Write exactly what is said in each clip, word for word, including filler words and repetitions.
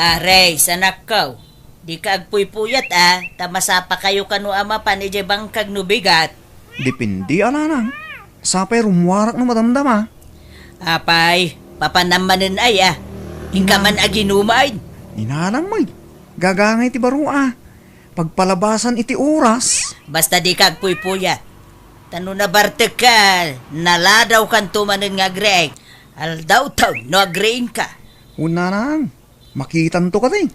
Ares, anakko, dika agpuypuyat a, ta masapakayo kano a mapan idiay bangkag no bigat. Depende a, nanang. Sapay rummuarak no madamdama. Apay, papanam manen ay a. Inka man aginuman. Inanang met. Gagangay ti baro a. Pagpalabasan iti oras. Basta dika agpuypuyat. Ta no nabartekka, naladawkanto manen nga agriing. Aldawtaw no agriingka. Wen, nanang, makitanto kadi.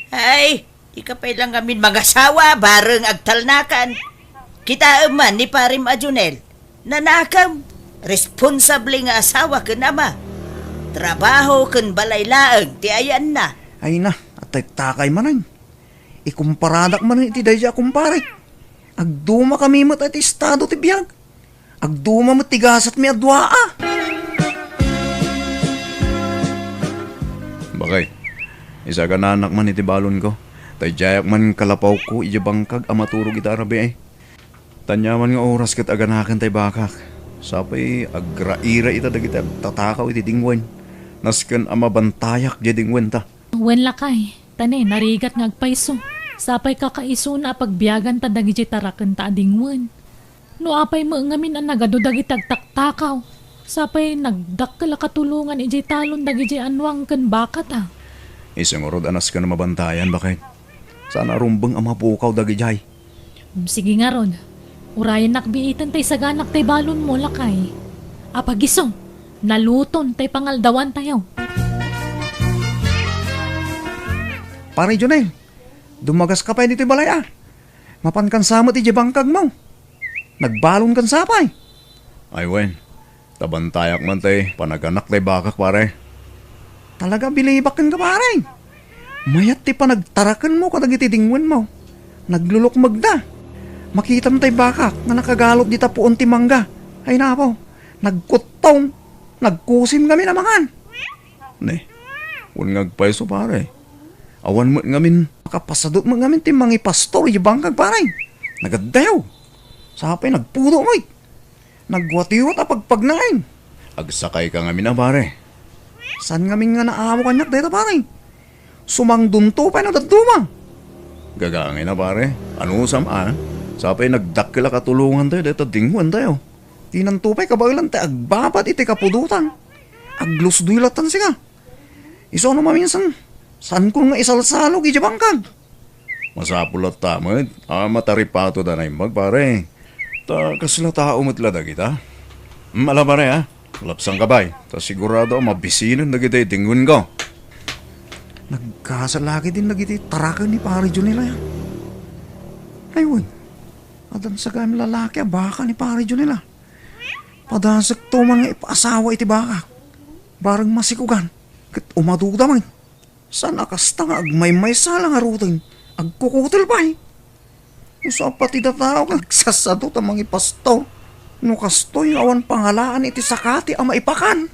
Ay, dika pay la ngamin mangasawa, bareng agtalnakan. Kitaem man ni parem a Jonel. Nanakem, responsable nga asawa ken ama. Trabaho ken balay laeng ti ayanna. Ay na, atektakay manen. Ikumparadak manen iti daydi a kumparek. Agdumakami met iti estado ti biag. Agduma met ti gasatmi a dua a. Bakay, isagananak man iti balonko. Ta idiayak man kalapawko idiay bangkag a maturog ita a rabii. Ta aniaman nga oras ket aganaken tay bakak. Sapay agraira ita dagiti agtatakaw iti dingwen. Nasken a mabantayak diay dingwenta. Wen lakay, ta ne, narigat nga agpayso. Sapay kakaisuna a pagbiaganta dagidiay tarakenta a dingwen. No apay met ngamin a nagadu dagiti agtaktakaw, sapay nagdakkel a katulongan idiay talon dagidiay annuang ken bakata. Isu ngarud a nasken a mabantayan, baket. Saan a rumbeng a mapukaw dagidiay. Sige ngarud, urayennak biiten tay saganak tay balonmo, lakay. Apag-isu, naluton tay pangaldawantayo. Pare Jonel, dumagaska pay ditoy balay a. Mapankan sa met idiay bangkagmo. Nagbalonkan sa pay. Ay wen, ta bantayak man tay panaganak tay bakak, pare. Talaga, bilibak kenka, pare. Mayat ti panagtarakenmo kadagiti dingwenmo. Naglulukmegda. Makitam tay bakak nga nakagalot dita puon ti mangga. Ay napo, nagkuttong. Nagkusim ngamin a mangan. Ne, wen nga agpayso, pare. Awan met ngamin. Makapasadut met ngamin ti mangipastor idiay bangkag, pare. Nagaddayo. Sapay nagpudo met. Nagwatiwat a pagpagnain. Agsakayka ngamin a, pare. Saan ngamin nga naamo kaniak dayta, pare? Sumangdonto pay no dadduma. Gagangay na, pare. Anusam a, sapay nagdakkel a katulongantayo dayta dingwentayo. Dinanto pay kabaelan ti agbabat iti kapudotan. Aglusdoy lattan sika. Isu no maminsan, saanko nga isalsalog idiay bangkag. Masapul latta met a mataripatoda naimbag, pare. Ta kasla tao met la dagita. Hmm, ala, pare, a. Lapsangka pay, ta sigurado a mabisinen dagiti dingwenko. Nagkasala ketdin dagiti taraken ni Pare Jonel a. Ay wen, addan sa gayam lalaki a baka ni Pare Jonel a. Padasekto man nga ipaasawa iti bakak. Bareng masikogan, ket umaduda met. Saan a kasta nga agmaymaysa la ngaruden, agkukutel pay. Isu a pati dataw ket agsasadut a mangipastor. No kastoy nga awan pangalaan iti sakati a maipakan.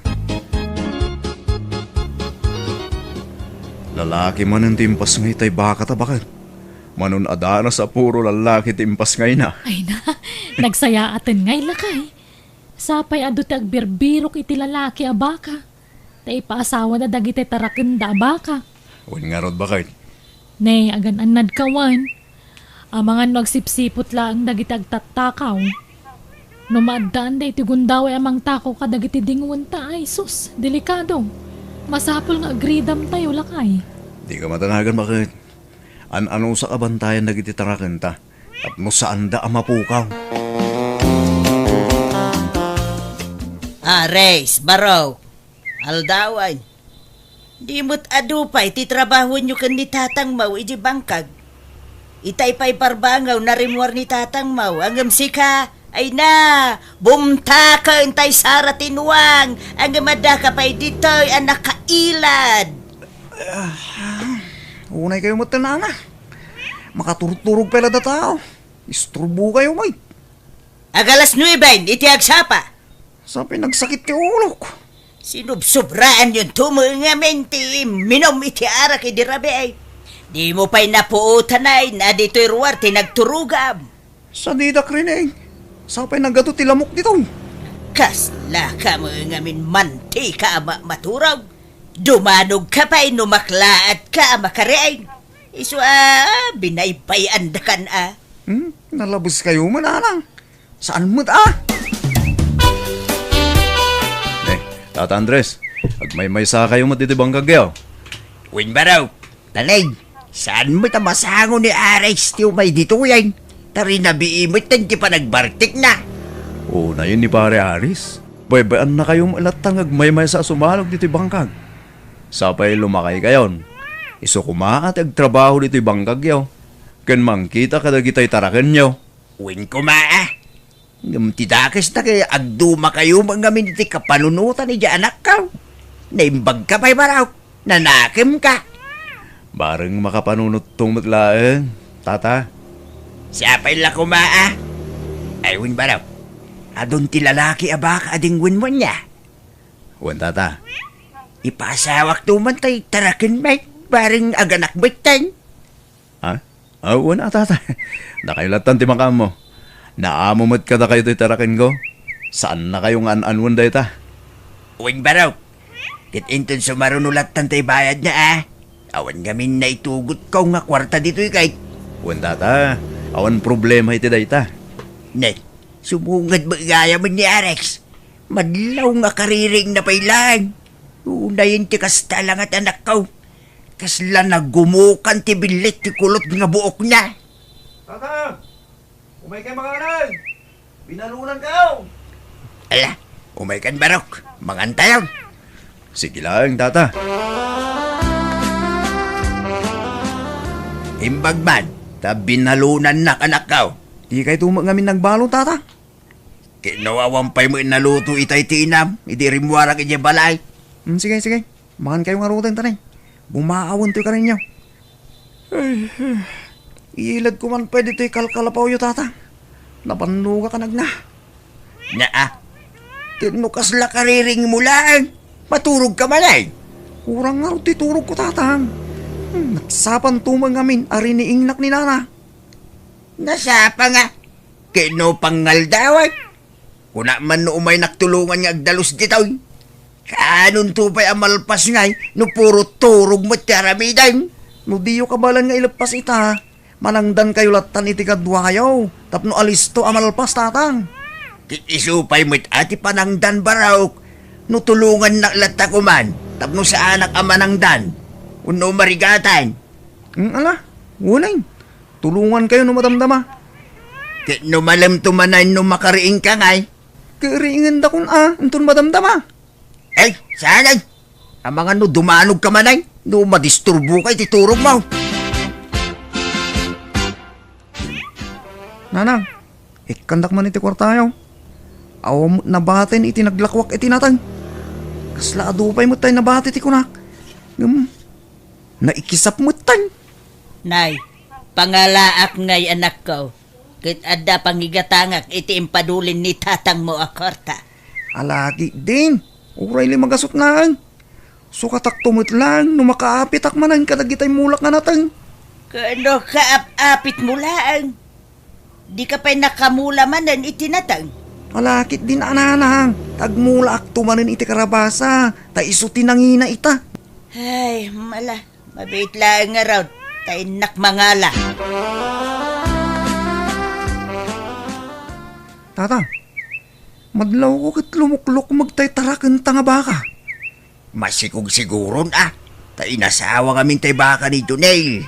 Lalaki manen ti impasngay tay bakata, baket. Manon adanas a puro lalaki ti impasngayna. Ay na, nagsayaaten ngay lakay. Sapay adu ti agbirbirok iti lalaki a baka. Ta ipaasawada dagiti tarakenda a baka. Wen ngarud, baket. Ne, agan-annadka wen. Amangan no agsipsiput laeng dagiti agtattakaw. No maaddaanda iti gundaway a mangtakaw kadagiti dingwenta, ay sus, delikado. Masapul nga agridamtayo, lakay. Dika madanagan, baket. An-anusak a bantayan dagiti tarakenta tapno saanda a mapukaw. Ares, baro. Aldawan. Di met adu pay ti trabahonyo ken ni tatangmo idiay bangkag. Itay pay barbangaw narimmuar ni tatangmo, ngem sika, ay na, bumtaken tay sara ti nuang, ngem addaka pay ditoy a nakailad. Unay kayo met, nana. Makaturturog pay la dataw. Isturbo kayo, may. Agalas nueben iti agsapa. Sapay nagsakit ti ulok. Sinubsobraan yun tumo ngamin ti minum iti arak idi rabii. Di mo pay napuotanay na ditoy ruar ti nagturogam. Sadidak rin eh. Sapay nagado ti lamok ditoy. Kasla ka mo ngamin mantika a ma-, maturog. Dumanogka pay no maklaatka a makariing. Isu a, binaybay-andakan a. Hmm? Nalabes kayo man, Nanang. Saan met a? Eh, Tata Andres, agmaymaysa kayo met iti bangkagyo. Wen, Barok, tanay, saan met a masango ni Aris ti umay ditoyen? Ta rinabii met ti panagbartekna. Unayen ni Pare Aris, baybay-annakayo met latta nga agmaymaysa a sumalog ditoy bangkag. Sapay lumakaykayon. Isu koma ti agtrabaho ditoy bangkagyo ken mangkita kadagitay tarakenyo. Wen koma a. Ngem ti dakes ta ket agdumakayo met ngamin iti kapanunotan idiay anakko. Naimbagka pay, Barok. Nanakemka. Bareng makapanunotto met laeng, Tata. Sapay la koma a. Ay, wen, Barok. Adun ti lalaki a baka a dingwen mo ania? Wen, Tata. Ipaasawakto man tay taraken met, bareng aganak met ten. Ha? Aw, wen a, Tata. Dakayo lattan ti makaammo. Naamo met kadakayo ti tarakenko. Saannakayo nga an-anuen dayta. Wen, Barok. Ket inton sumaruno lattan tay bayadna a. Awan ngamin naitugotko nga kuarta ditoy ket. Wen, Tata. Awan problema iti dayta. Ne, sumunged met gayam ni Aris. Madlaw nga kaririingna pay laeng. Unayen ti kasta la nga ti anakko. Kasla nagumukan ti billit ti kulot nga buokna. Tata! Umaykayo mangan! Binalonankayo! Ala, umaykan, Barok. Mangantayon. Sige laeng, Tata. Imbag man, ta binalonannak, anakko. Dikayto met ngamin nagbalon, Tata. Ket no awan pay met naluto itay ti inam, idi rimmuarak idiay balay. Hmm, sige, sige. Mangankayo ngaruden, tanay. Bumaawentoy kadakayo. Ay, eh. Iiladko man pay ditoy kalkalapawyo, Tata. Napannogak a nagna. Naa. Ket no kasla kaririingmo laeng, maturogka manen. Kurang ngarud ti turogko, Tata. Hmm, nagsapanto met ngamin a riniingnak ni Nana. Nasapa nga. Ket no pangaldawan, kuna man no umaynak tulongan nga agdalus ditoy. Kaanonto pay a malpas ngay no puro turog met ti aramiden? No diyo kabaelan nga ileppas ita, manangdankayo lattan iti kaduayo tapno alisto a malpas, Tatang. Ket isu pay met a ti panangdan, Barok, no tulongannak latta koman tapno saanak a manangdan wenno marigatan. Mm, ala, uling. Tulongankayo no madamdama. Ket no malemto manen no makariingka ngay? Ket riingenda kon a, inton madamdama. Ay, saan ay? Amangan no dumanogka manen, no madisturboka iti turogmo. Nanang, ikkandak man iti kuartayo. Awan met nabatin iti naglakuak iti nateng. Kasla adu pay met tay nabati ti kunak. Ngem, naikisap met tay. Nay, pangalaak ngay, anakko, ket adda pangigatangak iti impadulin ni tatangmo a kuarta. Ala ketdin, uray la magasut laeng. Sukatakto met laeng no makaapitak manen kadagitay mulak nga nateng. Ket no kaap-apitmo laeng, dika pay nakamula manen iti nateng. Ala ketdin a, Nanang, ta agmulaakto manen iti karabasa, ta isu ti nangina ita. Ay, mala, mabiit laeng ngarud, ta innak mangala. Tata, madlawko ket lumuklok met tay tarakenta nga baka. Masikog siguron a, ta inasawa ngamin tay baka ni Jonel.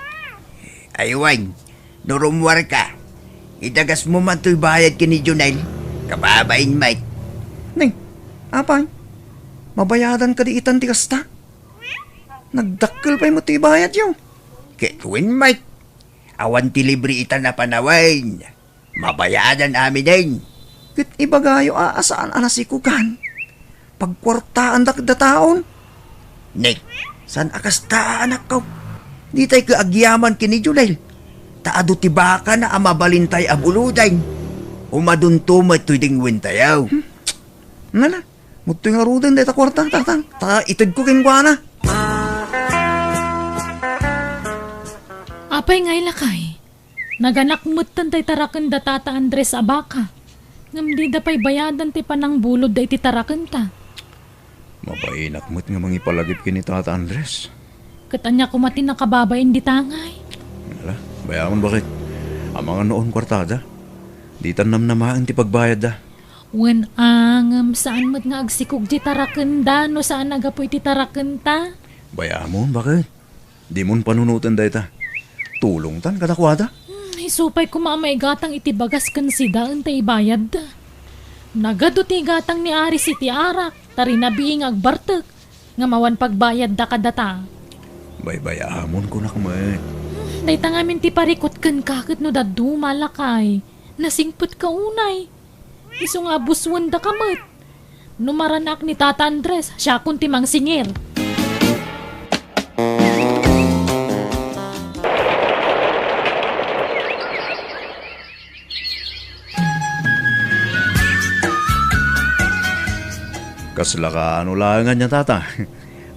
Ay wen, no rummuarka, idagasmo man toy bayad ken ni Jonel, kababain met. Nay, apay, mabayadan kadi itan ti kasta? Nagdakkel pay met ti ibayadyo. Ket wen met, awan ti libre itan a panawen. Mabayadan aminen. Ket ibagayo a, a saan a nasikogan. Pagkuartaandak dataon. Nek, saan a kasta a, anakko? Ditay ket agyaman ken ni Jonel. Ta adu ti bakana a mabalintay a buloden. Umadunto met toy dingwentayo. Hmm. Nana, mudtoy ngaruden dayta kuarta, Tatang. Ta itedko kenkuana. Apay ngay, lakay? Naganak metten tay taraken da Tata Andres a baka, ngem dida pay bayadan ti panangbulodda iti tarakenta. Mabainak met nga mangipalagip ken ni Tata Andres. Ket ania koma ti nakababain dita ngay? Ala, bay-amon, baket. Amangan no awan kuartada. Ditan namnamaen ti pagbayadda. Wen a, ngem saan met nga agsikog ti tarakenda no saan a gapu iti tarakenta? Bay-amon, baket. Dimon panunoten dayta. Tulongtan kadakuada. Hmm, isu pay koma a maigatang iti bagas ken sida inton ibayadda. Nagadu ti igatang ni Aris iti arak, ta rinabii nga agbartek, ngem awan pagbayadda kadata. Baybay-amon kunak met. Hmm, dayta ngamin ti parikut kenka ket no dadduma, lakay. Nasingpetka unay. Isu nga abuswendaka met. No maranak ni Tata Andres, siakon ti mangsingir. Kasla kaano laengen nia, Tata?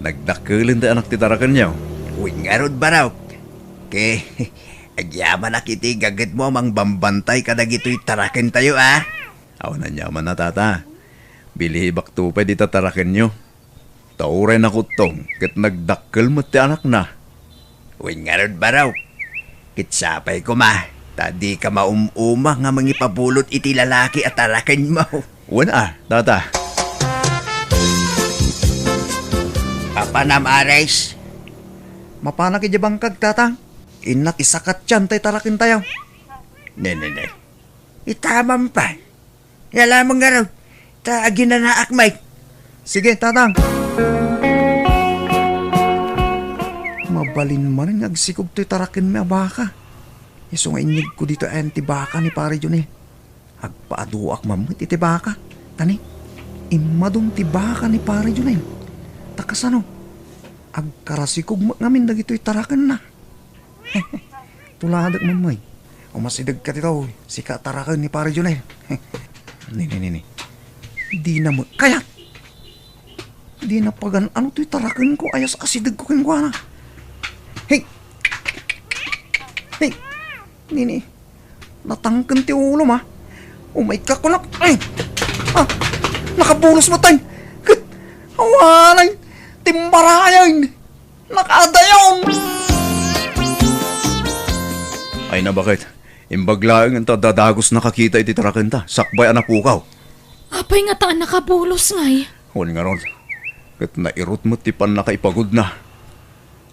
Nagdakkelen ti anak ti tarakenyo. Wen ngarud, Barok. Ket agyamanak iti gagetmo a mangbambantay kadagitoy tarakentayo, a? Awan aniamanna, Tata. Bilibakto pay dita tarakenyo. Ta uray nakuttong ket nagdakkel met ti anakna. Wen ngarud, Barok. Ket sapay koma, ta dika maum-uma nga mangipabulod iti lalaki a tarakenmo. Wen a, Tata. Apanam, Aris? Mapanak idiay bangkag, Tatang. Innak isakatyan tay tarakentayo. Ne, ne, ne. Itamam pay. Yala mo ngarud, ta aginanaak met. Sige, Tatang. Mabalin manen nga agsikog toy tarakenmi a baka. Isu nga inyegko ditoy ayan ti baka ni Pare Jonel. Agpaaduak man met iti baka. Ta ne, immadun ti baka ni Pare Jonel. Ta kasano? Agkarasikog met ngamin dagitoy tarakenna. Tuladek, Mammay. Umasidegka ditoy, sika a taraken ni Pare Jonel. Ni, ni, ni, ni. Dina met kayat. Dina pagan-ano toy tarakenko, aya asidegko kenkuana. Hey! Hey! Ni, ni. Natangken ti ulom, a. Umayka kunak. Ay! Ah! Nakabulos met, ay! Ket, awanay! Timbarayan! Nakaadayon! Ay na, baket. Imbag laeng ta dadagos nakakita iti tarakenta, sakbay a napukaw. Apay ngata a nakabulos ngay? Wen ngarud, ket nairut met ti pannakaipagudna.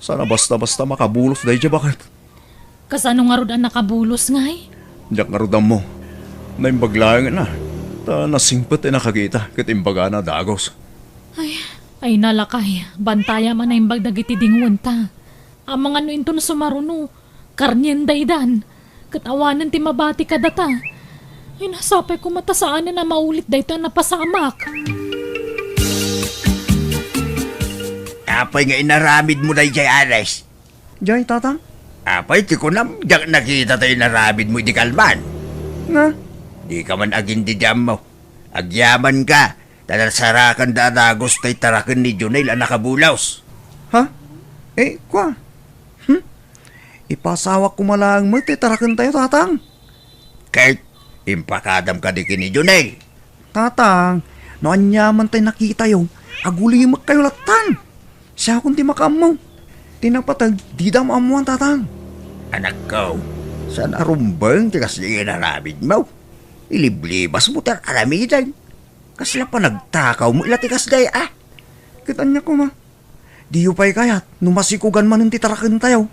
Saan a basta-basta makabulos daydiay, baket. Kasano ngarud a nakabulos ngay? Diak ngarud ammo. Naimbag laeng na. Ta nasingpet ti nakakita, ket imbagana a dagos. Ay, ay na, lakay, bantayam a naimbag dagiti dinguenta. Amangan no inton sumaruno, karnien daydan. Ket awanen ti mabati kadata. Ay, sapay koma ta saanen a maulit daytoy a napasamak. Apay nga inaramidmo daydiay, Aris? Jay, Tatang? Apay ti kunam, diak nakita ti inaramidmo idi kalman. Nga? Dika man agindidammo. Agyamanka, ta nasarakanda a dagos tay taraken ni Jonel a nakabulos. Ha? Eh, kua? Hmm? Ipasawak koma laeng met ti tarakentayo, Tatang. Ket impakadam kadi ken ni Jonel. Tatang, no aniaman tay nakitayo, agulimekkayo lattan. Siakon ti makaammo. Ti napateg, dida maammoan, Tatang. Anakko, saan a rumbeng ti kasdi nga inaramidmo. Iliblibasmo ti ar-aramidem. Kasla panagtakawmo la ti kasdi, a? Ket ania koma? Diyo pay kayat no masikogan manen ti tarakentayo?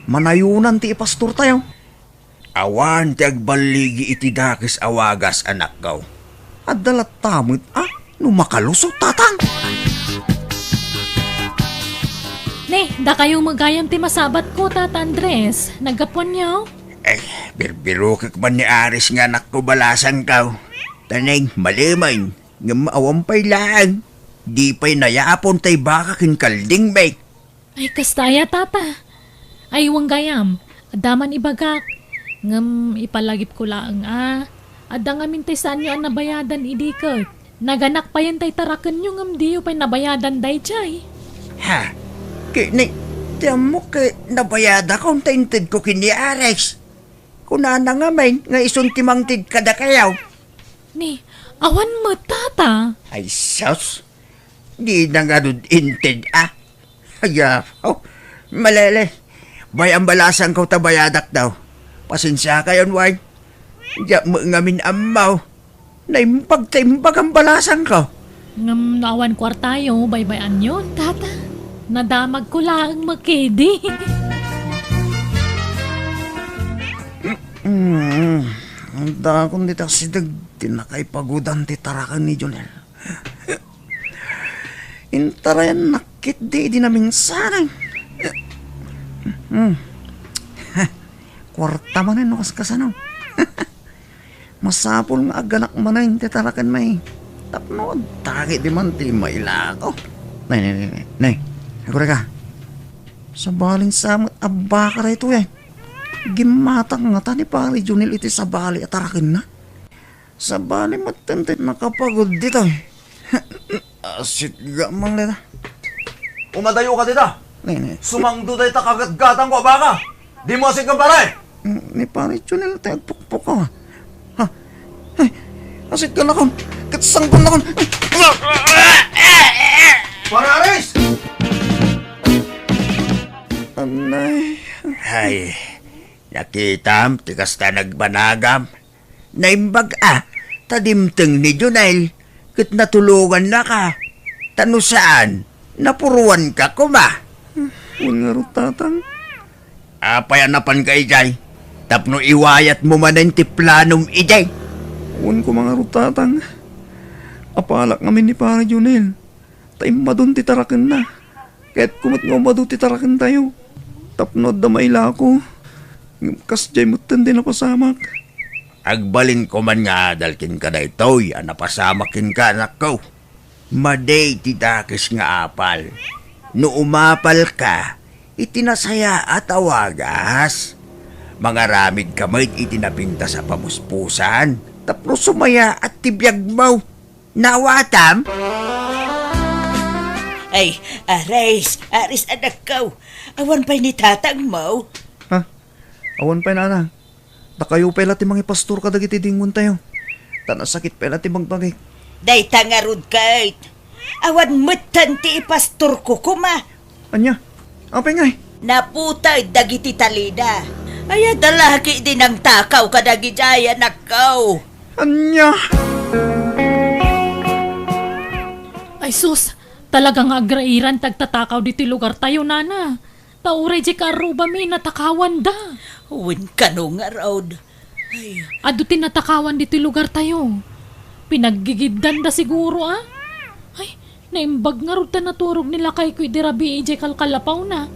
Manayonan ti ipastortayo? Awan ti agballigi iti dakes a wagas, anakko. Adda latta met, a, no makalusot, Tatang. Ne, dakayo met gayam ti masabatko, Tata Andres. Naggapuanyo? Eh, birbirokek man ni Aris nga anakko, balasangko. Taneng, malemen, ngem awan pay laeng. Di pay nayapon tay baka ken kalding, bay. Ay, kasta aya, Tata? Ay, wen gayam, adda man ibagak. Ngem ipalagipko laeng a, adda ngamin tay saanyo a nabayadan idi ket naganak payen tay tarakenyo ngem diyo pay nabayadan daydiay. Ha? Ket ni, ti ammok ket nabayadakon ta intedko ken ni Aris. Kunana ngamin nga isun ti mangted kadakayo. Ni, awan met, Tata. Ay, sus! Dina ngarud inted a. Aya, oh, malele. Bay-am balasangko ta bayadak daw. Pasensiakayon, way. Diak met ngamin ammo. Naimbag ta imbag am balasangko. Ngem no awan kuartayo, baybay-anyon, tata. Nadamagko laeng met kadi. Mm, ang dakon dita sideg ti nakaipagudan ti taraken ni Jonel. Intarayan nakit di idi naminsanan. Hmm. Kuarta manen no kaskasano. Masapul nga agganak manen ti taraken may. Tapno dagiti man ti mailako. Nay, nay, nay, nay. Nay, agurayka. Sabalin sa met abbaka daytoy, eh. Gimmatang ngata ni Pari Junel iti sabali a tarakenna. Sabali met ti nakapagud ditoy. Asitga man dita. Umadayo ka dita. Nene. Sumangdo dayta kagatgatangko a baka. Dimo asitgan, pare. Ni Pare Junel ti agpukpukaw. Ha? Ay, asitgan nakon. Ket sangkon nakon. Pare Aris! Anay. Ay, nakitam ti kasta nagbanagam. Naimbag a, ta dimteng ni Junel, ket natulongannaka. Ta no saan, napuruanka koma. Wen ngarud, Tatang. Apay a napanka idiay? Tapno iwayatmo manen ti planom idiay. Wen koma ngarud, Tatang. Apalak ngamin ni Pare Junel. Ta immadun ti tarakenna. Kayatko met nga umadu ti tarakentayo. Tapno adda mailako. Ngem kasdiay metten ti napasamak. Agbalinko man nga adal kenka daytoy a napasamak kenka, anakko. Madi ti dakes nga apal. No umapalka iti nasayaat a wagas, mangaramidka met iti napintas a pamuspusan tapno sumayaat ti biagmo. Naawatam? Ay, Aris, Aris, anakko. Awan pay ni tatangmo? Ha? Awan pay, Nana. Dakayo pay la ti mangipastor kadagiti dingwentayo. Ta nasakit pay la ti bagbagik. Dayta ngarud ket. Awan metten ti ipastorko koma. Ania? Apay ngay? Naputay dagiti talina. Ay, adda laki di nangtakaw kadagidiay, anakko. Ania? Ay sus, talaga nga agrairan ti agtatakaw ditoy lugartayo, Nana. Ta uray diay kaarrubami, natakawanda. Wen kano ngarud. Ay. Adu ti natakawan ditoy lugartayo. Pinaggigiddanda siguro, a? Ay, naimbag ngarud ta naturog ni lakayko idi rabii idiay kalkalapawna.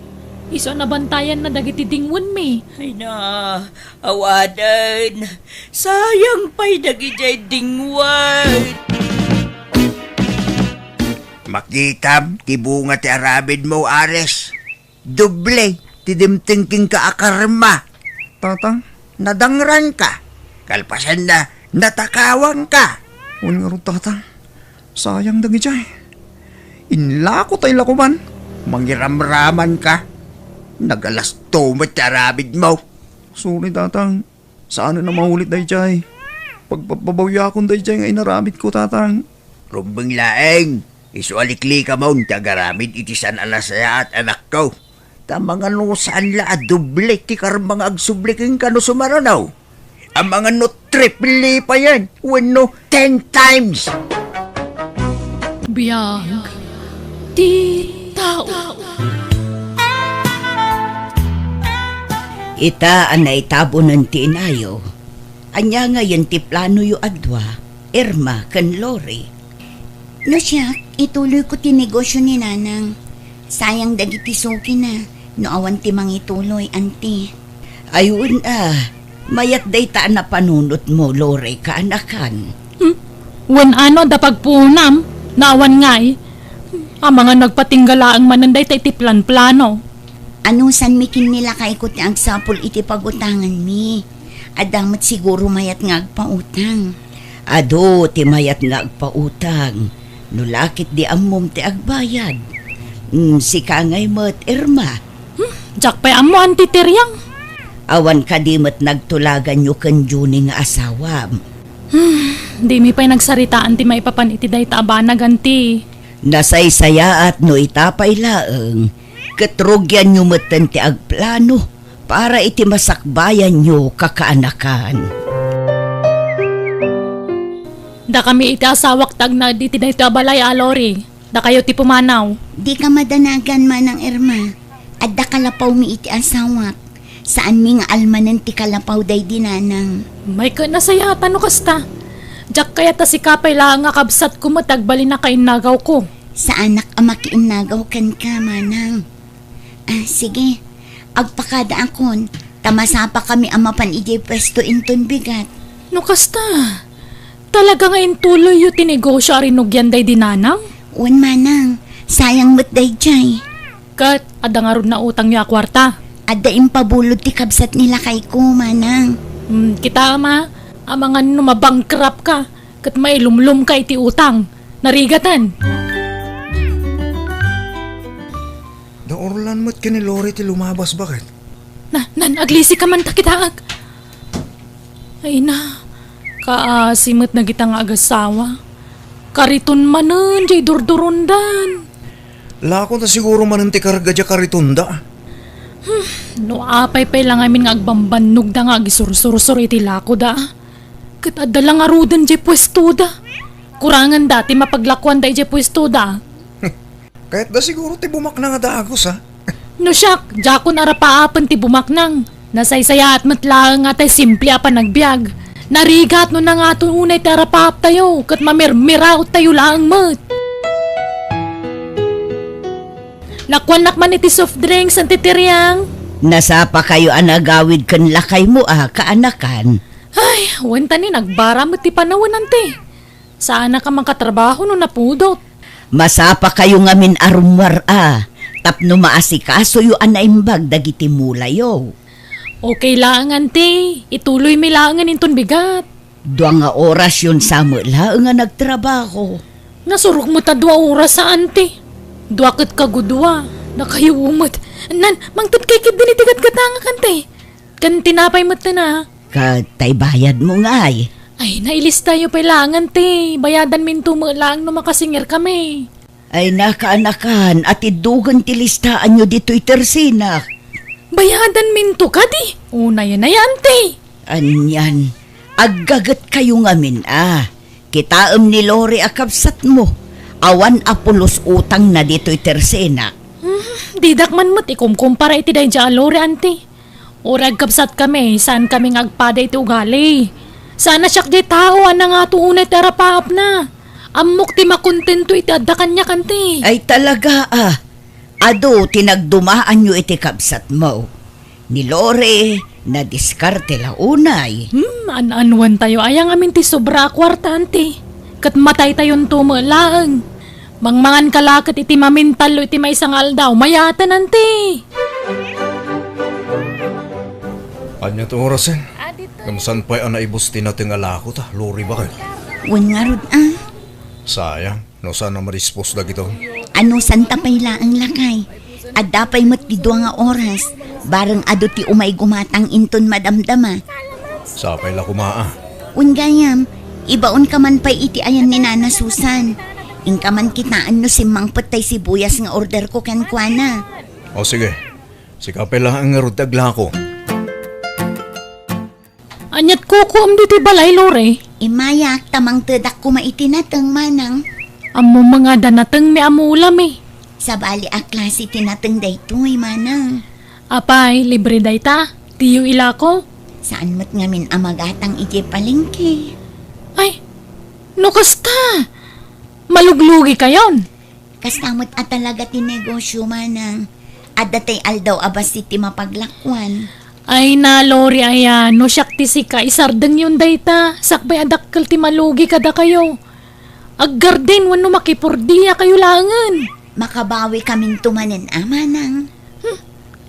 Isu a nabantayanna dagiti dingwenmi. Ay na, awanen. Sayang pay dagidiay dingwen. Makitam ti bunga ti aramidmo, Aris. Doble ti dimteng kenka a karma. Tatang? Nadangranka. Kalpasanna, natakawanka. Wen ngarud, Tatang. Sayang dagidiay. Inlako tay lakuman. Mangiramramanka. Nagalasto met ti aramidmo. Sorry, Tatang. Saanen a maulit daydiay. Pagpabbabawiakon daydiay nga inaramidko, Tatang. Rumbeng laeng, isu a liklikamon ti agaramid iti saan a nasayaat, anakko. Ta mangano saan la a doble ti karma nga agsubli kenka no sumaruno? Amangan no triple payen wenno ten times. Biag ti tao. Ita a naitabunen ti inayo, ania ngayen ti planoyo a dua, Irma ken Lori? No siak, ituloyko ti negosio ni Nanang. Sayang dagiti sukina no awan ti mangituloy, Auntie. Ay, wen a, mayat dayta a napanunotmo, Lori, kaanakan. Hmm? Wen ano adda pagpuonam no awan ngay? Amangan no agpatingga laeng manen dayta iti planplano. Anusanmi ken ni lakayko ti agsapul iti pagutanganmi. Adda met siguro mayat nga agpautang. Adu ti mayat nga agpautang. No la ketdi ammom ti agbayad. Mm, sika ngay met, Irma. Hmm, diak pay ammo, Auntie Tiriang. Awan kadi met nagtulaganyo ken Junie nga asawam? Hmm, dimi pay nagsaritaan ti maipapan iti dayta a banag, Auntie. Nasaysayaat no ita pay laeng, ket rugianyo metten ti agplano para iti masakbayanyo, kakaanakan. Dakami iti asawak ti agnaed iti daytoy a balay a, Lori. Dakayo ti pumanaw. Dika madanagan, Manang Irma. Adda kalapawmi iti asawak. Saanmi nga almanen ti kalapaw daydi nanang. May ket nasayaat no kasta. Diak kayat a sika pay laeng a kabsatko met ti agbalin a kainnagawko. Saanak a makiinnagaw kenka, Manang. Ah, sige. Agpakadaakon, ta masapakami a mapan idiay puesto inton bigat. No kasta, talaga nga intuloyyo ti negosio a rinugian daydi nanang? Wen, Manang. Sayang met daydiay. Ket adda ngarud nautangyo a kuarta? Adda impabulod ti kabsat ni lakayko, Manang. Hmm, kitaem a, amangan no mabankrupt ka, ket mailumlom ka iti utang. Narigaten. Da Orlan met ken ni Lori ti lumabas, baket? Na, nan, aglisi ka man ta kitaek. Ay na, kaasi met dagita nga agasawa. Kariton manen jay durdurondan. Lako ta siguro manen ti karga jay karitonda. Hmm, no apay pay la ngamin nga agbambannogda nga agisursursor iti lakoda. Ket adda la ngaruden jay puestoda. Kuranganda ti mapaglakuanda idiay puestoda. Kayatda siguro ti bumaknang a dagus, a? No siak, diakon arapaapen ti bumaknang. Nasaysayaat met laeng nga tay simple a panagbiag. Narigat no nangato unay ti arapaaptayo, ket mamirmiraottayo laeng met. Lakuannak man iti soft drinks, Auntie Tiriang. Nasapakayo a nagawid ken lakaymo a, kaanakan. Ay, wen ta ni, nagbara met ti panawen, Auntie. Saanak a makatrabaho no napudot. Masapakayo ngamin a rummuar a, tapno maasikasoyo a naimbag dagiti mulayo. Okay laeng, Auntie. Ituloymi laengen inton bigat. Dua nga orasyon sa met laeng a nagtrabaho. Nasurok met a dua oras a, Auntie. Dua ket kagudua. Nakayo met. Nan, mangtedkay ketdin iti gatgatangak, Auntie. Ken tinapay metten a. Ket tay bayadmo ngay? Ay, nailistayo pay laeng, Auntie. Bayadanminto met laeng no makasingirkami. Ay, nakaanakan, atiddogen ti listaanyo ditoy tersinak. Bayadanminto kadi? Unayen aya, Auntie. Anian, aggagetkayo ngamin a. Kitaem ni Lori a kabsatmo. Awan a pulos utangna ditoy tersinak. Hmm, didak man met ikumkumpara iti daydiay a Lori, Auntie. Uray agkabsatkami, saankami nga agpada iti ugali. Saan a siak jay tao a nangato unay ti arapaapna. Ammok ti makontento iti adda kaniak, Auntie. Ay, talaga a. Adu ti nagdumaanyo iti kabsatmo. Ni Lori, nadiskarte la unay. Hmm, an-anuentayo aya ngamin ti sobra a kuarta, Auntie. Ket mataytayonto met laeng. Mangmanganka la ket iti mamintallo iti maysa nga aldaw, mayaten, Auntie. Ania ti orasen? Ngem saan pay a naibus ti nateng a lakota, Lori, baket? Wen ngarud a. Sayang, no saan a madispos dagito. Anusan ta pay laeng, lakay. Adda pay met ti dua nga oras, bareng adu ti umay gumatang inton madamdama. Sapay la koma a. Wen gayam, ibaonka man pay iti ayan ni Nana Susan. Inka man kitaen no simmangpet tay sibuyas nga orderko kenkuana. O sige, sika pay laeng ngarud ti aglako. Aniat kukuam ditoy balay, Lori? Immayak ta mangtedak koma iti nateng, manang. Ammom nga adda natengmi a mulami. Sabali a klase ti nateng daytoy, manang. Apay, libre dayta? Diyo ilako? Saan met ngamin a magatang idiay palengke. Ay, no kasta, maluglugikayon. Kasta met a talaga ti negosyo, manang. Adda tay aldaw a bassit ti mapaglakuan. Ay na, Lori, aya, no siak ti sika, isardengyon dayta, sakbay a dakkel ti malugi kadakayo. Aggarden wenno makipordiakayo laengen. Makabawikaminto manen a, manang. Hmm,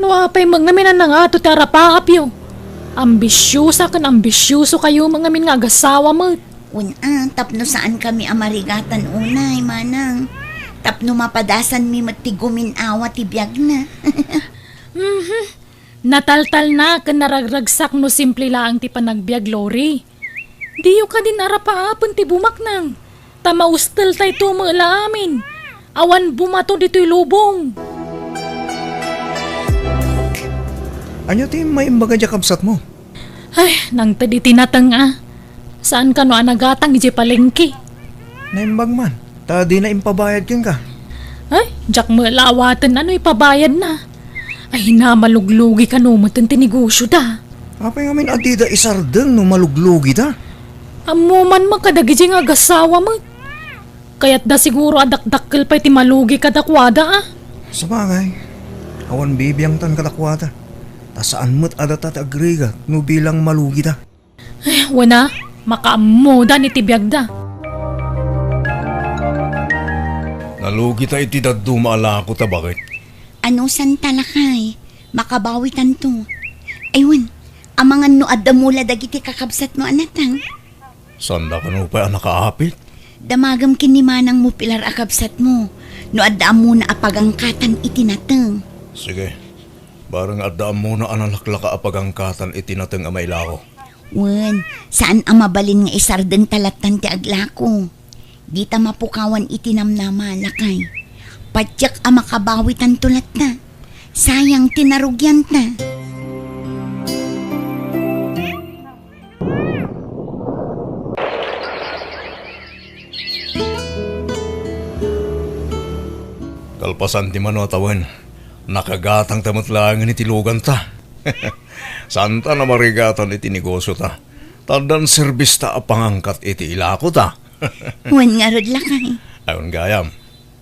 no apay met ngamin a nangato ti arapaapyo. Ambisiosa ken ambisiosokayo met ngamin nga agasawa met. Wen a, tapno saankami a marigatan unay, manang. Tapno mapadasanmi met ti gumin-awa ti biagna. Mhm. Nataltalna ken naragragsak no simple laeng ti panagbiag, Lori. Diyo kadin arapaapen ti bumaknang. Ta mausteltayto met la amin. Awan bumato ditoy lubong. Ania ti maimbaga diay kabsatmo? Ay, nangted iti nateng a. Saan kano a nagatang idiay palengke? Naimbag man, ta dina impabayad kenka. Ay, diak met la awaten no ipabayadna. Ay, maluglugi kano met ti negosioda. Apay ngamin a dida isardeng no maluglugida? Ammo man met kadagidi nga agassawa met. Kayatda siguro a dakdakkel pay ti malugi kadakuada, a. Sabagay, awan bibiangtan kadakuada. Ta saan met a data ti agrigat no bilang malugida. Ay, wen a, makaammodan iti biagda. Nalugita iti dadduma a lakota, baket. Anusanta, lakay? Makabawitanto. Ay wen, amangan no adda mula dagiti kakabsatmo a nateng? Saanda kano pay a nakaapit? Damagem ken ni manangmo Pilar a kabsatmo no adda ammona a pagangkatan iti nateng. Sige. Bareng adda ammona a nalaklaka a pagangkatan iti nateng a mailako. Wen, saan a mabalin nga isardengta lattan ti aglako. Dita mapukawan iti namnama, lakay. Patiek a makabawitanto latta. Sayang ti narugianta. Kalpasan ti mano a tawen, nakagatangta met laengen iti luganta. Saanta a marigatan iti negosiota. Ta addan serbista a pangangkat iti ilakota. Wen ngarud, lakay. Awan gayam.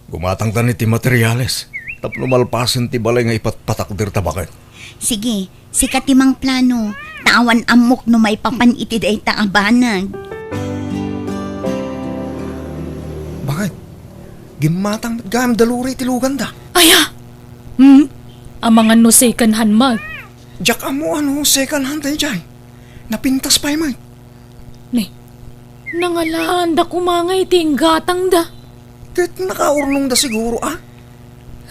Gumatangtan iti materiales tapno malpasen ti balay nga ipatpatakderta, baket. Sige, sika ti mangplano, ta awan ammok no maipapan iti dayta a banag. Baket, gimmatang met gayam da Lori iti luganda. Aya! Hmm? Amangan no second hand met. Diak ammo a no second hand daydiay. Napintas pay met. Ne, nangalaanda koma nga iti inggatangda. Ket nakaurnongda siguro, a?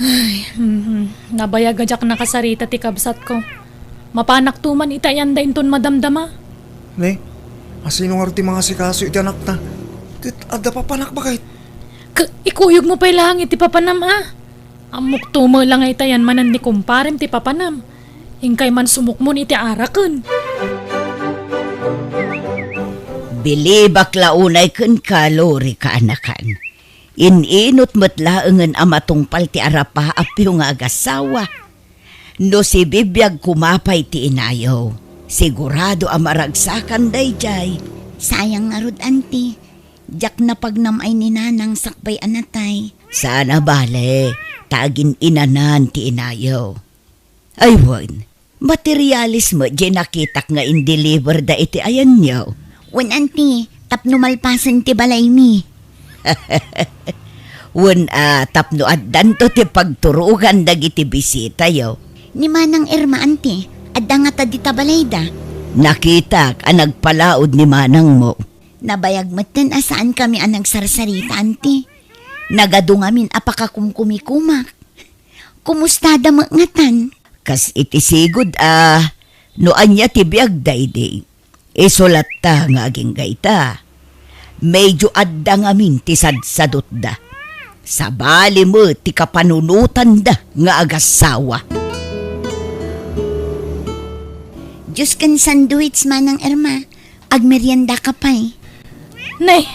Ay, mhm. Nabayag a diak nakasarita ti kabsatko. Mapanakto man iti ayanda inton madamdama. Ne, asino ngarud ti mangasikaso iti anakta? Ket adda papanak, baket. Ket ikuyogmo pay laeng iti papanam, a? Ammokto met la nga itayan manen ni kumparem ti papanam. Inkay man sumukmon iti araken. Bilibak la unay kenka, Lori, kaanakan. In-inut met laengen a matungpal ti arapaapyo nga agassawa. No sibibiag koma pay ti inayo, sigurado a maragsakan daydiay. Sayang ngarud, anti. Diak napagnam-ay ni nanang sakbay a natay. Saan a bale, ta agin-inanan ti inayo. Ay wen, materialis met diay nakitak nga indeliverda iti ayanyo. Wen, anti, tapno malpasen ti balaymi. Wen a, tapno addanto ti pagturogan dagiti bisitayo. Ni Manang Irma, anti, adda ngata dita balayda? Nakitak a nagpalaod ni manangmo. Nabayag metten a saankami a nagsarsarita, anti. Nagadu ngamin a pakakumkumikumak. Kumustada met ngatan? Kas iti sigud a no ania ti biagda idi, isu latta nga agingga ita. Medio adda ngamin ti sadsadutda. Sabali met ti kapanunotanda nga agassawa. Juice ken sandwich, Manang Irma. Agmeriendaka pay. Nay,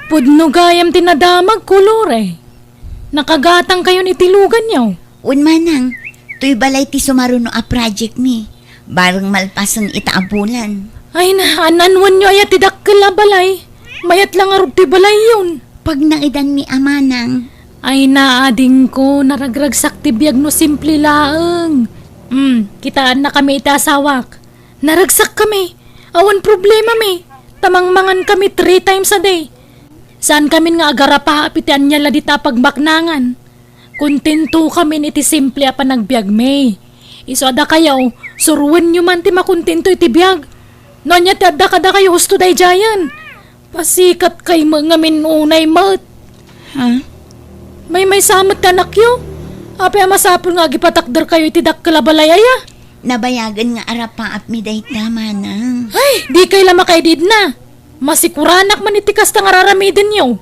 pudno gayam ti nadamagko, Lore. Nakagatangkayon iti luganyo. Wen, manang, toy balay ti sumaruno a project mi. Bareng malpasen ita a bulan. Ay na, an-anwanyo aya ti dakkel a balay? Mayat la ngarud ti balayyon. Pagnaedanmi a, manang. Ay na, adingko, naragragsak ti biag no simple laeng. Hmm, kitaennakami iti asawak. Naragsakkami. Awan problemami. Ta mangmangankami three times a day. Saankamin nga agarapaap iti ania la dita a pagbaknangan. Kontentokamin iti simple a panagbiagmi. Isu a dakayo, suroenyo man ti makontento iti biag. No ania ti adda kadakayo husto daydiayen. Pasikatkay met ngamin unay met. Ha? Maymaysa met ti anakyo. Apay a masapul nga agipatakderkayo iti dakkel a balay aya? Nabayagen nga arapaapmi dayta, manang. Ay, dikay la makaididna. Masikuranak man iti kasta nga raramidenyo.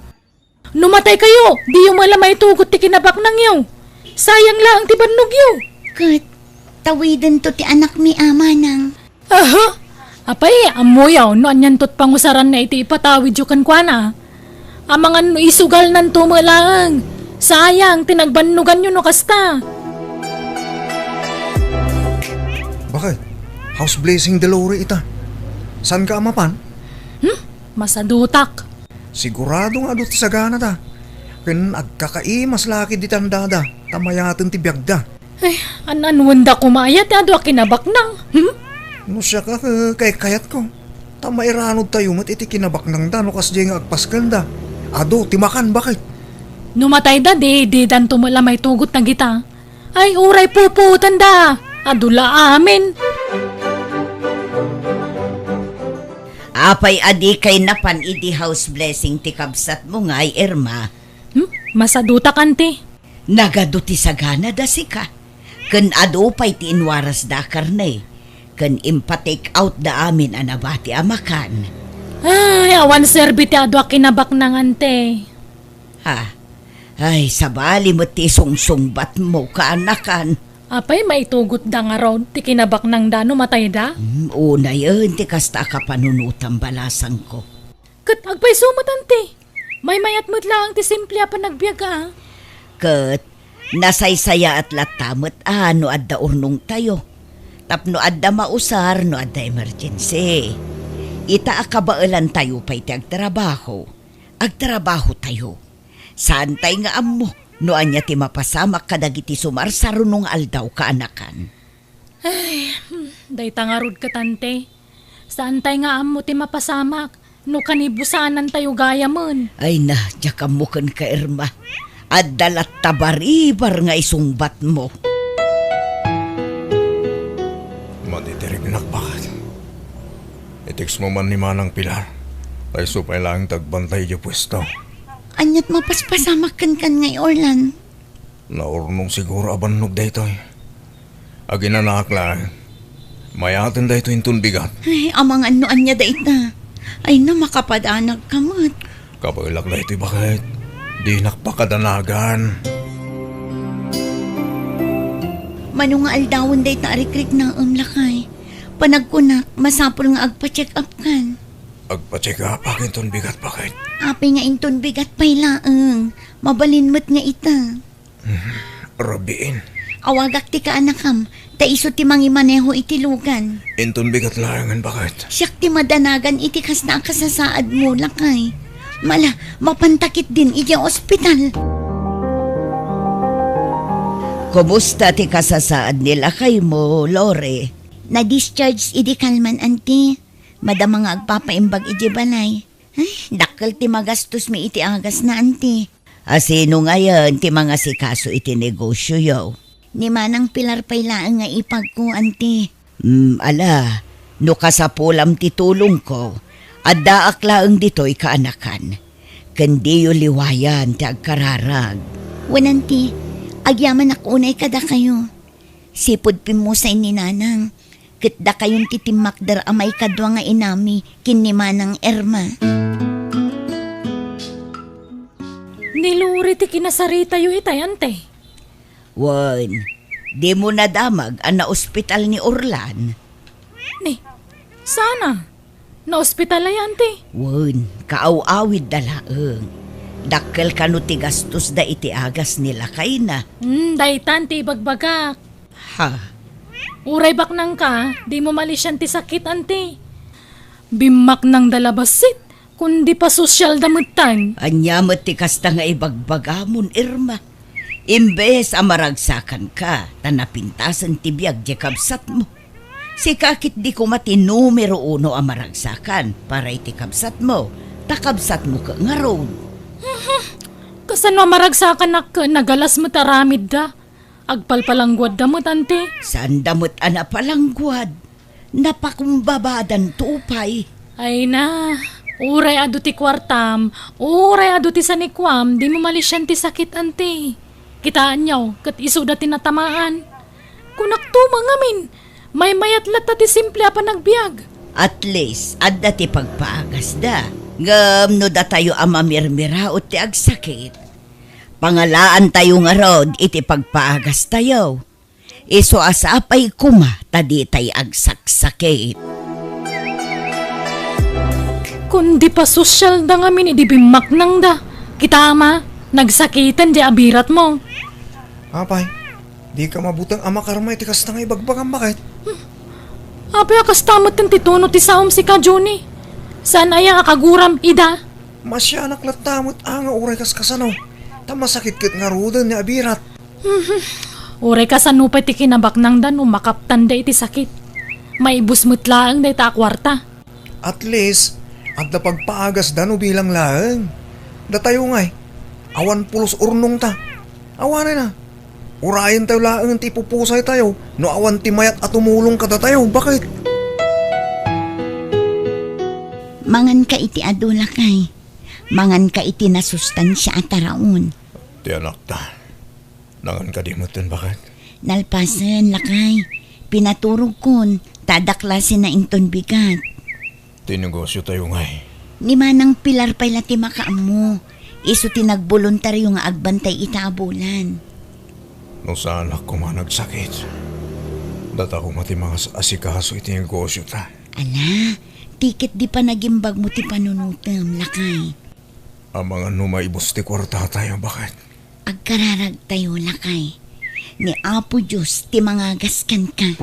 No mataykayo, diyo met la maitugot ti kinabaknangyo. Sayang laeng ti bannogyo. Ket, tawidento ti anakmi a manang. Aha! Apay, ammoyo no anianto ti pangusaranna iti ipatawidyo kenkuana. Amangan no isugalnanto met laeng. Sayang ti nagbannoganyo no kasta. Bakit? House blessing da Lori ita. Saanka a mapan? Hmm? Masadutak. Sigurado nga adu ti saganada. Ken agkakaimas la ketdi ti andada, ta mayaten ti biagda. Ay, an-anuenda koma aya ti adu a kinabaknang? Hmm? No siak, eh, kaykayatko. Ta mairanudtayo met iti kinabaknangda no kasdiay nga agpaskenda. Adu ti makan, bakit? No matayda, di, didanto met la maitugot dagita. Ay, uray pupuotenda. Adu la amin. Apay a dikay napan idi house blessing ti kabsatmo ngay, Irma? Hmm? Masadutak, anti. Nagadu ti saganada sika. Ken adu pay ti inwarasda a karne. Ken impa-take out da amin a nabati a makan. Ay, awan serbi ti adu a kinabaknang, anti. Ha? Ay, sabali met ti isungsungbatmo, kaanakan. Apay, maitugotda ngarud ti kinabaknangda no matayda? Hmm, unayen ti kasta a kapanunotam, balasangko. Ket agpayso met, anti. Maymayat met laeng ti simple a panagbiag, a. Ket nasaysayaat latta met a no adda urnongtayo. Tapno adda mausar no adda emergency. Ita a kabaelantayo pay ti agtrabaho, agtrabahotayo. Saantay nga ammo no ania ti mapasamak kadagiti sumarsaruno nga aldaw, kaanakan. Ay, hmm, dayta ngarud ket, anti. Saantay nga ammo ti mapasamak no kanibusanantayo gayamen. Ay na, diak ammo kenka, Irma. Adda latta baribar nga isungbatmo. Madidirignak, bakit? I-text mo man ni Manang Pilar. Payso pay laeng ti agbantay idiay puesto. Aniat mapaspasamak kenkan ngay, Orlan? Naurnong siguro a bannog daytoy. Aginanaak laeng. Mayaten daytoy inton bigat. Ay, amangan no ania dayta. Ay na, makapadanagka met. Kabaelak daytoy, bakit? Dinak pakadanagan. Mano nga aldawen dayta a rikriknaem, lakay? Panagkunak, masapul nga agpa-check up kan. Agpa-check up ak inton bigat, bakit? Apay nga inton bigat pay laeng. Mabalin met nga ita. Rabiin. Awagak ti kaanakam, ta isu ti mangimaneho iti lugan. Inton bigat laengen, bakit? Siak ti madanagan iti kasta a kasasaadmo, lakay. Mala, mapanta ketdin idiay ospital. Kumusta ti kasasaad ni lakaymo, Lore? Na-discharge idi kalman, anti. Madama nga agpapaimbag idiay balay. Ay, dakkel ti magastosmi iti agasna, anti. A, sino ngayen ti mangasikaso iti negosioyo? Ni Manang Pilar pay laeng nga ipagko, anti. Mm, ala, no kasapulam ti tulongko, addaak laeng ditoy, kaanakan. Ken diyo liwayan ti agkararag. Wen, anti, agyamanak unay kadakayo. Sipud pimmusay ni Nanang, ket dakayon ti timmakder a maikadua nga inami ken ni Manang Irma. Ni Lori ti kinasaritayo itay, anti? Wen, dimo nadamag a naospital ni Orlan? Ni, sana. Naospital aya, anti? Wen, kaaw-awidda laeng. Dakkel kano ti gastosda iti agas ni lakayna. Hmm, daytan ti ibagbagak. Ha? Uray baknangka, dimo malisian ti sakit, anti. Bimmaknangda la bassit, kundi pasosialda metten. Ania met ti kasta nga ibagbagamon, Irma? Imbes a maragsakanka, ta napintasen ti biag diay kabsatmo. Sika ketdi koma ti numero uno a maragsakan para iti kabsatmo, ta kabsatmo ket ngarud. Mhm. Kasano a maragsakanak ket nagalas met aramidda? Agpalpalangguadda met, anti? Saanda met a napalangguad. Napakumbabadanto pay. Ay na, uray adu ti kuartam, uray adu ti sanikuam, dimo malisian ti sakit, anti. Kitaenyo, ket isuda ti natamaan. Kunak to, mangamin, maymayat latta ti simple a panagbiag. At least, adda ti pagpaagasda. Ngem no datayo a mamirmiraut ti agsakit, pangalaantayo ngarud iti pagpaagastayo. Isu a sapay koma ta ditay agsaksakit. Kundi pasosialda ngamin idi bimmaknangda. Kita, ama, nagsakiten di abiratmo. Apay, dika mabuteng a makarma iti kasta nga ibagbagam, baket? Apay a kasta met ti tuno ti saom sika, Johnny? Saan aya a kaguram ida? Masianak latta met a nga uray kaskasano, ta masakit ket ngaruden ni abirat. Uray kasano pay ti kinabaknangda no makaptanda iti sakit. Maibus met laeng dayta a kuarta. At least, adda pagpaagasda no bilang laeng. Datayo ngay, awan pulos urnongta. Awanen a. Urayentayo laeng ti ipupusaytayo no awan ti mayat a tumulong kadatayo. Baket? Manganka iti adu, lakay. Manganka iti nasustansia a taraon. Ti anakta. Nangan kadi metten, baket? Nalpasen, lakay. Pinaturogkon, ta adda klasena inton bigat. Ti negosiotayo ngay. Ni Manang Pilar pay la ti makaammo. Isu ti nagboluntario nga agbantay ita a bulan. No saanak koma nagsakit, data koma ti mangas-asikaso iti negosiota. Ala, ti ket di panagimbagmo ti panunotem, lakay. Amangan no maibus ti kuartatayo, baket? Agkararagtayo, lakay. Ni Apo Dios ti mangagas kenka.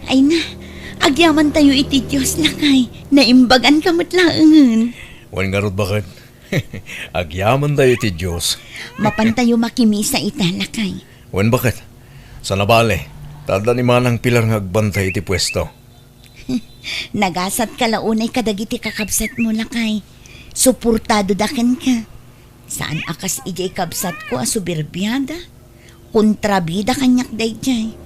Ay na, agyamantayo iti Dios, lakay. Naimbaganka met laengen. Wen ngarud, baket? Agyamantayo iti Dios. Mapantayo makimisa ita, lakay. Wen, baket? Saan a bale, ta adda ni Manang Pilar nga agbantay iti puesto. Nagasatka la unay kadagiti kakabsatmo, lakay. Suportadoda kenka. Saan a kas idiay kabsatko a soberbiada. Kontrabida kaniak daydiay.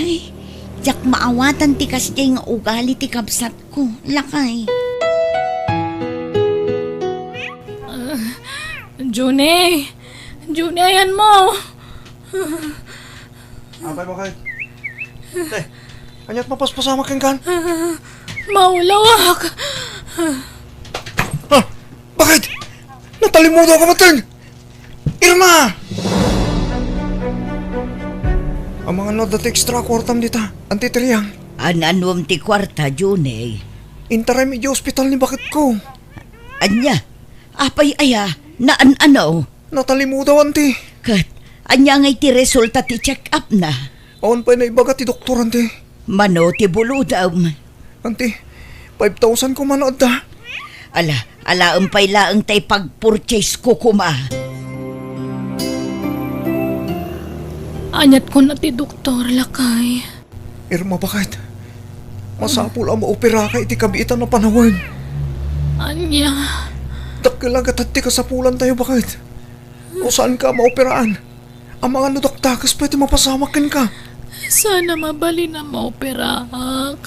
Ay, diak maawatan ti kasdiay nga ugali ti kabsatko, lakay. Ah, June! June, ayanmo! Apay, baket? Te, ania't mapaspasamak kenkan? Ah, maulawak. Ah, baket? Natalimudaw ka metten! Irma! Amangan no adda ti extra a kuartam dita, Anti Tiriang. An-anuem ti kuarta, June? Intaraymi idiay ospital ni baketko. Ania? Apay aya? Naan-ano? Natalimudaw, Anti. Ket, ania ngay ti resulta ti check-up na? Awan pay naibaga ti doktor, Anti. Mano ti bulodem? Anti, five thousand koma no adda. Ala, alaem pay laeng tay pag-purchase ko koma. Ania't kuna ti doktor, lakay? Irma, baket? Masapul a maoperaka iti kabiitan a panawen. Ania? Dakkel a gatad ti kasapulantayo, baket? No saanka a maoperaan, amangan no dakdakes pay ti mapasamak kenka. Saan a mabalin a maoperaak.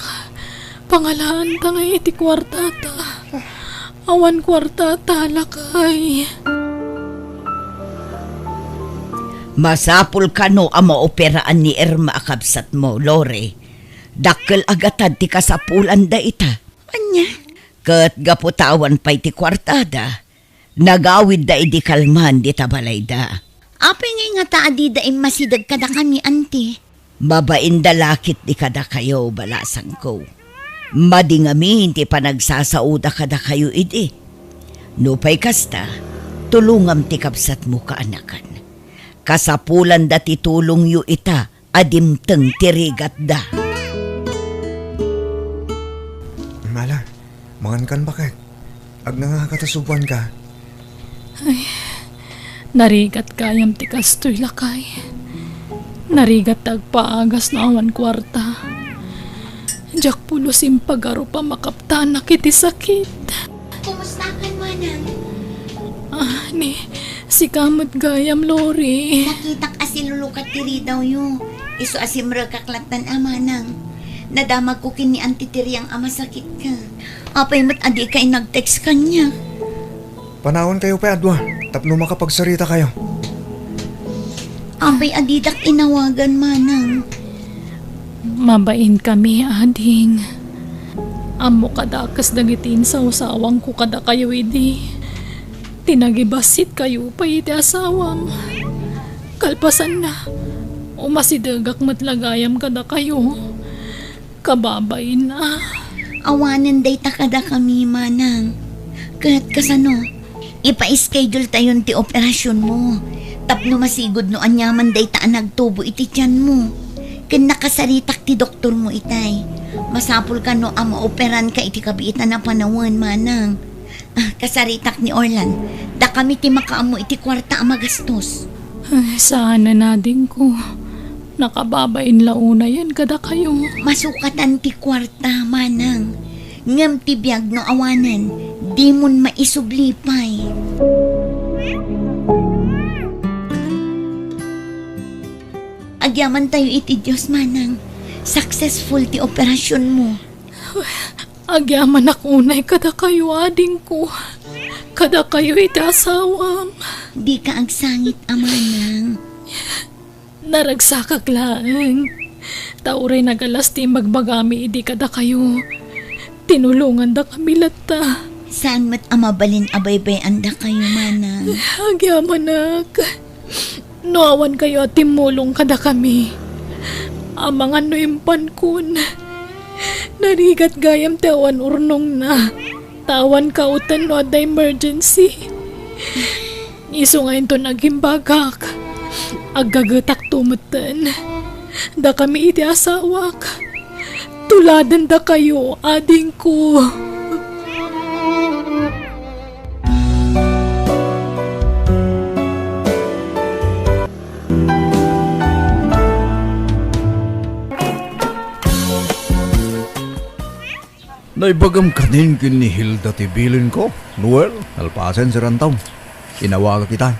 Pangalaanta ngay iti kuartata. Awan kuartata, lakay. Masapul kano a maoperaan ni Irma a kabsatmo, Lori. Dakkel a gatad ti kasapulanda ita. Ania? Ket gapu ta awan pay ti kuartada, nagawidda idi kalman dita balayda. Apay ngay ngata a dida immasideg kadakami, Anti? Mabainda la ketdi kadakayo, balasangko. Madi ngamin ti panagsasaoda kadakayo idi. Nupay kasta, tulongam ti kabsatmo, kaanakan. Kasapulanda ti tulongyo ita a dimteng ti rigatda. Mala, mangankan, baket? Agnangaka ta subuanka. Ay, narigat gayam ti kastoy, lakay. Narigat ti agpaagas no awan kuarta. Diak pulos impagarup a makaptanak iti sakit. Kumustakan, manang? Ah, ni, sika met gayam, Lori. Nakitak a silulukat ti ridawyo. Isu a simrekak lattan a, manang. Nadamagko ken ni Anti Tiriang a masakitka. Apay met a dika inag-text kaniak? Panawankayo pay a dua tapno makapagsaritakayo. Apay a didak inawagan, manang? Mabainkami, ading. Ammoka a kas dagiti insawsawangko kadakayo idi. Ti nagibassitkayo pay iti asawam. Kalpasanna, umasidegak met la gayam kadakayo. Kababain a. Awanen dayta kadakami, manang. Ket kasano? Ipa-schedule tayon ti operasionmo. Tapno masigud no aniaman dayta a nagtubo iti tianmo. Ken nakasaritak ti doktormo itay. Masapulka no a maoperanka iti kabiitan a panawen, manang. Ah, kasaritak ni Orlan. Dakami ti makaammo iti kuarta a magastos. Ay, saan a nadingko. Nakababain la unayen kadakayo. Masukatan ti kuarta, manang. Ngem ti biag no awanen, dimon maisubli pay. Agyamantayo iti Dios, manang. Successful ti operasionmo. Agyamanak unay kadakayo, adingko. Kadakayo iti asawam. Dika agsangit, manang. Naragsakak laeng. Ta uray nagalas ti imbagbagami idi kadakayo. Tinulongandakami latta. Saan met a mabalin a baybay-andakayo, manang? Agyamanak. No awan kayo a timmulong kadakami, amangan no impankon. Narigat gayam ti awan urnongna. Ta awan kauten no adda emergency. Isu nga inton agimbagak, aggagetakto metten. Dakami iti asawak. Tuladendakayo, adingko. Naibagam kanin ken ni Hilda ti bilinko, Noel, nalpasen, Sir Anton. Inawagak ita.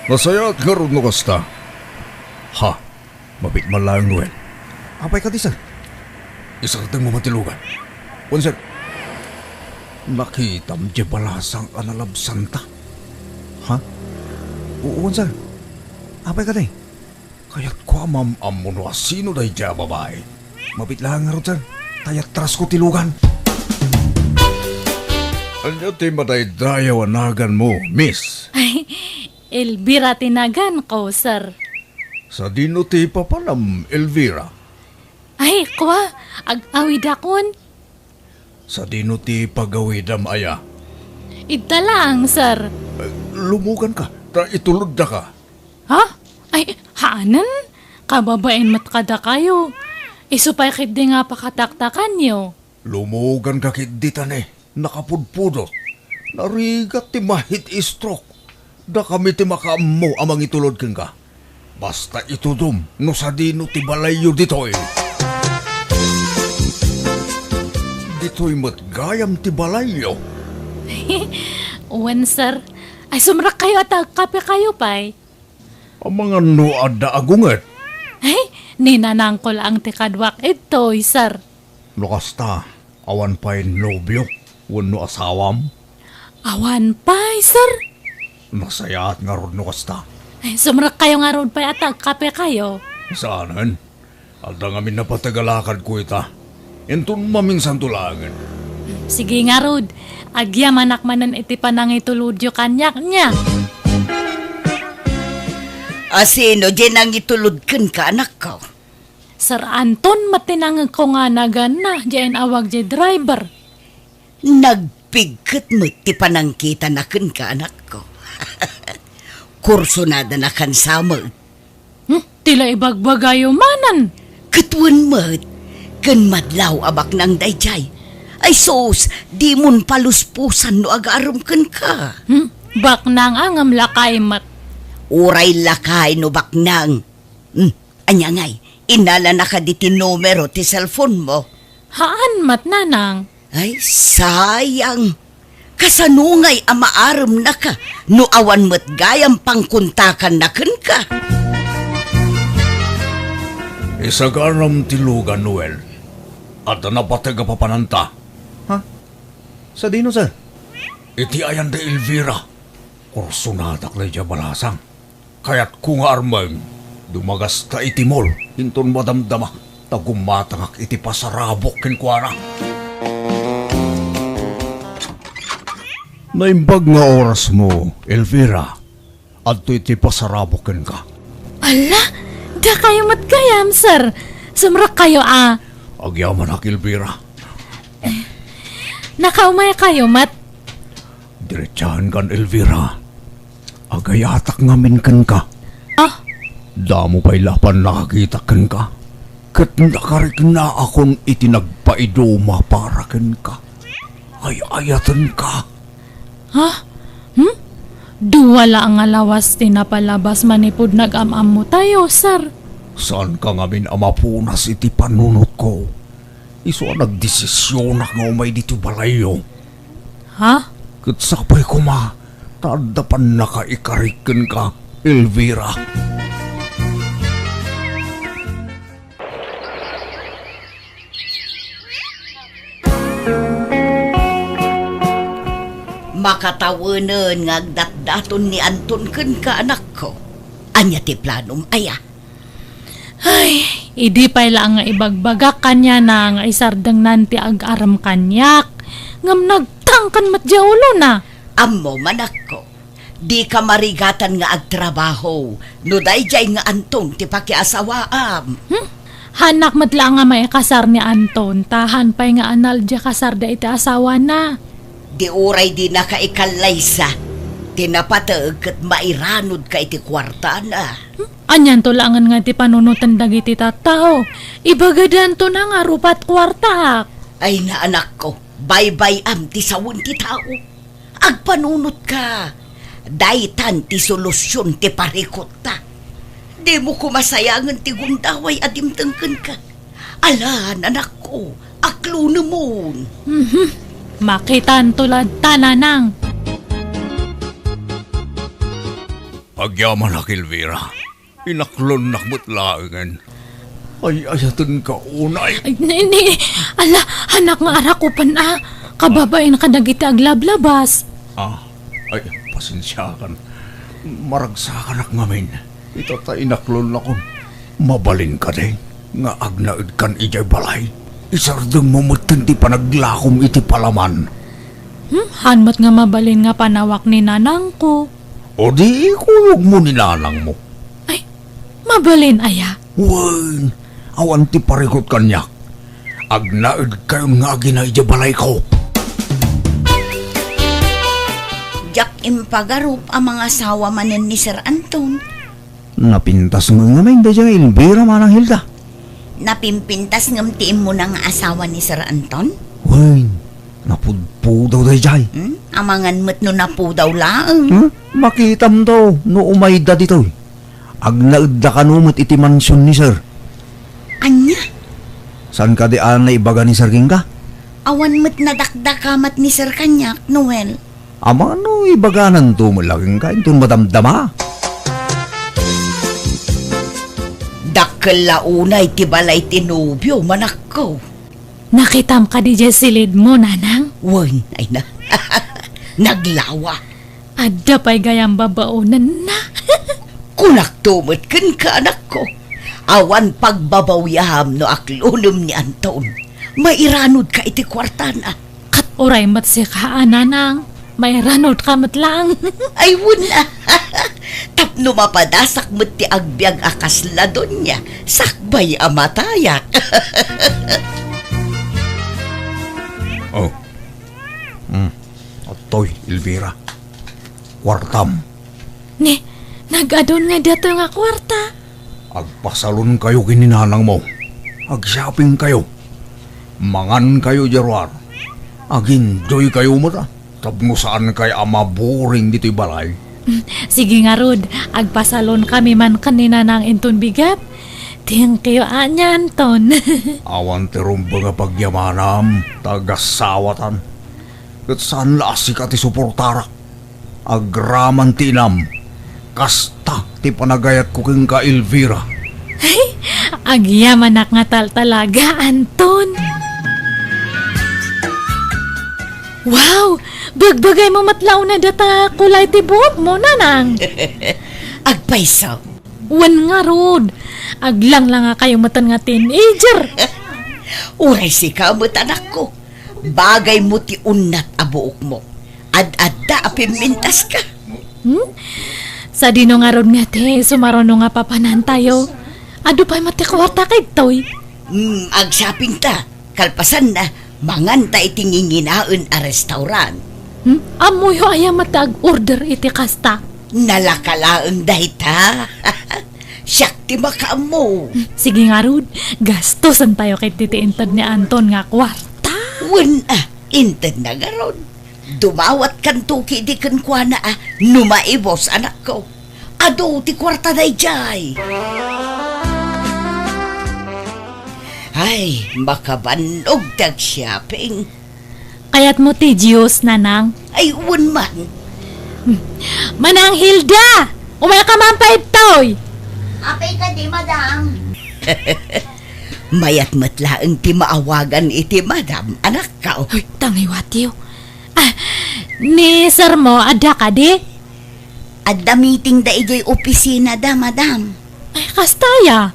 Nasayaat ngarud no kasta. Ha? Mabit man laeng, Noel. Apay kadi, sir? Isardengmo man ti lugan. Wen, sir. Nakitam diay balasang a nalabsanta? Ha? U-, wen, sir. Apay kadi? Kayatko a maam-ammo no asino daydiay a babai. Mabit laeng ngarud, sir. Ta ayatrasko ti lugan. Ania ti madaydayaw a naganmo, miss? Ay, Elvira ti naganko, sir. Sadino ti papanam, Elvira? Ay, kua, ag-awidakon. Sadino ti pagawidam aya? Ita laeng, sir. Eh, lumuganka, ta ituloddaka. Ha? Ay, haanen? Kababain met kadakayo. Isu pay ketdi nga pakataktakanyo. Lumuganka ketdi ta ne, nakapudpudot. Narigat ti ma-heat stroke. Dakami ti makaammo a mangitulod kenka. Basta itudom no sadino ti balayyo ditoy. Ditoy met gayam ti balayyo. Wen, sir. Ay, sumrekkayo a ta agkapekayo pay. Amangan no adda agunget. Ay, ni nanangko laeng ti kaduak ditoy, sir. No kasta, awan pay nobio wenno asawam? Awan pay, sir. Nasayaat ngarud no kasta. Ay, sumrekkayo ngarud pay a ta agkapekayo. Saanen? Adda ngamin napateg a lakadko ita. Inton maminsanto laengen. Sige ngarud, agyamanak manen iti panangitulodyo kaniak, nia. Asino diay nangitulod kenka, anakko? Sir Anton met ti nangegko nga naganna, diay inawag diay driver. Nagpigket met ti panangkitana kenka, anakko. Kursunadana kansa met. Hmm, ti la ibagbagayo manen. Ket wen met, ken madlaw a baknang daydiay. Ay sus, dimon paluspusan no agarem kenka. Hmm, baknang a ngem lakay met. Uray lakay no baknang. Hmm, ania ngay, innalana kadi ti numero ti cellphone mo? Haan met, nanang. Ay, sayang. Kasano ngay a maaremnaka no awan met gayam pangkontakanna kenka? Isagaram ti lugan, Noel. Adda napateg a papananta. Ha? Sadino, sir? Iti ayan da Elvira. Kursunadak daydiay a balasang. Kayatko nga armem, dumagasta iti mall, inton madamdama ta gumatangak iti pasarabok kenkuana. Naimbag nga orasmo, Elvira. Adtoy ti pasarabok kenka. Ala, dakayo met gayam, sir. Sumrekkayo a. Agyamanak, Elvira. Nakaumaykayo met. Diretsahankan, Elvira. Agayatak ngamin kenka. Ah? Damo pay la a pannakakitak kenka. Ket nakariknaakon iti nagpaiduma para kenka. Ay-ayatenka. Ha? Hmm? Dua la nga lawas ti napalabas manipud nag-am-ammotayo, sir. Saanka ngamin a mapunas iti panunotko. Isu a nagdesisionak nga umay ditoy balayyo. Ha? Ket sapay koma, ta adda pannakaikarik kenka, Elvira. Makatawenen nga agdatdaton ni Anton kenka, anakko. Ania ti planom, aya? Ay, idi pay la nga ibagbagak kaniana nga isardengnan ti agarem kaniak, ngem nagtangken met diay ulona. Ammom, anakko, dika marigatan nga agtrabaho no daydiay nga Anton ti pakiasawaam. Hmm? Haanak met la nga maikasar ni Anton, ta haan pay nga anal diay kasarda iti asawana. Di uray dinaka ikallaysa, ti napateg ket mairanodka iti kuartana. Hmm? Anianto laengen nga ti panunoten dagiti tattao? Ibagadanto na nga rupat kuartaak. Ay, naanakko, baybay-am ti sawen ti tao. Agpanunotka. Daytan ti solusion ti parikutta. Dimo koma sayangen ti gundaway a dimteng kenka. Ala, anakko, aklonemon. Mhm. Makitanto latta, nanang. Agyamanak, Elvira. Inaklonnak met laengen. Ay-ayatenka unay. Ay, ni, ni, ala, haanak nga arakupen a. Kababain kadagiti aglablabas. Ah, ay, pasensiakan. Maragsakanak ngamin. Ita ta inaklonnakon. Mabalin kadi nga agnaedkan idiay balay? Isardengmo metten ti panaglakom iti palaman. Hmm, haan met nga mabalin nga panawak ni nanangko. O di ikuyogmo ni nanangmo. Ay, mabalin aya? Wen, awan ti parikut kaniak. Agnaedkayon nga agina idiay balayko. Diak impagarup a mangasawa manen ni Sir Anton. Napintas ngamin daydiay nga Elvira, Manang Hilda. Napimpintas ngem ti immuna nga asawa ni Sir Anton? Wen, napudpudaw daydiay. Hmm? Amangan met no napudaw laeng. Hmm? Makitamto no umayda ditoy. Agnaedda kano met iti mansion ni Sir. Ania? Saan kadi a naibaga ni Sir kenka? Awan met nadakdakamat ni Sir kaniak, Noel. Amangan no ibagananto met la kenka inton madamdama. Dakkel la unay ti balay ti nobio, manakko. Nakitam kadi diay silidmo, nanang? Wen, ay na. Naglawa. Adda pay gayam babaonenna. Kunakto met kenka, anakko. Awan pagbabawiam no aklonem ni Anton. Mairanodka iti kuartana. Ket uray met sika a, nanang, mairanodka met laeng. Ay, wen a. Tapno mapadasak met ti agbiag a kasla donia, sakbay a matayak. Oh. Hmm. Adtoy, Elvira. Kuartam. Ni, nag-adun nga datoy nga kuarta. Agpasalonkayo ken ni nanangmo. Agshoppingkayo. Mangankayo idiay ruar. Ag-enjoykayo met, a. Tapno saankay a maboring ditoy balay. Sige ngarud, agpasalonkami man ken ni nanang inton bigat. Thank you, ania, Anton. Awan ti rumbeng a pagyamanam, ta agasawatan. Ket saan la a sika ti suportarak. Agraman ti inam. Kasta ti panagayatko kenka, Elvira. Ay, agyamanak nga taltalaga, Anton. Wow! Bagbagaymo met la unay data kulay ti buokmo, nanang. agpayso. Wen ngarud, aglanglangakayo metten nga teenager. Uray sika met, anakko. Bagaymo ti unnat a buokmo. Ad-adda a pimmintaska. Hmm? Sadino ngarud nga ti sumaruno nga papanantayo? Adu pay met ti kuarta kadtoy? Hmm, agshopping ta. Kalpasanna, manganta iti nginginaen a restaurant. Hmm? Ammoyo aya met ti ag-order iti kasta? Nalaka laeng dayta. Siak ti makaammo. Sige ngarud, gastosantayo ket ti inted ni Anton nga kuarta. Wen a, intedna ngarud. Dumawatkanto ketdi kenkuana a no maibus, anakko. Adu ti kuarta daydiay. Ay, makabannog ti agshopping. Kayatmo ti juice, Nanang? Ay, wen man. Manang Hilda! Umayka man pay ditoy! Apay kadi, madam? Mayat met laeng ti maawagan iti madam, anakko. Uy, tangiwatiyo. Ah, ni sirmo, adda kadi? Adda meeting da idiay opisina da, madam. Ay, kasta aya?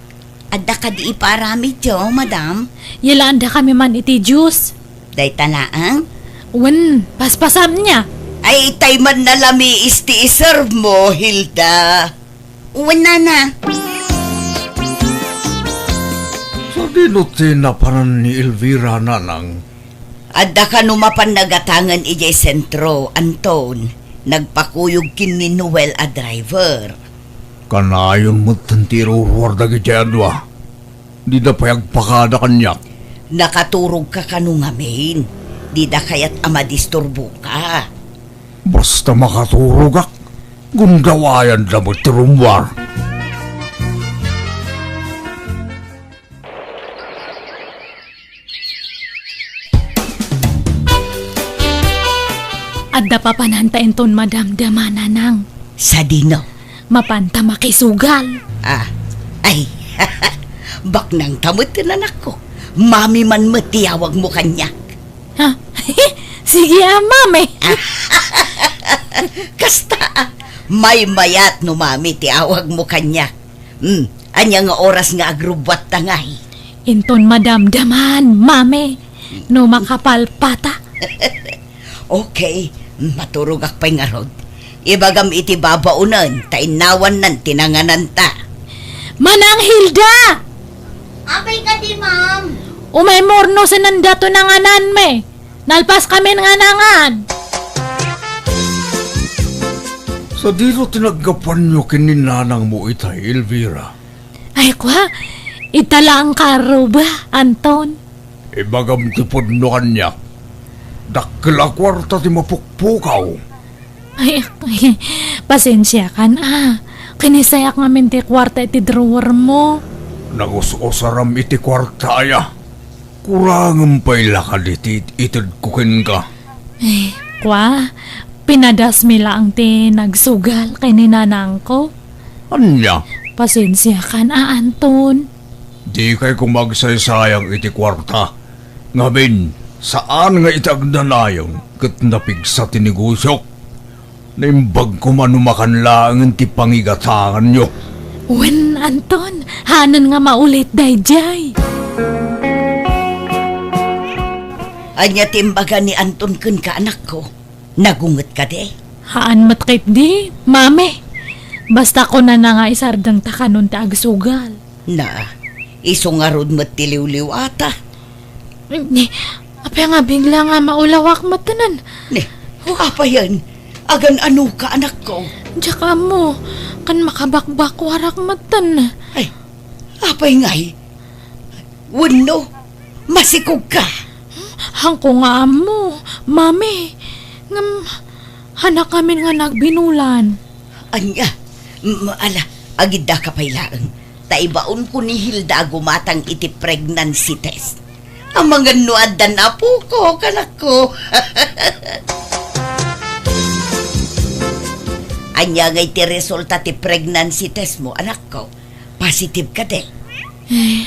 Adda kadi ipaaramidyo, madam? Yalaandakami man iti juice. Dayta laeng? Wen, paspasam nia. Ay, tay man nalamiis ti iservemo, Hilda. Wen, nana. Sadino ti napanan ni Elvira, nanang? Adda kano mapan nagatangen idiay sentro, Anton. Nagpakuyog ken ni Noel a driver. Kanayon metten ti iruruar dagidiay a dua. Dida pay agpakada kaniak. Nakaturogka kano ngamin? Dida kayat a madisturboka. Basta makaturogak, gundawayanda met ti rummuar. Adda papananta inton madamdama, nanang. Sadino? Mapanta makisugal. Ah, ay, baknangta met, anakko. Mami man met ti awagmo kaniak. Ha? Sige a, mami. Kasta a, maymayat no mami ti awagmo kaniak. Hmm, ania nga oras nga agrubbuatta ngay? Inton madamdaman, mami, no makapalpata. Okay, maturogak pay ngarud. Ibagam iti babaonen, ta innawannan ti nangananta. Manang Hilda! Apay kadi, ma'am? Umaymo urno, saan dato nangananmi? Nalpaskamin nga nangan. Sadino ti naggapuanyo ken ni nanangmo itay, Elvira? Ay, kua, ita laeng karruba, Anton. Ibagam ti pudno kaniak. Dakkel a kuarta ti mapukpukaw. Ay, ay, pasensiakan a. Kinisayak ngamin ti kuarta iti drawermo. Nagus-usaram iti kuarta aya. Kurangem pay la kadi ti itedko kenka. Eh, kua, pinadasmi laeng ti nagsugal ken ni nanangko. Ania? Pasensiakan a, Anton. Dikay koma agsaysayang iti kuarta. Ngamin, saan nga iti agnanayon ket napigsa ti negosiok. Naimbag koma no makan laengen ti pangigatanganyo. Wen, Anton, haanna nga maulit daydiay. Ania ti imbaga ni Anton kenka, anakko? Nagunget kadi? Haan met ketdi, mami. Basta kunana nga isardengta kanon ti agsugal. Na, isu ngarud met ti liwliwata. Ni, apay nga bigla nga maulawak metten? Ni, apayen? Agan-anoka, anakko? Diak ammo, ken makabakbakwarak metten. Ay, apay ngay? Wenno, masikogka? Haanko nga ammo, mami. Ngem, hanak ngamin nga nagbinulan. Ania? M-, ala, agiddaka pay laeng. Ta ibaonko ni Hilda a gumatang iti pregnancy test. Amangan no addan apoko, kanakko. Ania ngay ti resulta ti pregnancy test mo, anakko? Positive kadi? Eh,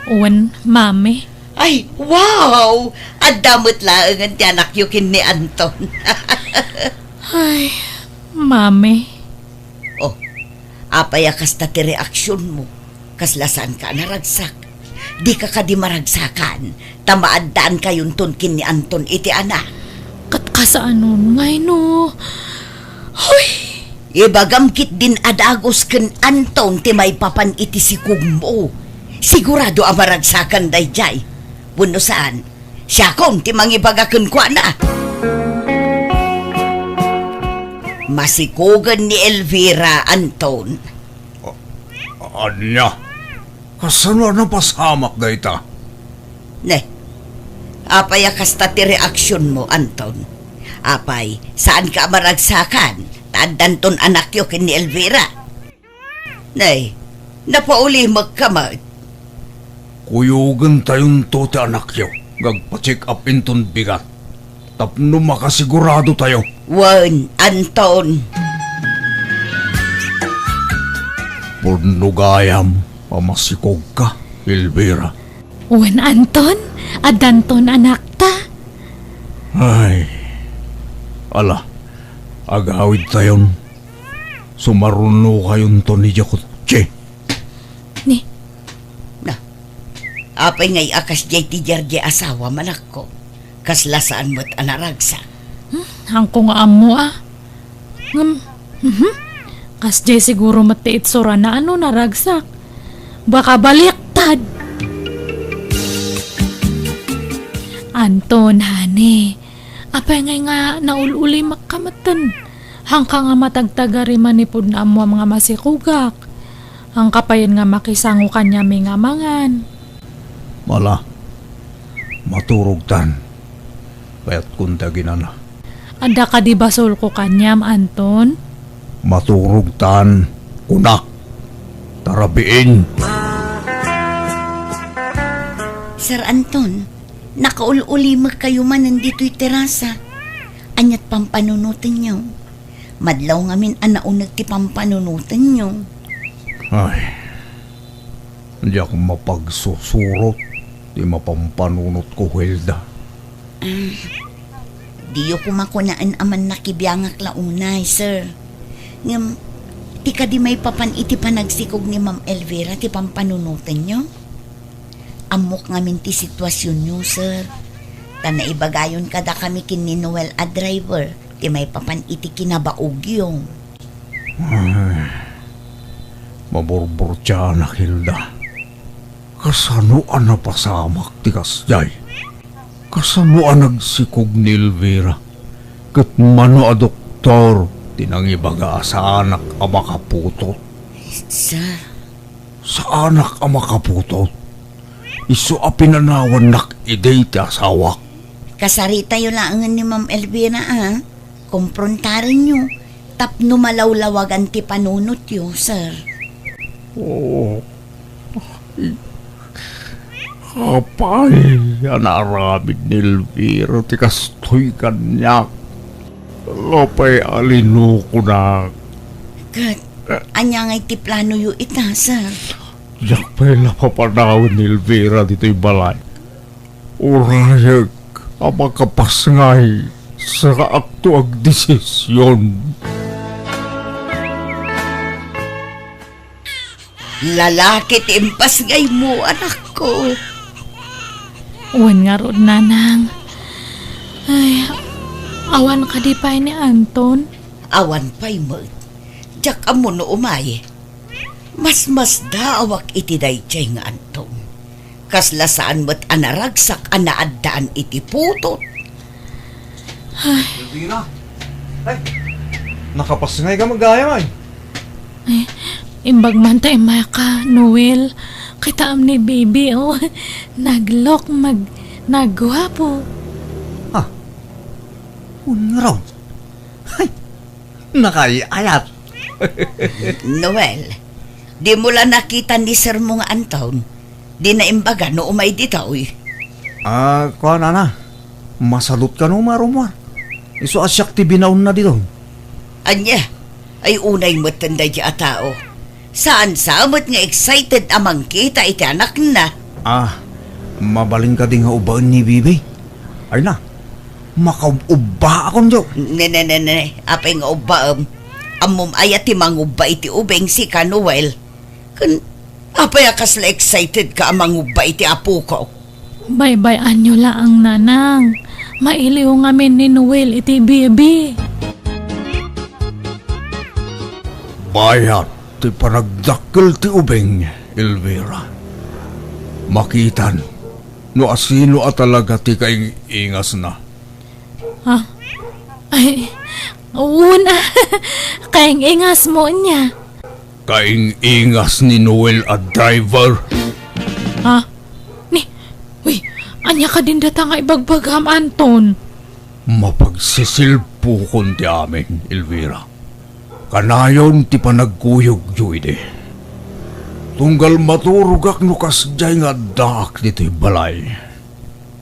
wen, mami. Ay, wow! Adda met laengen ti anakyo ken ni Anton. Ay, mami. Oh, Apay a kasta ti reaksionmo? Kasla saanka a naragsak? Dika kadi maragsakan, ta maaddaankayon ken ni Anton iti anak. Ket kasaanon ngay no? Hoy! Ibagam ketdin a dagus ken Anton ti maipapan iti sikogmo. Sigurado a maragsakan daydiay. Wenno saan, siakon ti mangibaga kenkuana. Masikogen ni Elvira, Anton. A-, ania? Kasano a napasamak dayta? Ne, apay a kasta ti reaksionmo, Anton? Apay, saanka a maragsakan, ta addanton anakyo ken ni Elvira? Ne, napaulimekka met. Kuyogentayonto ti anakyo nga agpa-check up inton bigat tapno makasigurado tayo. Wen, Anton. Pudno gayam a masikogka, Elvira. Wen, Anton, addanton anakta. Ay, ala, agawidtayon. Sumarunokayonto ni Jacuzzi. Ni? Na, apay ngay a kasdiay ti diardiay asawam, anakko? Kasla saan met a naragsak. Hmm, haanko nga ammo, a. Ngem, mhm. Kasdiay siguro met ti itsurana a no naragsak. Baka baliktad. Anton, honey, apay ngay nga naul-ulimekka metten? Haanka nga matagtagari manipud no ammoam nga masikogak. Haanka payen nga makisango kaniami nga mangan. Ala, maturogtan. Kayatkon ti aginana. Adda kadi basolko kaniam, Anton? Maturogtan, kunak. Ta rabiin. Sir Anton, nakaul-ulimekkayo manen ditoy terasa. Aniat pampanunotenyo? Madlaw ngamin a nauneg ti pampanunotenyo. Ay, diak mapagsusurot ti mapampanunotko, Hilda. Ah, diyo koma kunaen a mannakibiangak la unay, sir. Ngem, ti kadi maipapan iti panagsikog ni Ma'am Elvira ti pampanunotenyo? Ammok ngamin ti situasionyo, sir. Ta naibagayon kadakami ken ni Noel a driver ti maipapan iti kinabaogyo. Ay, maburburtianak, Hilda. Kasano a napasamak ti kasdiay? Kasano a nagsikog ni Elvira? Ket mano a doktor ti nangibaga a saanak a makaputot? Sir. Saanak a makaputot? Isu a pinanawannak idi ti asawak. Kasaritayo laengen ni Ma'am Elvira, a. Komprontarenyo tapno malawlawagan ti panunotyo, sir. Oh. Apay a naaramid ni Elvira ti kastoy kaniak? Apay a linukonak? Ket, ania ngay ti planoyo ita, sir? Diak pay la papanawen ni Elvira ditoy balay. Urayek a makapasngay, sakaakto agdesision. Lalaki ti impasngaymo, anakko. Wen ngarud, nanang. Ay, awan kadi pay ni Anton? Awan pay met. Diak ammo no umay. Masmasdaawak iti daydiay nga Anton. Kasla saan met a naragsak a naaddaan iti putot. Ay. Elvira! Ay! Nakapasngay ka met gayam, ay! Ay, imbag man ta immayka, Noel. Kitaem ni Bibi, oh. Naglook, mag-, nagguapo. Ha? Unraw? Ay! Nakaay-ayat. Noel, dimo la nakita ni sermo nga Anton? Dina imbaga no umay ditoy. Ah, kuan, ana. Masalutka no umay rummuar. Isu a siak ti binaonna ditoy. Ania? Ay, unay metten daydi a tao. Saan sa met nga excited a mangkita iti anakna? Ah, mabalin kadi nga ubbaen ni Bibi? Ay na, makaub-ubbaakon, Jo. Ne, ne, ne, ne. Apay nga ubbaem? Ammom aya ti mangubba iti ubing, sika, Noel? Ken apay a kasla excited ka a mangubba iti apoko? Baybay-anyo laeng, Nanang. Mailiw ngamin ni Noel iti bibi. Bayat ti panagdakkel ti ubing, Elvira. Makitan no asino a talaga ti kaing-ingasna. Ha? Ay, una, kaing-ingasmo ania? Kaing-ingas ni Noel a driver. Ha? Ni, uy, ania kadin data nga ibagbagam, Anton? Mapagsisilpukon ti amin, Elvira. Kanayon ti panagkuyogyo idi. Tunggal maturogak no kasdiay nga addaak ditoy balay.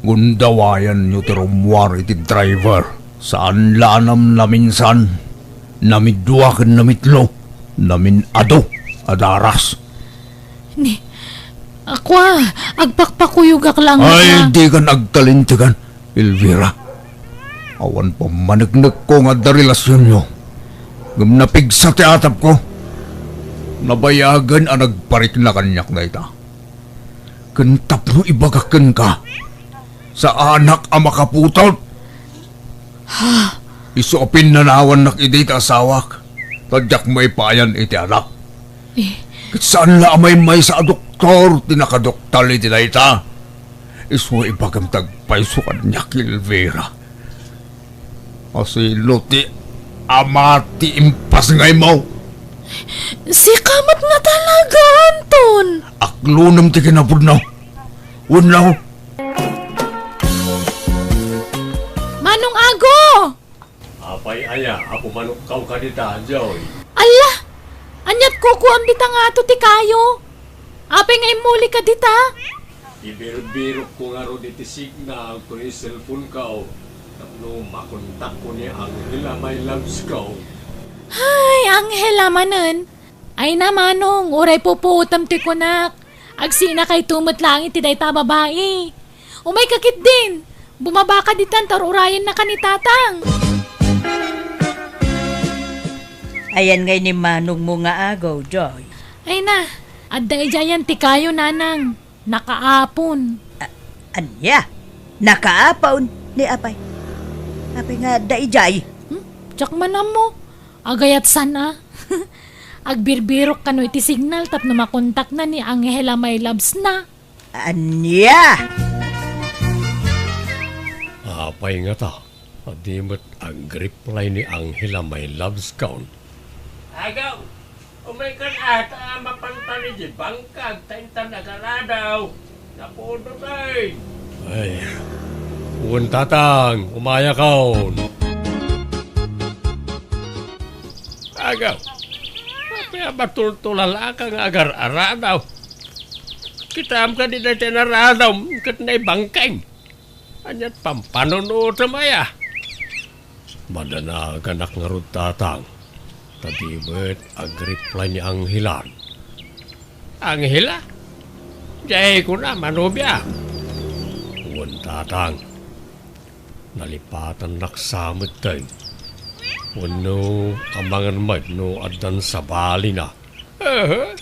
Gundawayanyo ti rummuar iti driver. Saan la a namnaminsan, namidua ken namitlo, namin-adu a daras. Ni, akua, agpakpakuyogak laeng. Ay, nga dikan agkalintegan, Elvira. Awan pammaneknekko nga adda relasionyo. Ngem napigsa ti atapko. Nabayagen a nagparikna kaniak dayta. Ken tapno ibagak kenka, saanak a makaputot. Ha? Isu a pinnanawannak idi ti asawak, ta diak maipayan iti anak. Eh. Ket saan la a maymaysa a doktor ti nakadoktal iti dayta. Isu a ibagam ti agpayso kaniak, Elvira. Asino ti ama ti impasngaymo? Sika met nga talaga, Anton. Aklonem ti kinapudno. Wenno? Manong Ago! Apay aya a pumanokkaw kadita, Joy? Alla! Aniat kukuam dita ngato ti kayo? Apay nga immuli ka dita? Ibirbirokko ngarud iti signal ken cellphone-ko tapno makontakko ni Angela, my loves-ko. Ay, Angela manen. Ay na, Manong, uray pupuotem ti kunak. Agsinakayto met laeng iti dayta a babai. Umayka ketdin. Bumabaka ditan ta ur-urayennaka ni Tatang. Ayan ngay ni manongmo nga agaw, Joy. Ay na, adda idiayen ti kayo, Nanang. Nakaapon. A-, ania? Nakaapon? Ni apay? Apay nga adda idiay? Hmm? Diak man ammo. Agayat san a. Agbirbirok kano iti signal tapno makontakna ni Angela, my loves-na. Ania? Apay ngata a di met agreply ni Angela, my loves-kon? Agaw, umaykan ata a mapantan iti bangkag ta intan agaradaw. Napudot ay. Ay, wen, Tatang, umayakon. Agaw, apay a matultulalaak nga agar-aradaw? Kitaem kadi dayta inaradawm ket naibangkeng. Aniat pampanunotem aya? Madanaganak ngarud, Tatang, ta di met agreply ni Angelan. Angela? Diay kuna, manobia? Wen, Tatang, nalipatannak sa metten. Wenno, amangan met no addan sabalina. Aha.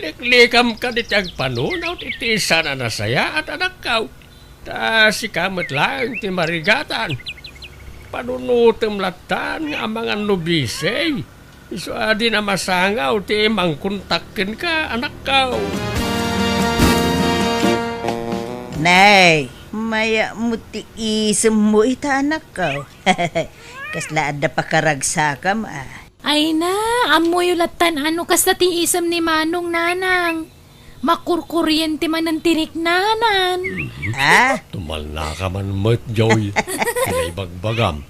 Liklikam kadi ti agpanunot iti saan a nasayaat, anakko. Ta sika met laeng ti marigatan. Panunotem lattan nga amangan no busy. Isu a di na masangaw ti mangkontak kenka, anakko. Nay, mayat met ti isemmo ita, anakko. Kasla adda pakaragsakam a. Ay na, ammoyo lattan a no kasta ti isem ni Manong, Nanang. Makurkuryente manen ti riknanan. Mhm. Ah? Tumalnaka man met, Joy. Ti naibagbagam.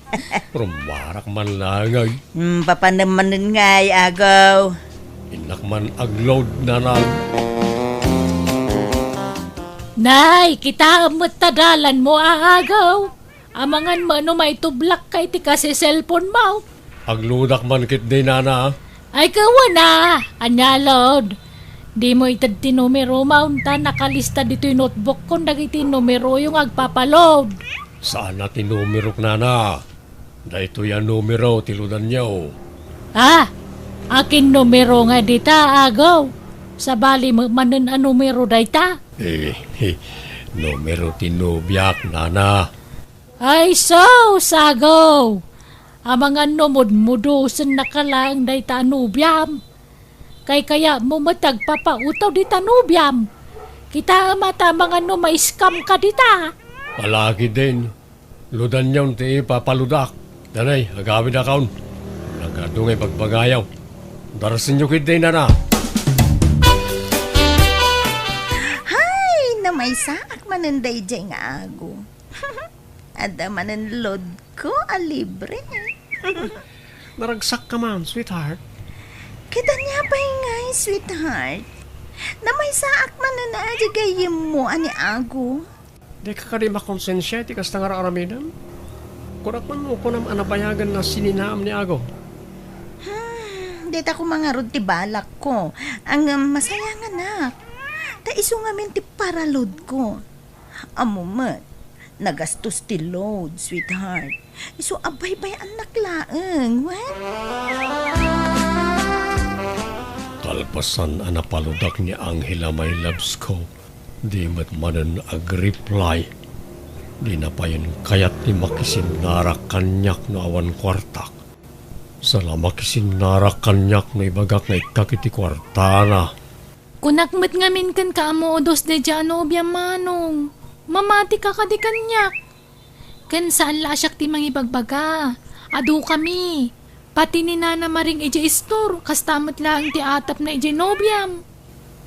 Rummuarak man laeng ay. Hmm, papanem manen ngay, agaw. Innak man ag-load, Nanang. Nay, kitaem met ta dalanmo a agaw. Amangan met no maitublak ka iti kasi cellphone-mo. Ag-load-ak man ketdi, Nana. Ay, kawana, ania, load? Dimo ited ti numero-mo, ta nakalista ditoy notebook-kon dagiti numeroyo nga agpapa-load. Saan a ti numerok, Nana. Daytoy a numero ti loadanyo. Ah, Akin numero nga dita, Ago? Sabali met manen a numero dayta? Eh, numero ti nobiak, nana. Ay, sus, Ago! Amangan no mudmudusen naka laeng dayta a nobiam. Kaykayatmo met agpapautaw dita nobiam. Kitaem a ta amangan no ma-scam ka dita. Ala ketdin. Ludanyon ti ipapaludak. Danay, agawidakon. Nagadu nga ibagbagayo. Darsenyo ketdin, nana. Hay, namaysaak manen daydiay nga Ago. Adda manen loadko a libre. Naragsakka man, sweetheart. Ket ania pay ngay, sweetheart? Namaysaak manen a di gayyemmo a ni Ago. Dika kadi makonsensia iti kasta nga ar-aramidem? Kunak man no kunam a nabayagen a sininaam ni Ago. Hmm, dita koma ngarud ti balakko. Ngem masayanganak. Ta isu ngamin ti paraloadko. Ammo met, nagastos ti load, sweetheart. Isu a baybay-annak laeng, wen? Kalpasan a napaludak ni Angela, my loves ko, di met manen agreply. Dina payen kayat ti makisinnarak kaniak no awan kuartak. Saan a makisinnarak kaniak no ibagak nga ikkak iti kuartana. Kunak met ngamin kenka a modos daydiay a nobiam, Manong. Mamatika kadi kaniak? Ken saan la a siak ti mangibagbaga. Adukami. Pati ni Nana Maring idiay istor, kasta met laeng ti atapna idiay nobiam.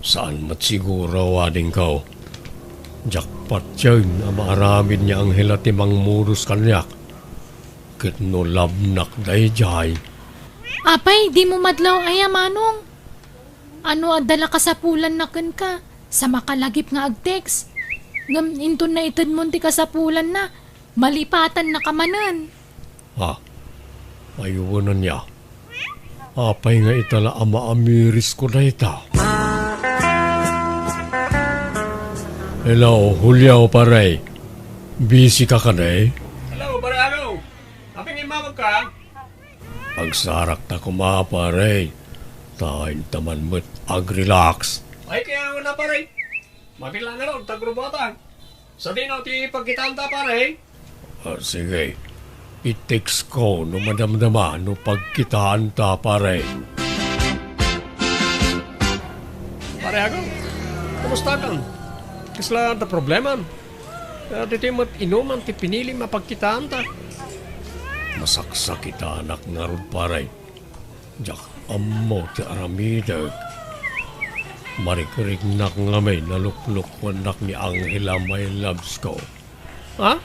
Saan met siguro, wadingko. Diak patien a maaramid ni Angela ti mangmodos kaniak. Ket no labnak daydiay. Apay, dimo madlaw aya, Manong? Ano adda la kasapulanna kenka? Sa makalagip nga ag-text. Ngem inton naitedmon ti kasapulanna, malipatannaka manen. Ah, ay wen ania. Apay nga ita la a maamirisko dayta? Hello, Julio, pare. Busy ka kadi? Hello, pare Alo. Apay nga immawagka? Agsarakta koma, pare. Ta inta man met ag-relax. Ay, kaya nga na, pare. Mabilang nga ron, tagrubuatan. Sadino ti pagkitaanta, pare? Ah, sige. I-text ko no madamdama no pagkitaanta, pare. Pare Ago, kumusta kan? Kasla adda problemam? Ah, ditoy met inuman ti pinilim a pagkitaanta. Masaksakitanak ngarud, pare. Diak ammo ti aramidek. Marikriknak ngamin a luklukuennak ni Angela, my loves ko. Ha?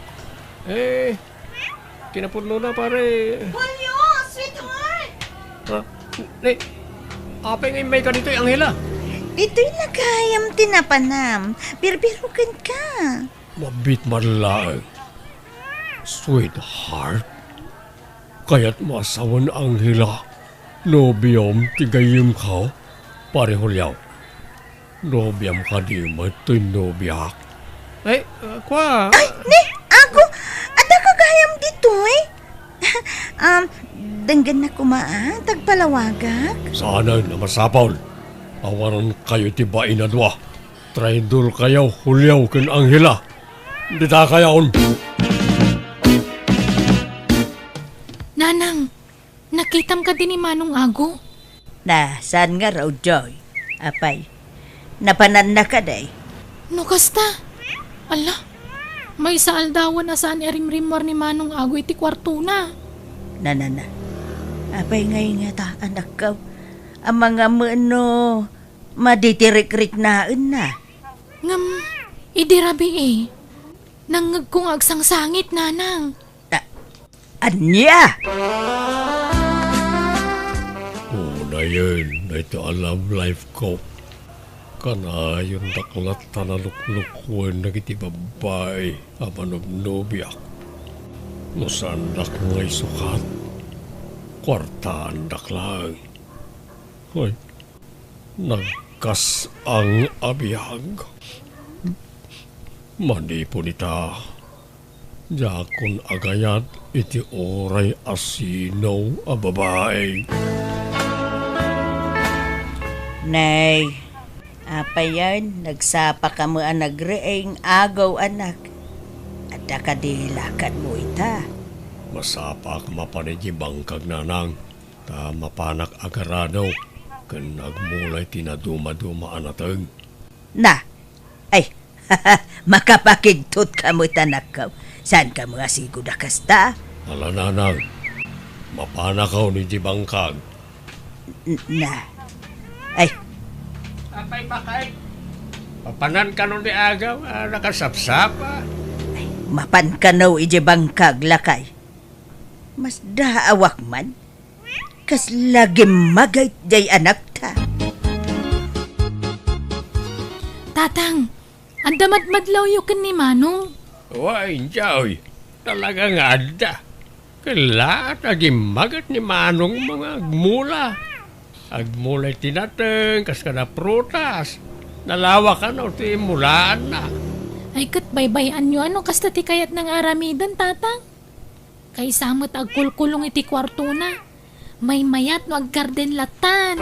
Eh, kinapudnona, pare. Julio, sweetheart! Ha? Eh, apay nga immayka ditoy, Angela? Ditoy na gayam ti napanam. Birbirokenka. Mabiit man laeng. Sweetheart, kayatmo a sawen, Angela, nobiom ti gayyemko, pare Julio. Nobiam kadi met toy nobiak? Ay, ah, kua. Ay, ni, Ago, adda ka gayam ditoy? Um, denggennak koma, ah, ta agpalawagak. Saanen a masapul. Awanan kayo ti bain a dua. Traidor kayo, Julio ken Angela. Dita kayon. Nanang, nakitam kadi ni Manong Ago? Na, saan ngarud, Joy? Apay, napananna kadi? No kasta? Ala, maysa aldawen a saan irimrimmuar ni Manong Ago iti kuartona. Na, na, na. Apay ngay ngata, anakko? Amangan no madi ti rikriknaenna. Ngem, idi rabii, nangngegko nga agsangsangit, Nanang. A-, ania? Unayen daytoy a love life ko. Kanayondak latta a luklukuen dagiti babbai a manobnobiak. No saandak nga isukat, kuartaandak laeng. Ay, nagkas-ang a biag. Manipud ita, diakon agayat iti uray a sino a babai. Nay, apayen, nagsapaka met a nagreeng, Agaw, anak. Adda kadi lakadmo ita? Masapaak mapan idiay bangkag, nanang, ta mapanak agaradok ken agmula iti nadumaduma a nateng. Na, ay, makapakigtot ka met, anakko. Saan ka met a sigud a kasta? Ala, nanang, mapanakon idiay bangkag. N-, na. Ay. Apay, Bakay? Mapanan kano ni Agaw a nakasapsapa? Ay, mapan kano idiay bangkag, lakay. Masdaawak man. Kasla gimmagayt diay anakta. Tatang, adda madmadlawyo ken ni Manong? Wen, Joy. Talaga nga adda. Kellaat a gimmaget ni Manongmo nga agmula. Agmula iti nateng kas kada prutas. Nalawa kano ti mulaanna. Ay, ket baybay-anyo no kasta ti kayatna nga aramiden, Tatang. Kaysa met agkulkulong iti kuartona. Maymayat no aggarden lattan.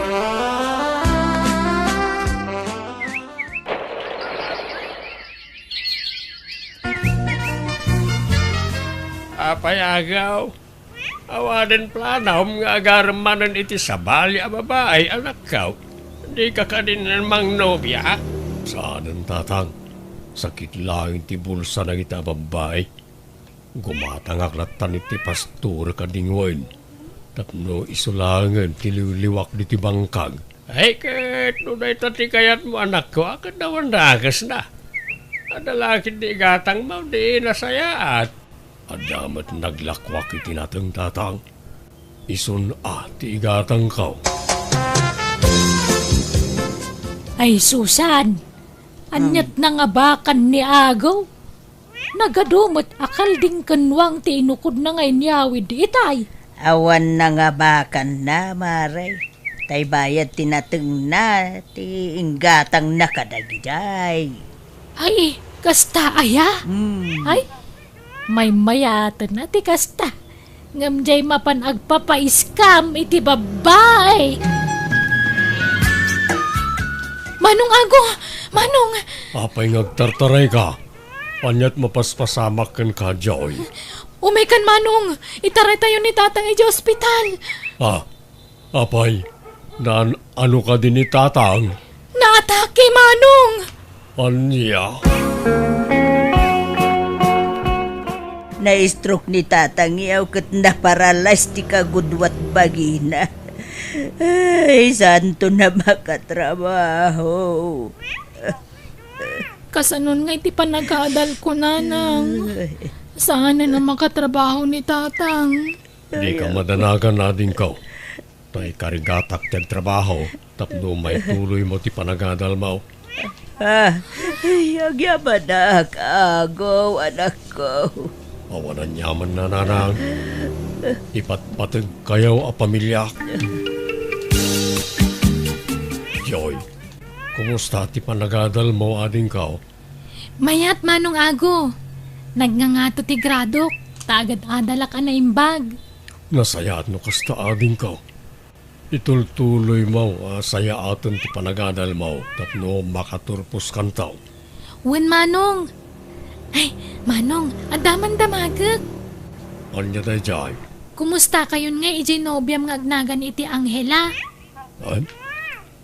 Apay, Agaw? Awanen planom nga agarem manen iti sabali a babai, anakko? Dika kadi mangnobiak? Saanen, Tatang. Sakit laeng ti bulsa dagita a babbai. Gumatangak lattan iti pastorek a dingwen tapno isu laengen ti liwliwak ditoy bangkag. Ay, ket no dayta ti kayatmo, anakko, a ket awan dakesna. Adda la ketdi igatangmo, di nasayaat. Adda met naglakuak iti nateng, Tatang. Isun a ti igatangko. Ay, Susan! Aniat nga abakan ni Agaw? Nagadu met a kaldingkennuang ti inukodna nga inyawid itay. Awan nangabakanna, Mare. Tay bayad ti natengna, ti inggatangna kadagidiay. Ay, kasta aya? Hmm. Ay, maymayaten a ti kasta. Ngem diay mapan agpapaiskam iti babbai. Manong Ago! Manong! Apay nga agtartarayka? Aniat mapaspasamak kenka, Joy? Umaykan, Manong! Itaraytayo ni Tatang idiay ospital! Ah, apay, naan-ano kadi ni Tatang? Naatake, Manong! Ania? Na-stroke ni Tatang, yaw, ket naparalyze ti kagudua ti bagina. Ay, saanton a makatrabaho. Kasanon nga iti panagadalko, Nanang? Saanen a makatrabaho ni Tatang. Dika madanagan, adingko. Ta ikarigatak ti agtrabaho tapno maituloymo ti panagadalmo. Ah, ay, agyamanak, Ago, anakko. Awan aniamanna, Nanang. Ipatpategkayo a pamiliak. Joy, kumusta ti panagadalmo, adingko? Mayat, Manong Ago. Nagngangato ti gradok, ta agad-adalak a naimbag. Nasayaat no kasta, adingko. Itultuloymo a sayaaten ti panagadalmo tapno makaturposkanto. Wen, Manong. Ay, Manong, adda man damagek. Ania daydiay? Kumustakayon nga idiay nobiam nga agnagan iti Angela? Ay,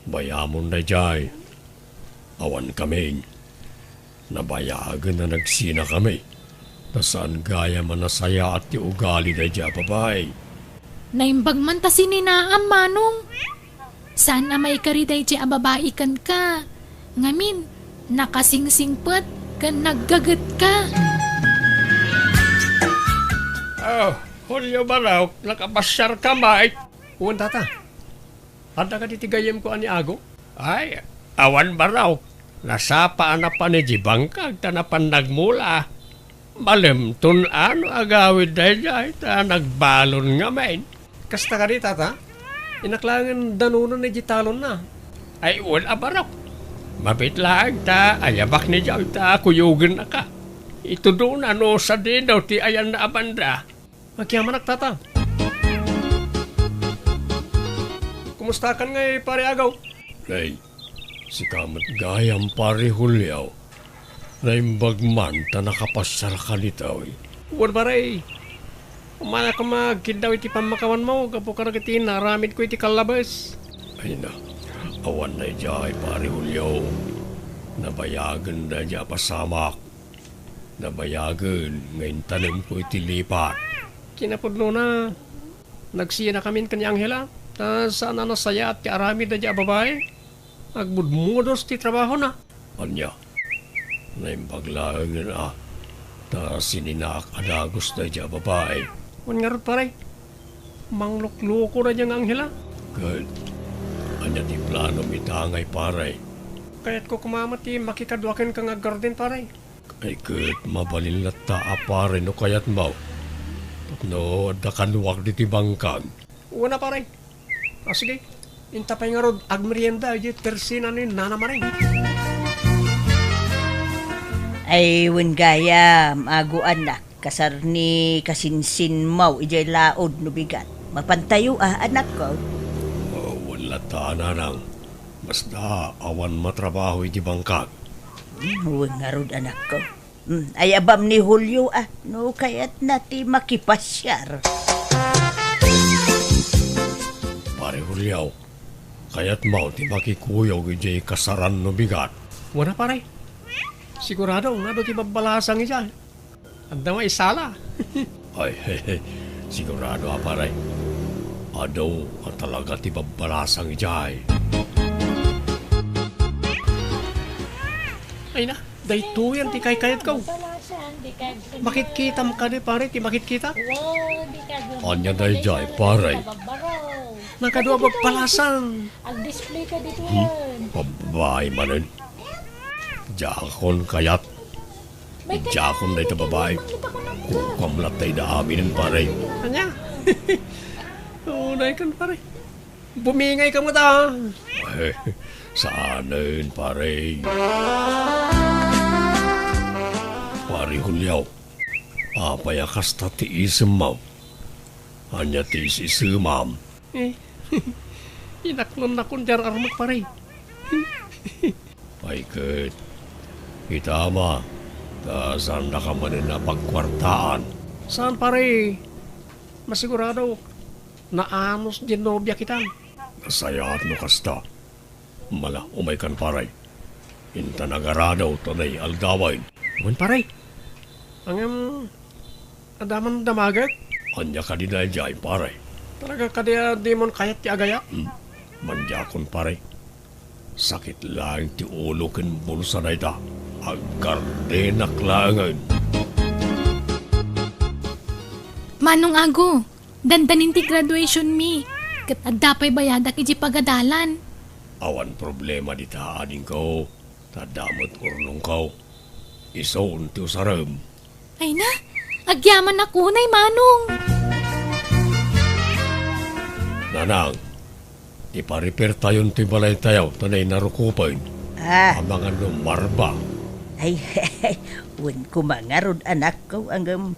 bayamon daydiay. Awan kami. Nabayagen a nagsinakami, ta saan gayam a nasayaat ti ugali daydiay a babai. Naimbag man ta sininaam, Manong. Saan a maikari daydiay a babai kenka. Ngamin, nakasingsingpet ken naggagetka. Oh, Julio Barok, nakapasiarka met? Wen, Tata. Adda kadi ti gayyemko a ni Ago? Ay, awan, Barok. Nasapa a napan idiay bangkag ta napan nagmula. Malemton a no agawid daydiay ta nagbalon ngamin. Kasta kadi, Tata? Innak laengen danonen idiay talonna. Ay, wen a, Barok. Mabiit laeng ta ayabak ni Joy ta kuyogennaka. Itudona no sadino ti ayanna a banda. Agyamanak, Tata. Kumustakan ngay, Pare Agaw? Ay, sika met gayam, Pare Julio. Naimbag man ta nakapasiarka ditoy. Wen, pare. Umana koma agkiddaw iti pammakawanmo gapu kadagiti naaramidko iti kallabes. Ay na, awan daydiay, Pare Julio. Nabayagen daydiay a pasamak. Nabayagen nga intanemko iti lipat. Kinapudnona, nagsianakamin ken ni Angela, ta saan a nasayaat ti aramid daydiay a babai. Agmudmudos ti trabahona. Ania? Naimbag laengen a, ta sininaak a dagus daydiay a babai. Wen ngarud, pare, manglukloko daydiay nga Angela. Ket ania ti planom ita ngay, pare? Kayatko koma met ti makikadua kenka nga aggarden, pare. Ay, ket mabalin latta a, pare, no kayatmo. Tapno adda kaduak ditoy bangkag. Wen a, pare. A, sige. Inta pay ngarud agmerienda idiay tersina ni Nana Maring. Ay, wen gayam, aguanak, kasar ni kasinsinmaw idiay laod no bigat. Mapantayo a, anakko. Oh, wen latta, nanang. Basta awan matrabaho iti bangkag. Hmm, wen ngarud, anakko. Hmm, ay-abam ni Julio a, no kayatna ti makipasiar. Pare Julio, kayatmo ti makikuyog idiay kasaran no bigat? Wen a, pare. Sigurado nga adu ti babbalasang idiay. Adda maisala. Ay, sigurado a, pare. Adu a talaga ti babbalasang idiay. Ay na, daytoyen ti kaykayatko. Babbalasang, di ka. Makitkitam kadi, pare, ti makitkita? Wow, di ka. Ania daydiay, pare? Nakadua babbalasang. Ag-display ka ditoyen. Babai manen. Diakon kayat. Diakon dayta babai. Kukam latta ida aminen, pare. Ania? Unay kan, pare. Bumingay ka met a. Eh, saanen, pare. Pare Julio, apay a kasta ti isemmo? Ania ti is-isemam? Eh, inaknonnakon ti ar-armek, pare. Ay ket, ita ama, ta saandaka manen a pagkuartaan. Saan, pare? Masigurado, naanus diay nobia kitan. Nasayaat no kasta. Mala, umaykan, pare. Intan agarado ta nay aldawen. Wen, pare. Ngem, adda man damagek? Ania kadi daydiay, pare? Talaga kadi a dimon kayat ti agayat? Hmm. Mandiakon, pare. Sakit laeng ti ulo ken bulsa dayta. Aggardenak laengen. Manong Ago, dandanin ti graduation mi, ket adda pay bayadak idiay pagadalan. Awan problema dita, adingko, ta adda met urnongko. Isun ti usarem. Ay na, agyamanak unay, Manong. Nanang, ipa-repair tayon toy balaytayo ta nay narukopen. Ah. Amangan no marba. Ay, wen koma ngarud, anakko, ngem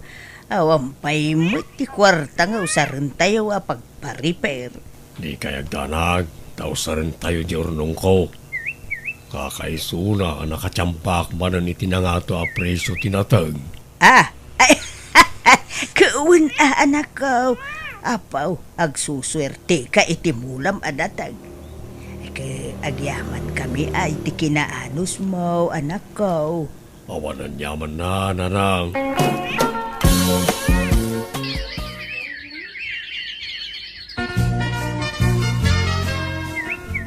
awan pay met ti kuarta nga usarentayo a pagpa-repair. Dikay agdanag, ta usarentayo diay urnongko. Kakaisuna a nakatiampak manen iti nangato a presio ti nateng. Ah, ay, wen a, anakko. Apo, agsusuerteka iti mulam a nateng. Ket agyamankami a iti kinaanusmo, anakko. Awan aniamanna, nanang.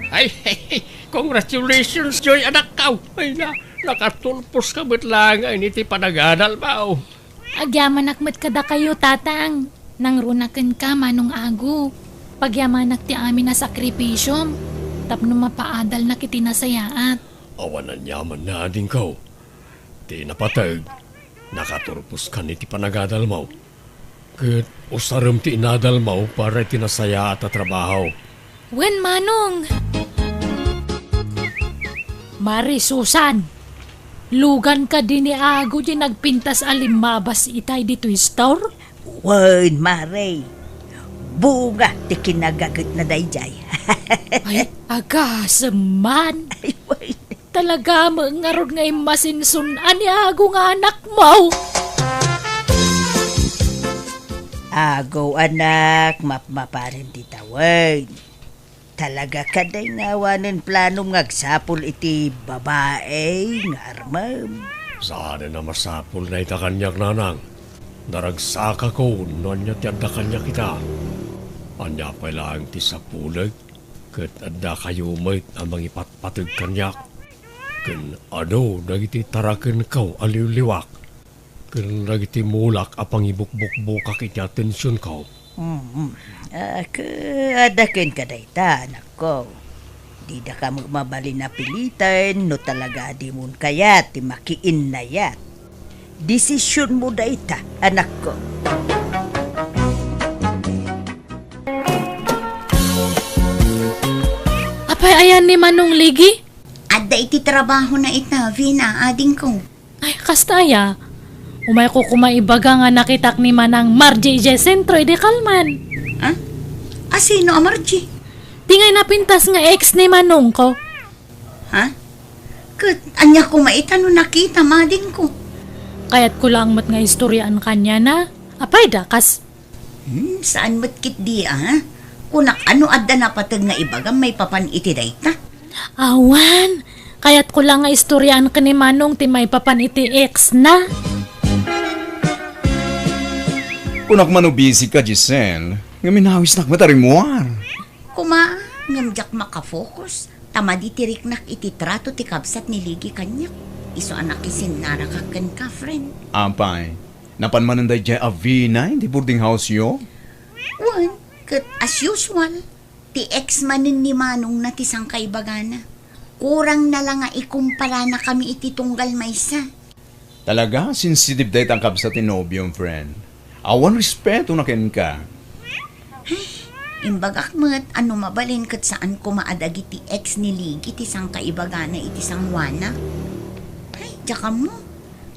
Ay, congratulations, Joy, anakko. Ay na, nakatulposka met laengen iti panagadalmo. Agyamanak met kadakayo, Tatang. Nangruna kenka, Manong Ago. Pagyamanak ti amin a sakripisiom tapno mapaadalnak iti nasayaat. Awan aniamanna, adingko. Ti napateg, nakaturposkan iti panagadalmo. Ket usarem ti inadalmo para iti nasayaat a trabaho. Wen, Manong. Mari Susan, lugan kadi ni Ago diay nagpintas a limmabas itay ditoy store? Wen, Mari. Bunga ti kinagagetna daydiay. Ay, agasem man. Ay, way. Talaga met ngarud nga immasinsun-an ni Ago nga anakmo. Ago, anak, mapmaparim ti tawen. Talaga kadi nga awanen planom nga agsapul iti babai nga armem? Saanen a masapul dayta kaniak, nanang. Naragsakakon no ania ti adda kaniak ita. Ania pay laeng ti sapulek, ket addakayo met a mangipatpateg kaniak. Ken adu dagiti tarakenko a liwliwak ken dagiti mulak a pangibukbukbukak iti atensionko. Mm. Ah, ke-, adda kenka dayta, anakko. Didaka met mabalin a piliten no talaga a dimon kayat ti makiinnayat. Desisionmo dayta, anakko. Apay ayan ni Manong Ligi? Adda iti trabahona ita, Vina, adingko. Ay, kasta aya. Umayko koma ibaga nga nakitak ni Manang Margie idiay sentro idi kalman. Ha? A, sino a Margie? Ti ngay napintas nga ex ni manongko. Ha? Ket ania koma ita no nakitam, adingko? Kayatko laeng met nga istoriaan kaniana. Apay da, kas Hmm, saan met ketdi, a? Kunak, no adda napateg nga ibagam maipapan iti dayta? Awan. Kayatko la nga istoriaan ken ni Manong ti maipapan iti ex-na. Kunak man no busy ka, Giselle, ngem inawisnak met a rimmuar. Koma, ngem diak makafocus. Ta madi ti riknak iti trato ti kabsat ni Ligi kaniak. Isu a nakisinnarakak kenka, friend. Apay, napan manen daydiay a Vina iti boarding house-yo? Wen, ket as usual, ti ex manen ni manongna ti sangkaibagana. Kurangna la nga ikumparana kami iti tunggal maysa. Talaga, sensitive dayta a kabsat ti nobiom, friend. Awan respeto na kenka. Ay, imbagak met a no mabalin ket saan koma a dagiti ex ni Ligi ti sangkaibagana iti sangoana. Ay, diak ammo.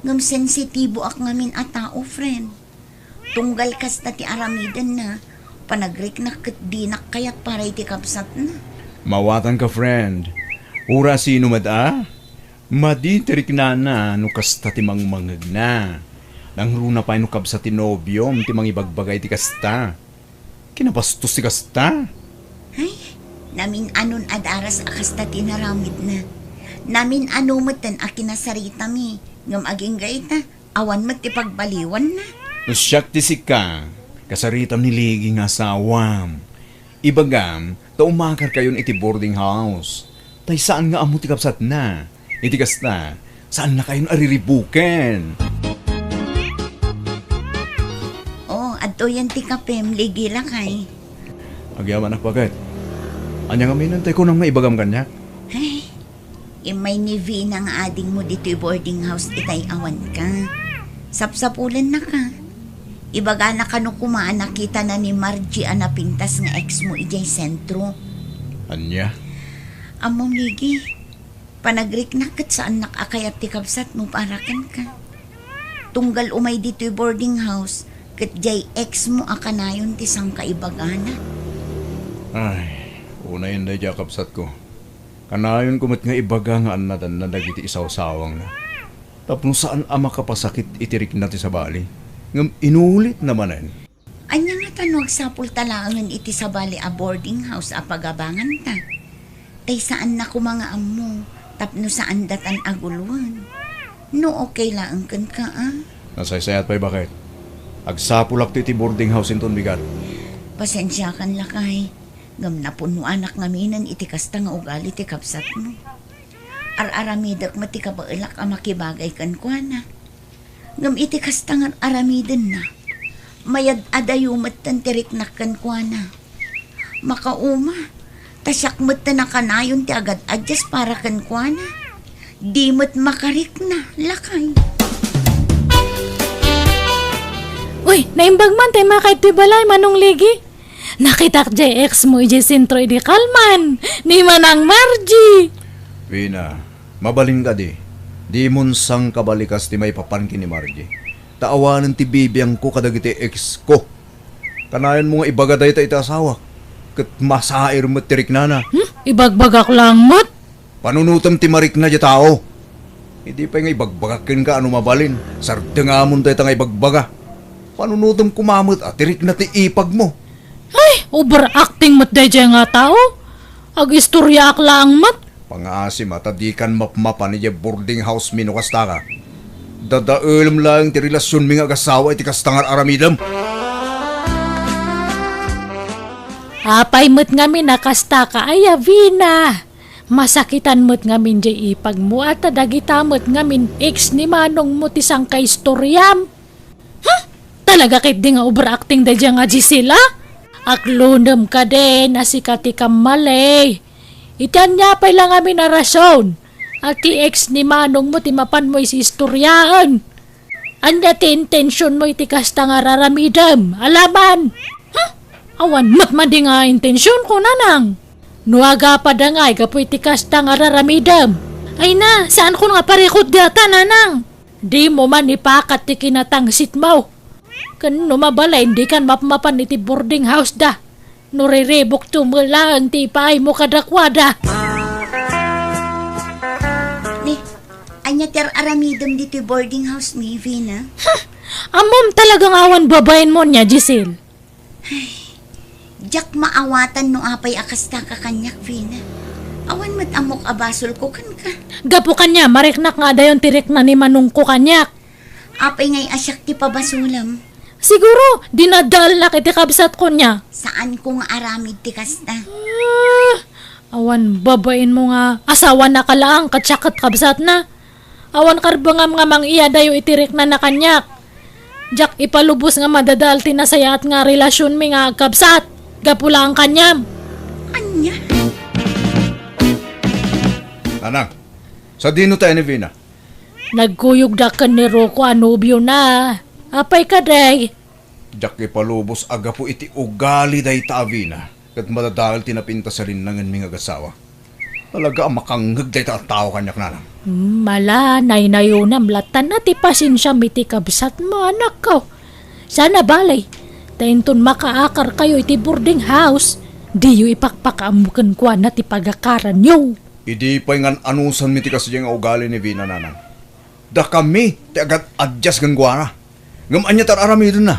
Ngem sensitiboak ngamin a tao, friend. Tunggal kasta ti aramidenna, panagriknak ket dinak kayat para iti kabsatna. Mawatanka, friend. Uray sino met a, madi ti riknana no kasta ti mangmangegna. Nangruna pay no kabsat ti nobiom ti mangibagbaga iti kasta. Kinabastos ti kasta. Ay, namin-anon a daras a kasta ti inaramidna. Namin-ano metten a kinasaritami, ngem agingga ita, awan met ti pagbaliwanna. No siak ti sika, kasaritam ni Ligi nga asawam. Ibagam, ta umakarkayon iti boarding house. Tay saan nga ammo ti kabsatna. Iti kasta, saannakayon a riribuken. Oh, adtoyen ti kapem, Ligi lakay. Agyamanak, baket. Ania ngamin tay kunam nga ibagam kaniak? Ay, Immay ni Vina nga adingmo ditoy boarding house itay awanka. Sapsapulennaka. Ibagana kano koma a nakitana ni Margie a napintas nga ex mo idiay sentro. Ania? Ammom, Ligi, panagriknak ket saannak a kayat ti kabsatmo para kenka. Tunggal umay ditoy boarding house, ket diay ex mo a kanayon ti sangkaibagana. Ay, unayen daydiay a kabsatko. Kanayonko met nga ibaga nga annadanna dagiti isawsawangna. Tapno saan a makapasakit iti rikna ti sabali, ngem inulitna manen. Ania ngata no agsapulta laengen iti sabali a boarding house a pagabanganta? Tay saanna koma nga ammo tapno saandatan a guloen. No okay laeng kenka, a? Nasaysayat pay, baket. Agsapulakto iti boarding house inton bigat. Pasensiakan, lakay. Ngem napunnoanak ngaminen iti kasta nga ugali ti kabsatmo. Ar-aramidek met ti kabaelak a makibagay kenkuana. Ngem iti kasta nga ar-aramidenna, mayad-adayo metten ti riknak kenkuana. Makauma, ta siak metten a kanayon ti agad-addas para kenkuana. Di met makarikna, lakay. Uy, naimbag man tay makaidtoy balay, Manong Ligi. Nakitak jay ex mo idiay sentro idi kalman ni Manang Margie. Vina, mabalin kadi. Dimon sangkabalikas ti maipapan ken ni Margie. Ta awanen ti bibiangko kadagiti ex ko. Kanayon mo nga ibaga dayta iti asawak, ket masair met ti riknana. Hmm? Ibagbagak lang met? Panunotem ti marikna diay tao. Idi pay nga ibagbagak kenka a no mabalin, sardengamon dayta nga ibagbaga. Panunotem koma met a ti rikna ti ipag mo. Ay, overacting met daydiay nga tao. Agistoriaak laeng met. Pangaasim a ta dikan mapmapan idiay boarding house mi no kasta ka. Dadaelem laeng ti relasionmi nga agasawa iti kasta nga ar-aramidem. Apay met ngamin a kasta ka, aya, Vina? Masakitan met ngamin diay ipag mo, a ta dagita met ngamin ex ni manong mo ti sangkaistoriam. Hmm? Talaga ketdi nga overacting daydiay nga Gisela? Aklonem kadi a sika ti kammali. Iti ania pay la ngamin a rason a ti ex ni manong mo ti mapan mo isistoriaen? Ania ti intension mo iti kasta nga ar-aramidem? Alaman? Hmm? Awan met madi nga intension ko, nanang. No agapada ngay gapu iti kasta nga ar-aramidem? Ay na, saan ko nga parikut data, nanang? Di mo man ipakat ti kinatangsit mo. Ken no mabalin, dikan mapmapan iti boarding house da. No riribukto met laeng ti ipaay mo kadakuada. Ni, ania ti ar-aramidem ditoy boarding house mi, Vina? Huh! Ammom talaga nga awan babaen mo nia, Giselle. Ay, diak maawatan no apay a kasta ka kaniak, Vina. Awan met ammok a basol ko kenka. Gapu kania, mariknak nga adayon ti rikna ni manong ko kaniak. Apay ngay a siak ti pabasolem? Siguro, dinadaelnak iti kabsat ko nia. Saan ko nga aramid ti kasta. Ah, awan babaen mo nga asawana ka laeng ket siak ket kabsatna. Awan karbengam nga mang-iyadayo iti riknana kaniak. Diak ipalubos nga madadael ti nasayaat nga relasionmi nga agkabsat gapu laeng kaniam. Ania? Nanang, sadino tayo ni Vina? Nagkuyogda ken ni Rocco a nobiona. Apay kadi? Diak ipalubos a gapu iti ugali dayta a Vina, ket madadael ti napintas a rinnangenmi nga agasawa. Talaga a makangngeg dayta a tao kaniak, nanang. Hmm, ala, naynayonam latta ti pasensiam iti kabsatmo, anakko. Saan a bale, ta inton makaakarkayo iti boarding house, diyo ipakpakaammo kenkuana ti pagakaranyo. Idi pay ngan-anusanmi ti kasdiay nga ugali ni Vina, nanang. Dakami ti agad-adjust kenkuana. Ngem ania ti ar-aramidenna?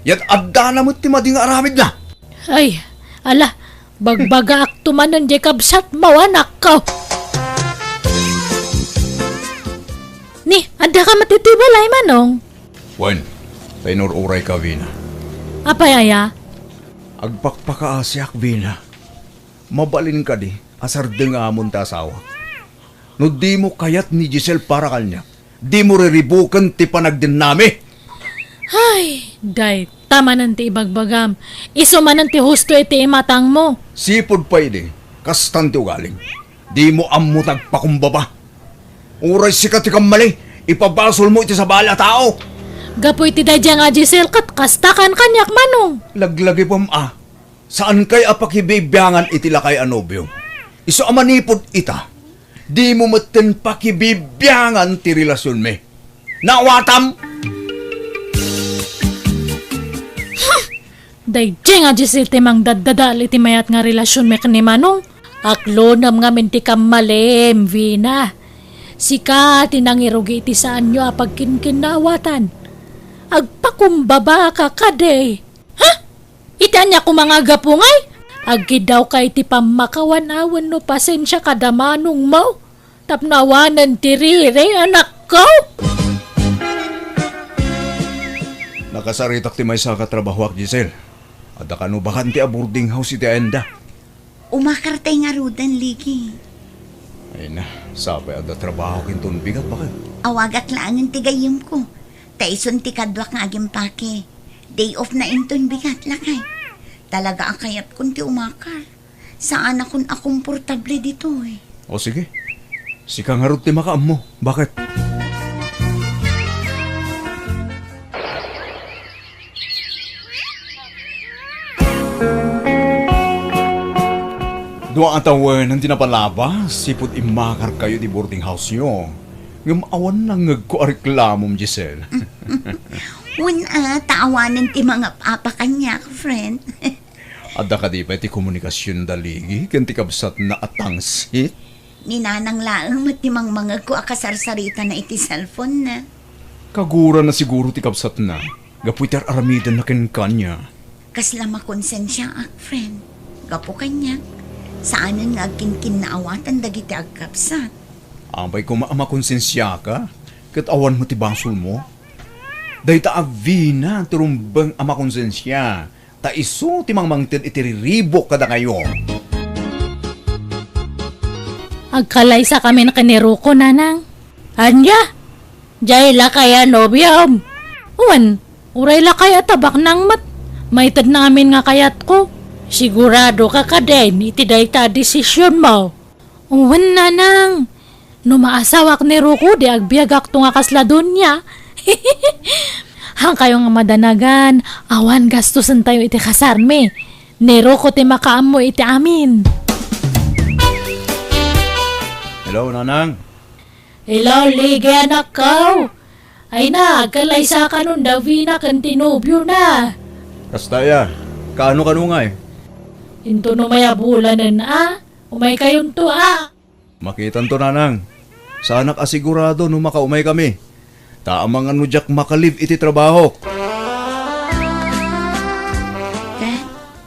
Yat-addana met ti madi nga aramidna. Ay, ala, bagbagaakto manen diay kabsatmo, anakko. Ni, addaka met iti balay, manong? Wen, ta inur-urayka, Vina. Apay aya? Agpakpakaasiak, Vina. Mabalin kadi a sardengamon ti asawak? No dimo kayat ni Giselle para kaniak, dimo riribuken ti panagdennami. Ay, dayta manen ti ibagbagam. Isu manen ti husto iti imatangmo. Sipud pay idi, kastan ti ugalim. Dimo ammo ti agpakumbaba. Uray sika ti kammali, ipabasolmo iti sabali a tao. Gapu iti daydiay nga Giselle ket kasta kan kaniak, manong. Laglagipem a. Saankay a pakibibiangan iti lakay a nobio. Isu a manipud ita, dimo metten pakibibiangan ti relasionmi. Naawatam? Huh! Daydiay nga Giselle ti mangdaddadael iti mayat nga relasionmi ken ni manong. Aklonem ngamin ti kammalim, Vina. Sika ti nangirugi iti saanyo a pagkinkinnaawatan. Agpakumbabaka kadi. Ha? Iti ania koma nga gapu ngay? Aggidawka iti pammakawan a wenno pasensia kada manongmo tapno awanen ti riri, anakko? Nakasaritak ti maysa nga trabahoak, Giselle. Adda kano bakante a boarding house iti ayanda. Umakartay ngaruden, Liki. Ay na, sapay adda trabaho kinton bigat, baket. Awagak laengen ti gayyemko. Ta isun ti kaduak nga agimpake. Day off na inton bigat, lakay. Talaga a kayatkon ti umakar. Saanakon a komportable ditoy. O sige. Sika ngarud ti makaammo. Baket? Dua a tawenan ti napalabas, sipud immakarkayo iti boarding house-yo. Ngem awan nangngegko a reklamom, Giselle. Wen a, ta awanen ti mangap-apa kaniak, friend. Adda kadi pay ti komunikasion da Ligi ken ti kabsatna a tangsit? Ni Nanang laeng met ti mangmangegko a kasarsaritana iti cellphone-na. Kagurana siguro ti kabsatna, gapu iti ar-aramidenna kenkana. Kasla makonsensiaak, friend. Gapu kaniak, saanen nga agkinkinnaawatan dagiti agkabsat. Apay koma a makonsensiaka, ket awan met ti basolmo. Dayta a Vina ti rumbeng a makonsensia, ta isu ti mangmangted iti riribuk kadakayo. Agkalaysakamin ken ni Ruko, Nanang. Ania? Diay lakay a nobiom? Wen, uray lakay a tabaknang met. Maitedna amin nga kayatko. Siguradoka kadin iti dayta a desisionmo? Wen, Nanang. No maasawak ni Ruko, di agbiagakto nga kasla donia. Haankayo nga madanagan, awan gastosentayo iti kasarmi. Ni Ruko ti makaammo iti amin. Hello, Nanang. Hello, Ligi, anakko. Ay na, agkalaysakanon da Vina ken ti nobiona. Kasta aya, kaano kano ngay? Into no mayabulanen a, umaykayonto a. Makitanto, Nanang. Saanak a sigurado no makaumaykami. Ta amangan no diak makalive iti trabahok. Ket,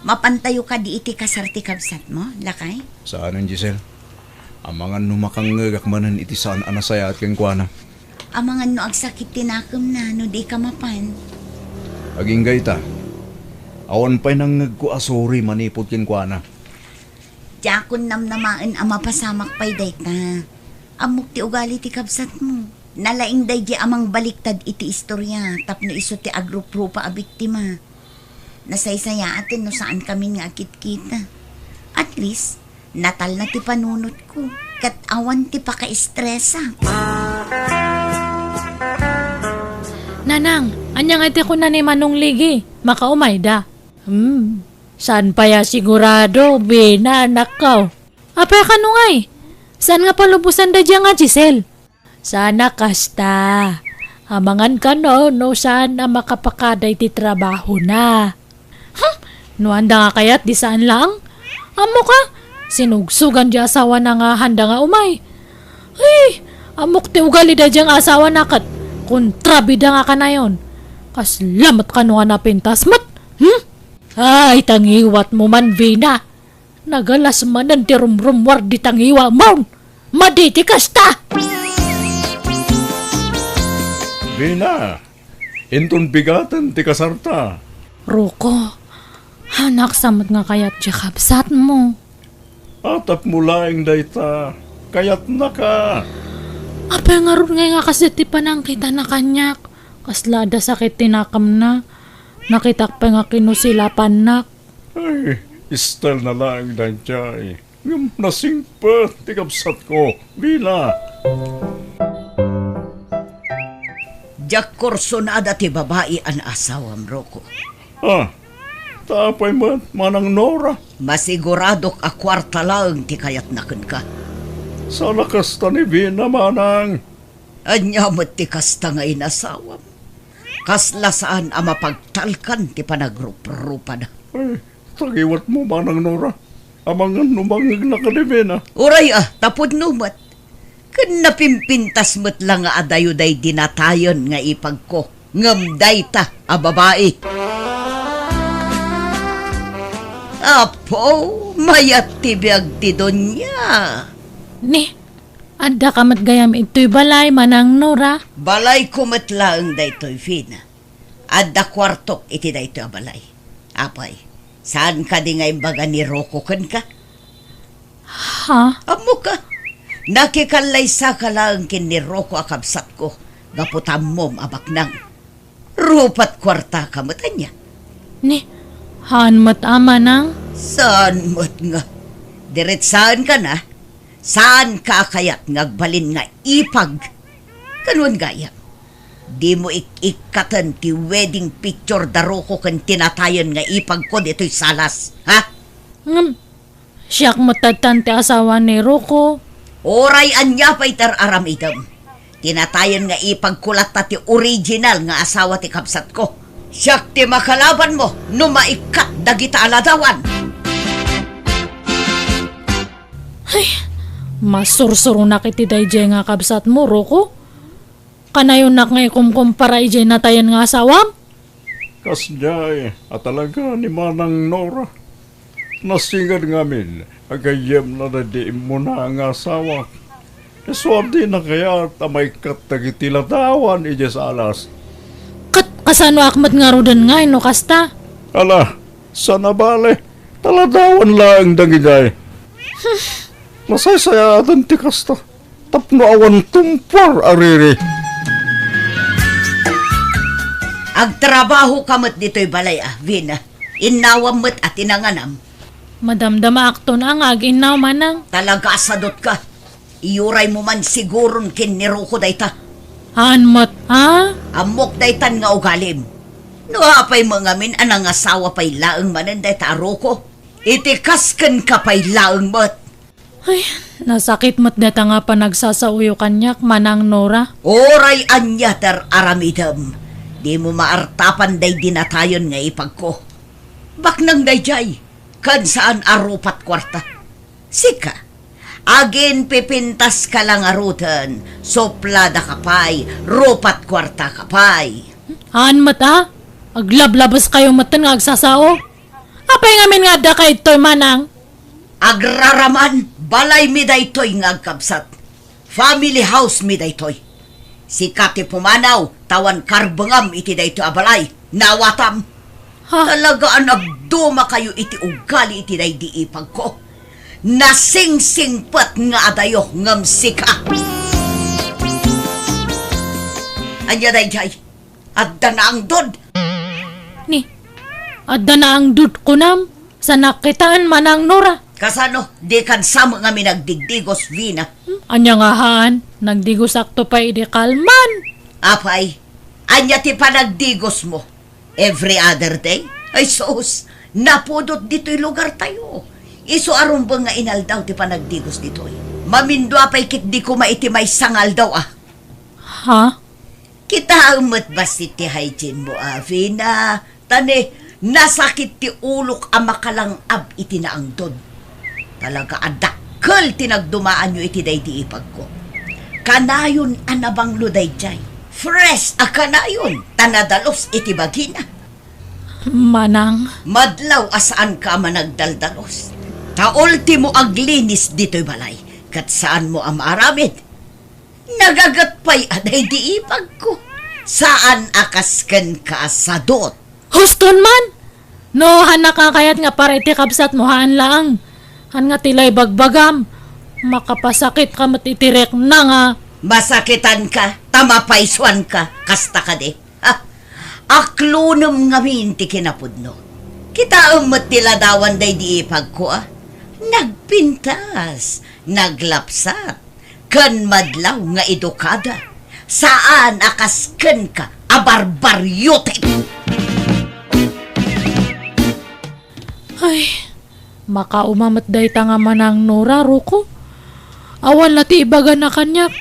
mapantayo kadi iti kasar ti kabsatmo, lakay? Saanen, Giselle. Amangan no makangngegak manen iti saan a nasayaat kenkuana. Amangan no agsakit ti nakemna no dika mapan. Agingga ita. Awan pay nangngegko a sorry manipud kenkuana. Diakon namnamaen a mapasamak pay dayta. Ammok ti ugali ti kabsatmo. Nalaing daydi a mangbaliktad iti istoria tapno isu ti agruprupa a biktima. Nasaysayaaten no saankamin nga agkitkita. At least, natalna ti panunotko, ket awan ti pakaestresak. Nanang, ania nga ti kuna ni Manong Ligi? Makaumayda. Hmm, saan pay a sigurado, Vina, anakko. Apay a kano ngay? Saan nga palubosan daydiay nga Giselle? Saan a kasta. Amangan kano no saan a makapakada iti trabahona. Hmm, no anda nga kayat di saan laeng. Ammok a, sinugsogan di asawana nga handa nga umay. Ay, ammok ti ugali daydiay nga asawana ket kontrabida nga kanayon. Kasla met kano nga napintas met. Hmm? Ay, tangiwatmo man, Vina. Nagalas manen ti rumrummuar di tangiwamon. Madi ti kasta! Vina, inton bigaten ti kasarta. Ruko, hanaksa met nga kayat diay kabsatmo. Atapmo laeng dayta, kayatnaka. Apay ngarud ngay nga kasdi ti panangkitana kaniak? Kasla adda sakit ti nakemna. Nakitak pay nga kinusilapannak. Ay, style na laeng daydiay. Ngem nasingpet ti kabsatko, Vina. Diak kursunada ti babai a naasawam, Ruko. Ah, ta apay met, Manang Nora? Masiguradok a kuarta laeng ti kayatna kenka. Saan a kasta ni Vina, Manang. Ania met ti kasta nga inasawam? Kasla saan a mapagtalkan ti panagruprupada. Ay, tangiwatmo, Manang Nora. Amangan no mangngegna kadi Vina. Uray a, tapudno met. Ken napimpintas met la nga adayo daydi natayen nga ipagko. Ngem dayta a babai. Apo, mayat ti biag ti dunia. Ni, adda ka met gayam itoy balay, Manang Nora? Balayko met laeng daytoy, Vina. Adda kuartok iti daytoy a balay. Apay, saan kadi nga imbaga ni Ruko kenka? Ha? Ammoka, nakikallaysaka laeng ken ni Ruko a kabsatko, gapu ta ammom a baknang. Rupat kuartaka met ania? Ni, haan met a, Manang? Saan met nga? Diretsaenka na, saanka a kayat nga agbalin nga ipag? Ken wen gayam, dimo ik-ikkaten ti wedding picture da Ruko ken ti natayen nga ipagko ditoy salas, ha? Ngem, siak met tattan ti asawa ni Ruko. Uray ania pay ti ar-aramidem, Ti natayen nga ipagko latta ti original nga asawa ti kabsatko. Siak ti makalabanmo no maikkat dagita a ladawan. Ay, masursuronak iti daydiay nga kabsatmo, Rocco. Kanayonak nga ikumkumpara idiay natayen nga asawam? Kasdiay a talaga ni Manang Nora. Nasinged ngamin a gayyemna daydi immuna nga asawak. Isu a dina kayat a maikkat dagiti ladawan idiay salas. Ket kasanoak met ngaruden ngay no kasta? Ala, saan a bale, ta ladawan laeng dagidiay. Nasaysayaaten ti kasta. Tapno awan tumpuar a riri. Agtrabahoka met ditoy balay a, Vina. Innawam met a ti nanganam. Madamdamaakton a nga ag-innaw, Manang. Talaga a sadotka. Iyuraymo man siguron ken ni Rocco dayta. Haan met, a? Ammok daytan nga ugalim. No apay met ngamin a nangasawa pay laeng manen dayta a Rocco? Iti kas kenka pay laeng met. Ay, nasakit met dayta nga panagsasaoyo kaniak, Manang Nora. Uray ania ti ar-aramidem, dimo maartapan daydi natayen nga ipagko. Baknang daydiay, ken saan a rupat kuarta. Sika, aginpipintaska la ngaruden, supladaka pay, rupat kuartaka pay. Haan met a? Aglablabeskayo metten nga agsasao? Apay ngamin nga adda kaytoy, Manang? Agraraman, balaymi daytoy nga agkabsat. Family house mi daytoy. Sika ti pumanaw, ta awan karbengam iti daytoy a balay. Naawatam. Ha? Talaga a nagdumakayo iti ugali iti daydi ipagko. Nasingsingpet nga adayo ngem sika. Ania daydiay? Adda naangdod. Ni, adda naangdod kunam? Sanak kitaen, Manang Nora. Kasano? Dikan sa met ngamin nagdigdigos, Vina. Hmm, ania nga haan? Nagdigosakto pay idi kalman. Apay, ania ti panagdigosmo? Every other day? Ay sus, napudot ditoy lugartayo. Isu a rumbeng nga inaldaw ti panagdigos ditoy. Mamindua pay ketdi koma iti maysa nga aldaw a. Ha? Kitaem met bassit ti hygiene mo, a, Vina. Ta ni, nasakit ti ulok a makalang-ab iti naangdod. Talaga a dakkel ti nagdumaanyo iti daydi ipagko. Kanayon a nabanglo daydiay. Fresh a kanayon ta nadalus iti bagina. Manang. Madlaw a saanka a managdaldalus. Ta ultimo aglinis ditoy balay, ket saanmo a maaramid. Nagaget pay a daydi ipagko. Saan a kas kenka a sadot. Huston man! No, haannak a kayat nga para iti kabsatmo, haan laeng. Haan nga ti la ibagbagam. Makapasakitka met iti rekna nga. Masakitanka, ta mapaysuanka. Kasta kadi. Ha? Aklonem ngamin ti kinapudno. Kitaem met ti ladawan daydi ipagko a. Nagpintas, naglapsat, ken madlaw nga edukada. Saan a kas kenka a barbariotek. Ay, makauma met dayta nga Manang Nora, Rocco. Awan la ti ibagana kaniak.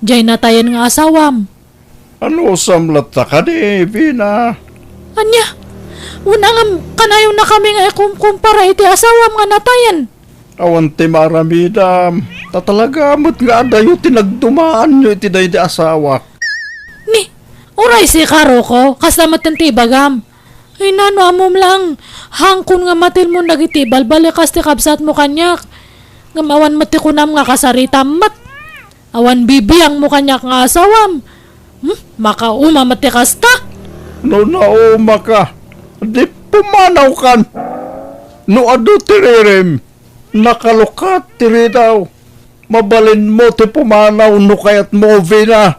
Diay natayen nga asawam. Anusam latta kadi, Vina? Ania? Wen a ngem, kanayonakami nga ikumkumpara iti asawam nga natayen. Awan ti maaramidam. Ta talaga met nga adayo ti nagdumaanyo iti daydi asawak. Ni, uray sika, Rocco, kasta metten ti ibagam. Ay, nano, ammom laeng, hangkon nga matilmon dagiti balbalikas ti kabsatmo kaniak. Ngem awan met ti kunam nga kasaritam met. Awan bibiangmo kaniak nga asawam. Hmm? Makauma met ti kasta? No naumaka, di pumanawkan. No adu ti ririm, nakalukat ti ridaw. Mabalinmo ti pumanaw no kayatmo, Vina.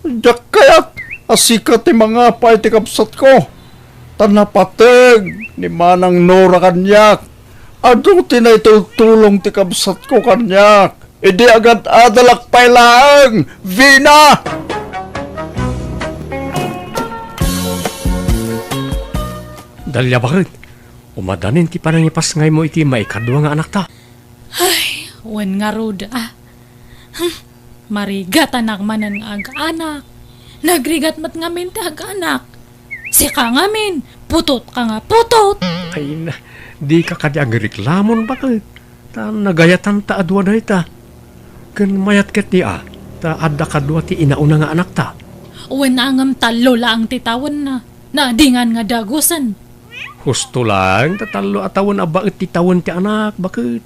Diak kayat a sika ti mangapa iti kabsatko. Ta napateg ni Manang Nora kaniak. Adu ti naitultulong ti kabsatko kaniak. Idi agad-adalak pay laeng, Vina! Dalia, baket, umadanin ti panangipasngaymo iti maikadua nga anakta. Ay, wen ngarud, a. Hmm. Marigatanak manen nga ag-anak. Nagrigat met ngamin ti ag-anak. Sika ngamin, putot ka nga putot. Ay na, di ka kadi agreklamon, baket. Ta nagayatan ta a dua dayta. Ken mayat ketdi a, ta adda kadua ti inauna nga anakta. Wen a ngem tallo laeng ti tawenna. Nadingan nga dagusen. Husto laeng ta tallo a tawen a baet ti tawen ti anak, baket.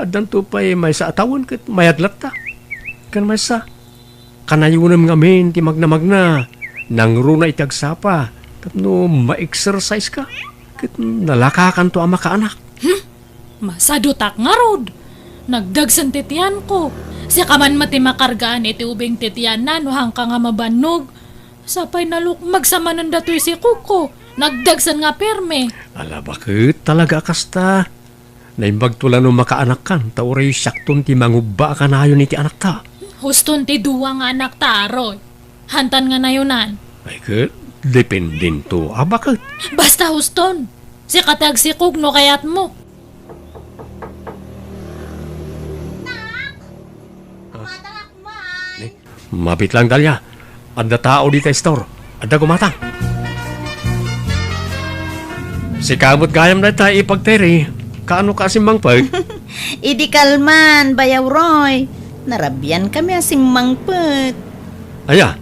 Addanto pay maysa a tawen ket mayat latta. Ken maysa, kanayonem ngamin ti magnamagna, nangruna iti agsapa, tapno ma-exercise ka, ket nalakakanto a makaanak. Hmm? Masadutak ngarud. Nagdagsen ti tianko. Sika man met ti makargaan iti ubing ti tianna no haanka nga mabannog. Sapay nalukmeg sa manen datoy sikogko. Nagdagsen nga perme. Ala, baket talaga a kasta. Naimbagto la no makaanakkan, ta uray siakton ti mangubba a kanayon iti anakta. Huston ti dua nga anakta, Roy. Hantan nga nayonan. Ay, ket, dependento a baket. Basta huston. Sika ti agsikog no kayatmo. Nak! Ah. Kumatang akman! Ni, mabit lang, Dalia. Adda tao dita store. Adda gumatang. Sika met gayam dayta ipagteri. Kaano ka simmangpet? Idi kalman, Bayaw Roy. Narabian kami a simmangpet. Aya,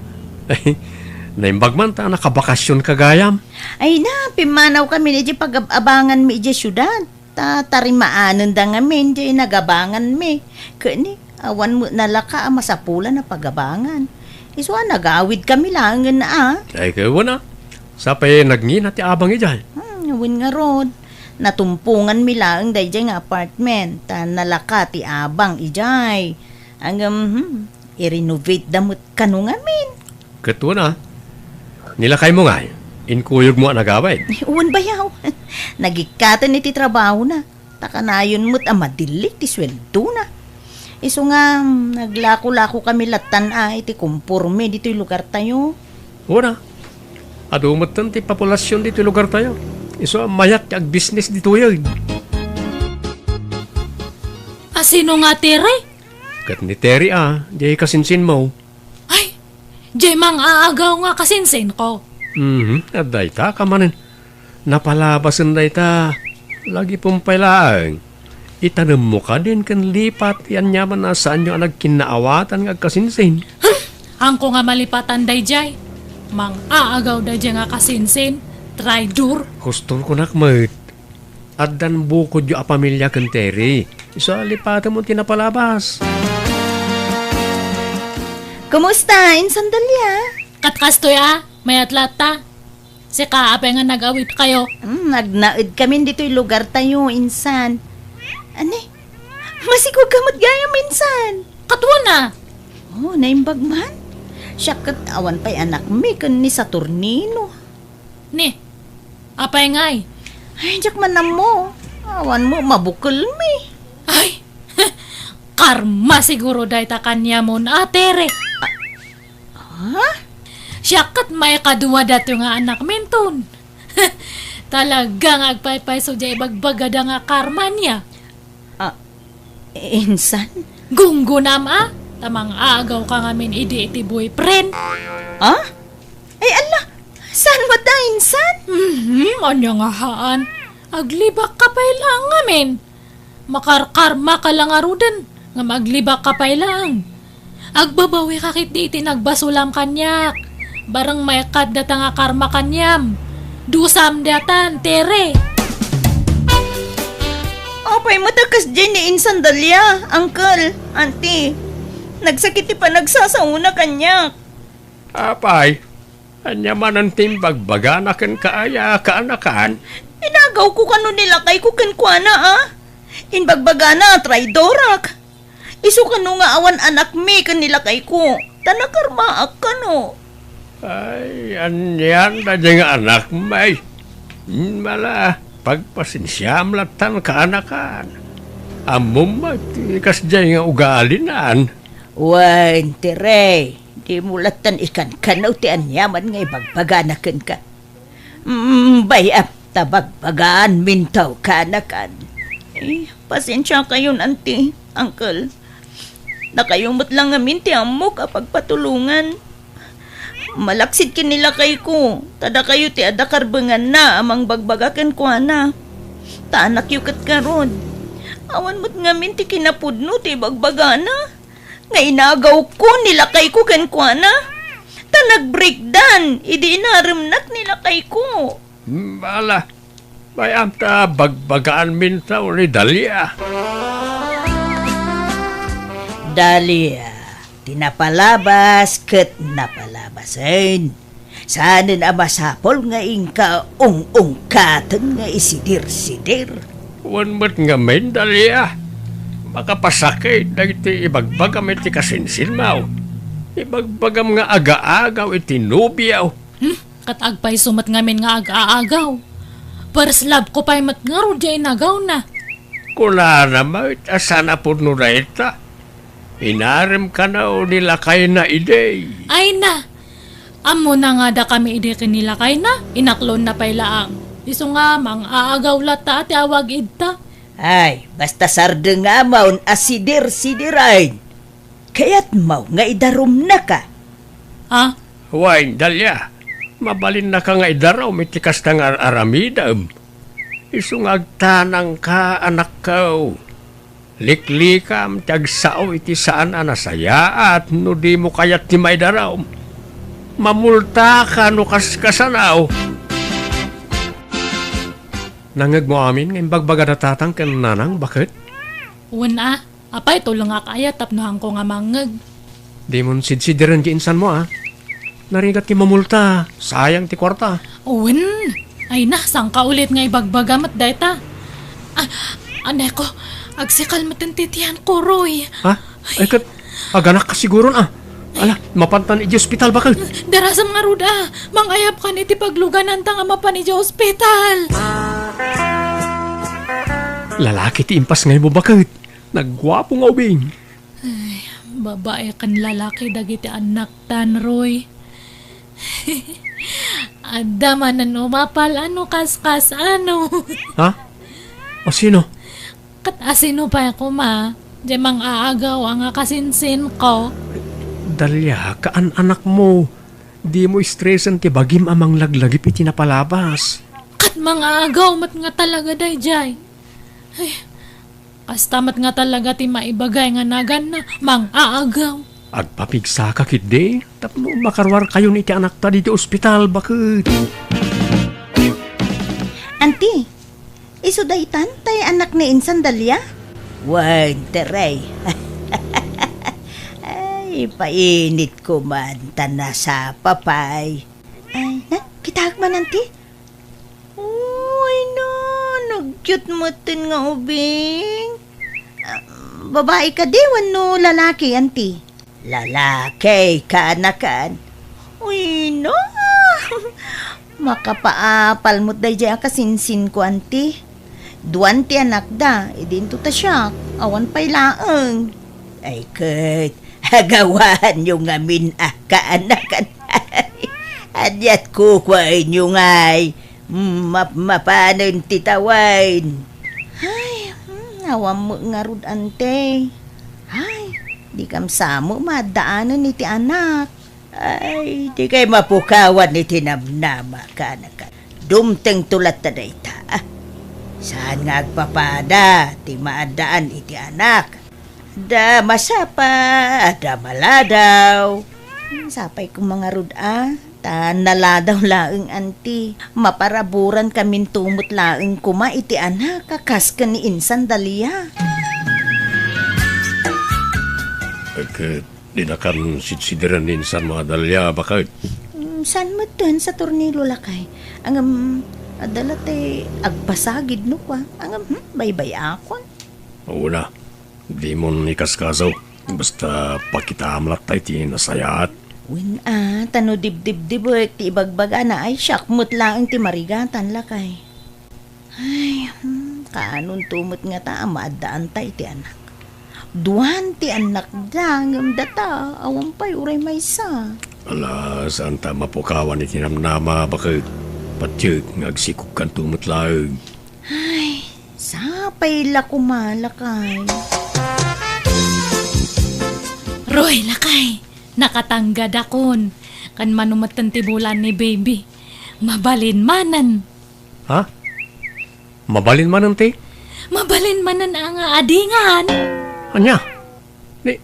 naimbag man ta nakabakasyon ka gayam. Ay na, pimmanaw kami iti pagab-abangan mi iti siudad. Ta tarimaanenda ngamin diay nagabangan mi. Ket ni, awan met nalaka a masapulan a pagabangan. Isu a nagawid kami laengen a. Ay, kawan a. Sapay nagngina ti abang idiay. Hmm, wen ngarud. Natumpongan mi laeng daydiay nga apartment. Ta nalaka ti abang idiay. Ngem, hmm, i-renovate da met kano ngamin. Ket wen a, nilakaymo ngay, inkuyogmo a nagawid. Wen bayaw. Nagikkaten iti trabahona. Ta kanayon met a madillit ti sueldona. Isu nga, mm, naglako-lako kami lattan a iti komporme ditoy lugartayo. Wen a, adu metten ti populasion ditoy lugartayo. Isu a mayat ti agbisnes ditoyen. A sino nga Terry? Ket ni Terry a, diay kasinsinmo. Ay, diay mang-aagaw nga kasinsinko. Mhm, adda ita ka manen. Napalabasen dayta. Lagipem pay laeng. Itanemmo kadin ken lipat ti aniaman a saanyo a nagkinnaawatan nga agkasinsin. Hmm, haanko nga malipatan daydiay. Mang-aagaw daydiay nga kasinsin, traidor. Huston kunak met. Addan bukodyo a pamilia ken Terry. Isu a lipatemmo ti napalabas. Kumusta, Insan Dalia? Ket kastoy a, mayat latta. Sika, apay nga nag-awidkayo? Hmm, nagnaedkamin ditoy lugartayo, Insan. Ani? Masikog ka met gayam, Insan. Ket wen a. Oh, naimbag man. Siak ket awan pay anakmi ken ni Saturnino. Ni, apay ngay? Ay, diak man ammo. Awan met mabukelmi. Ay, karma siguro dayta kaniamon a, Terry. Ha? Siak ket maikadua daytoy nga anakminton. Talaga nga agpaypayso diay ibagbagada nga karma nia. Ah, insan? Gunggonam a, ta mang-aagaw ka ngamin idi iti boyfriend. Ah? Ay, ala, saan met da, insan? Mhm, ania nga haan? Aglibak ka pay laeng ngamin. Makarkarma ka la ngaruden, ngem aglibak ka pay laeng. Agbabawi ka ketdi iti nagbasolam kaniak. Bareng maikkat dayta nga karma kaniam. Dusam daytan, Terry. Apay met a kasdiay ni Insan Dalia, Uncle, Auntie? Nagsakit ti panagsasaona kaniak. Apay, ania manen ti imbagbagana kenka aya, kaanakan? Inagawko kano ni lakayko kenkuana, a? Imbagbagana a traidorak. Isu kano nga awan anakmi ken ni lakayko, ta nakarmaak kano. Ay, anian daydiay nga anakmi? Hmm, ala, pagpasensiam lattan, kaanakan. Ammom met ti kasdiay nga ugalinan. Wen, Terry, dimo lattan ikankanaw ti aniaman nga ibagbagana kenka. Mm, bay-am ta bagbagaanminto, kaanakan. Eh, pasensiakayon, Auntie, Uncle. Dakayo met la ngamin ti ammok a pagpatulongan. Malaksid ken ni lakayko, ta dakayo ti adda karbenganna a mangbagbaga kenkuana. Ta anakyo ket ngarud. Awan met ngamin ti kinapudno ti ibagbagana nga inagawko ni lakayko kenkuana. Ta nagbreakdan idi inaremnak ni lakayko. Bala, mayam ta bagbagaanmin ta ni Dalia. Dalia, ti napalabas ket napalabasen. Saanen a masapul nga inka ung-ungkaten nga isidir-sidir. Wen met ngamin, Dalia, makapasakit dagiti ibagbagam iti kasinsinmo. Ibagbagam nga agaagaw iti nobiaw. Hmm? Ket agpayso met ngamin nga ag-aagaw. First love ko pay met ngarud diay inagawna. Kunana met a saan a pudno dayta. Inarem kano ni lakayna idi. Ay na! Ammona nga dakami idi ken ni lakayna, inaklonna pay laang. Isu nga, mang-aagaw latta ti awag idta. Ay, basta sardengam a sidir-sidiren. Kayatmo nga idarumnaka? Ah? Wen, Dalia, mabalinnaka nga idarum iti kasta nga ar-aramidem. Isu nga agtanangka, anakko. Liklikam ti agsao iti saan a nasayaat no dimo kayat ti maidarum. Mamultaka no kaskasano. Nangngegmo amin nga imbagbagada tatang ken nanang, baket? Wen a, apay tulongak aya tapno haanko nga mangngeg? Dimon sidsidiren ti insanmo, a. Narigat ti mamulta, sayang ti kuarta. Wen, ay na, sangka ulit nga ibagbaga met dayta. Ah, aneko, agsikal met ti tiyanko, Roy. Ha? Ay, ket, aganakka siguron, a. Ala, mapantan iti ospital, baket. Darasam ngarud, a. Mangayabkan iti paglugananta nga mapan iti ospital. Lalaki ti impas nga imo, baket. Nagguapo nga ubing. Ay, babae ken lalaki dagiti annaktan, Roy. Adda manen umapal a no kaskasano. Ha? Asino? Ket asino pay koma, diay mang-aagaw a nga kasinsinko? Dalia, kaan-anakmo. Dimo stresen ti bagim a manglaglagip iti napalabas. Ket mang-aagaw met nga talaga daydiay. Ay, kasta met nga talaga ti maibagay nga naganna, mang-aagaw. Agpapigsaka ketdi tapno makaruarkayon iti anakta ditoy ospital, baket. Anti, isu daytan tay anak ni insan Dalia? Wen, Terey. Ay, painit ko man, ta nasapa pay. Ay, na, kitaek man, anti? Uy, na, nag-cute metten nga ubing. Ah, babae kadi wenno lalaki, anti? Lalaki, kaanakan. Uy, na, makapaapal met daydiay a kasinsinko, anti. Duan ti anakda, idinto ta siak, awan pay laeng. Ay ket, agawaanyo ngamin a kaanakan. Aniat kukuaenyo ngay, map-, mapanen ti tawen. Ay, hmm, awan met ngarud, ante. Ay, dikam sa met maaddaanen iti anak. Ay, dikay mapukawan iti namnama, kaanakan. Dumtengto latta dayta, a. Saan nga agpapada ti maaddaan iti anak. Adda masapa, adda maladaw. Hmm, sapay koma ngarud, a. Ta naladaw laeng, anti. Maparaburankaminto met laeng koma iti anak a kas ken ni insan Dalia. Ket dinakan sidsidiren ni insanmo a Dalia, baket? Mm, saan metten sa tornilo, lakay. Ngem, adda la ti agpasagid no kua. Ngem, hmm, baybay-akon. Wen a, dimon ikaskaso. Basta pakitaam latta iti nasayaat. Wen a, ta no dibdibdibek ti ibagbagana ay siak met laeng ti marigatan, lakay. Ay, hmm, kaanonto met ngata a maaddaanta iti anak. Duan ti annakda, ngem data, awan pay uray maysa. Ala, saanta a mapukawan iti namnama, baket. Patiek nga agsikogkanto met laeng. Ay, sapay la koma, lakay. Roy, lakay, nakatanggad akon. Kan mano metten ti bulan ni baby. Mabalin manen. Ha? Mabalin manen ti? Mabalin manen a nga adingan. Ania? Ni,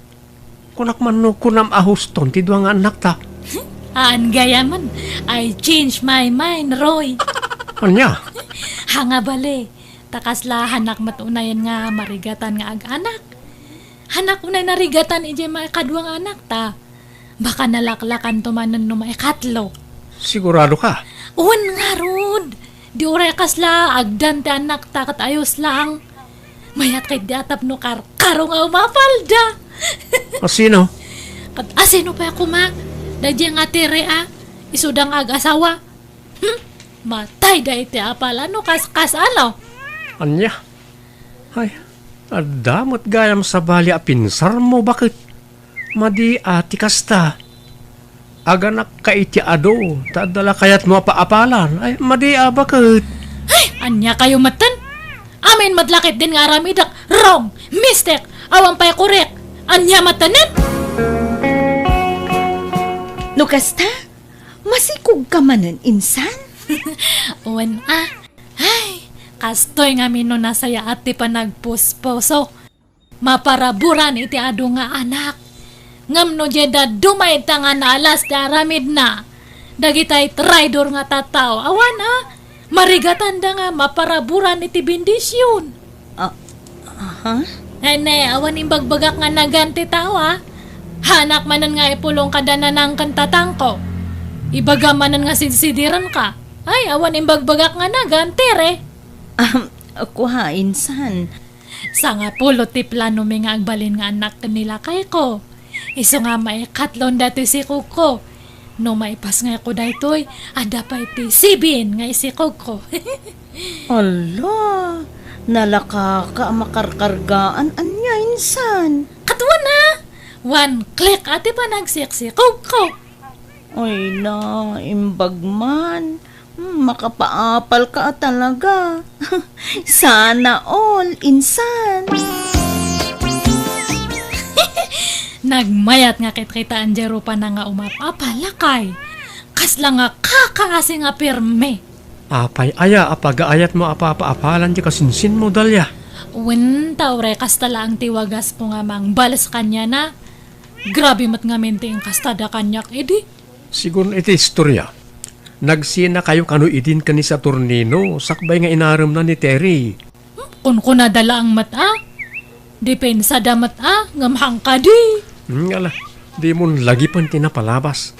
kunak man no kunam a huston ti dua nga annakta. Aan gayamen, I change my mind, Roy. Ania? Hanga bale, ta kasla hanak met unayen nga marigatan nga ag-anak. Hanak unay narigatan idiay maikadua nga annakta. Baka nalaklakanto manen no maikatlo. Sigurado ka? Wen ngarud. Di uray kasla agdan ti annakta ket ayos lang. Mayat kay di a tapno karkaro nga umapalda. Asino? Ket asino pay koma? Daydiay nga tire a, isuda nga ag-asawa. Hmm? Matayda iti apala no kaskas ano? Ania? Ay, adda met gayam sabali a pinsarmo, baket. Madi a ti kasta. Aganakka iti adu, ta adda la kayatmo a paapalan. Ay, madi a, baket. Ay, ania kayo metten? Amin met la ketdin nga aramidek, wrong, mistake, awan pay korek. Ania metten? No kasta, masikog ka manen, insan? Wen a. Ay, kastoy ngamin no nasayaat ti panagpuspuso. Maparaburan iti adu nga anak. Ngem no diay dadduma ita nga naalas ti aramidna, dagitay traidor nga tattao, awan a, marigatanda nga maparaburan iti bendision. Ah, aha? Ay, ne, awan imbagbagak nga nagan ti tao, a. Hanak manen nga ipulong kada nanang ken tatangko. Ibagam manen nga sidsidirenka. Ay, awan imbagbagak nga nagan, tire. Ahem, kua, insan. Sangapulo ti planomi nga agbalin nga annak ken ni lakayko. Isu nga maikatlon datoy sikogko. No maipasngayko daytoy, adda pay ti sibin nga isikogko. Ala, nalakaka a makarkargaan. Ania, insan? Ket wen a, one click a ti panagsiksikogko. Ay na, imbag man. Hmm, makapaapal ka talaga. Sana all, insan. Nagmayat nga kitkitaan diay rupana nga umapapal, lakay. Kasla nga kakaasi nga pirmi. Apay aya a pagaayatmo a papaapalan ti kasinsinmo, Dalia? Wen, ta uray kasta laeng ti wagasmo nga mangbales kaniana. Grabe met ngamin ti inkastada kaniak idi. Sigun iti istoria, nagsinakayo kano idin ken ni Saturnino sakbay nga inaremna ni Terry. Hmm, kunkunada laeng met a. Dipensada met a, ngem hangkadi. Hmm, ala, dimon lagipen ti napalabas.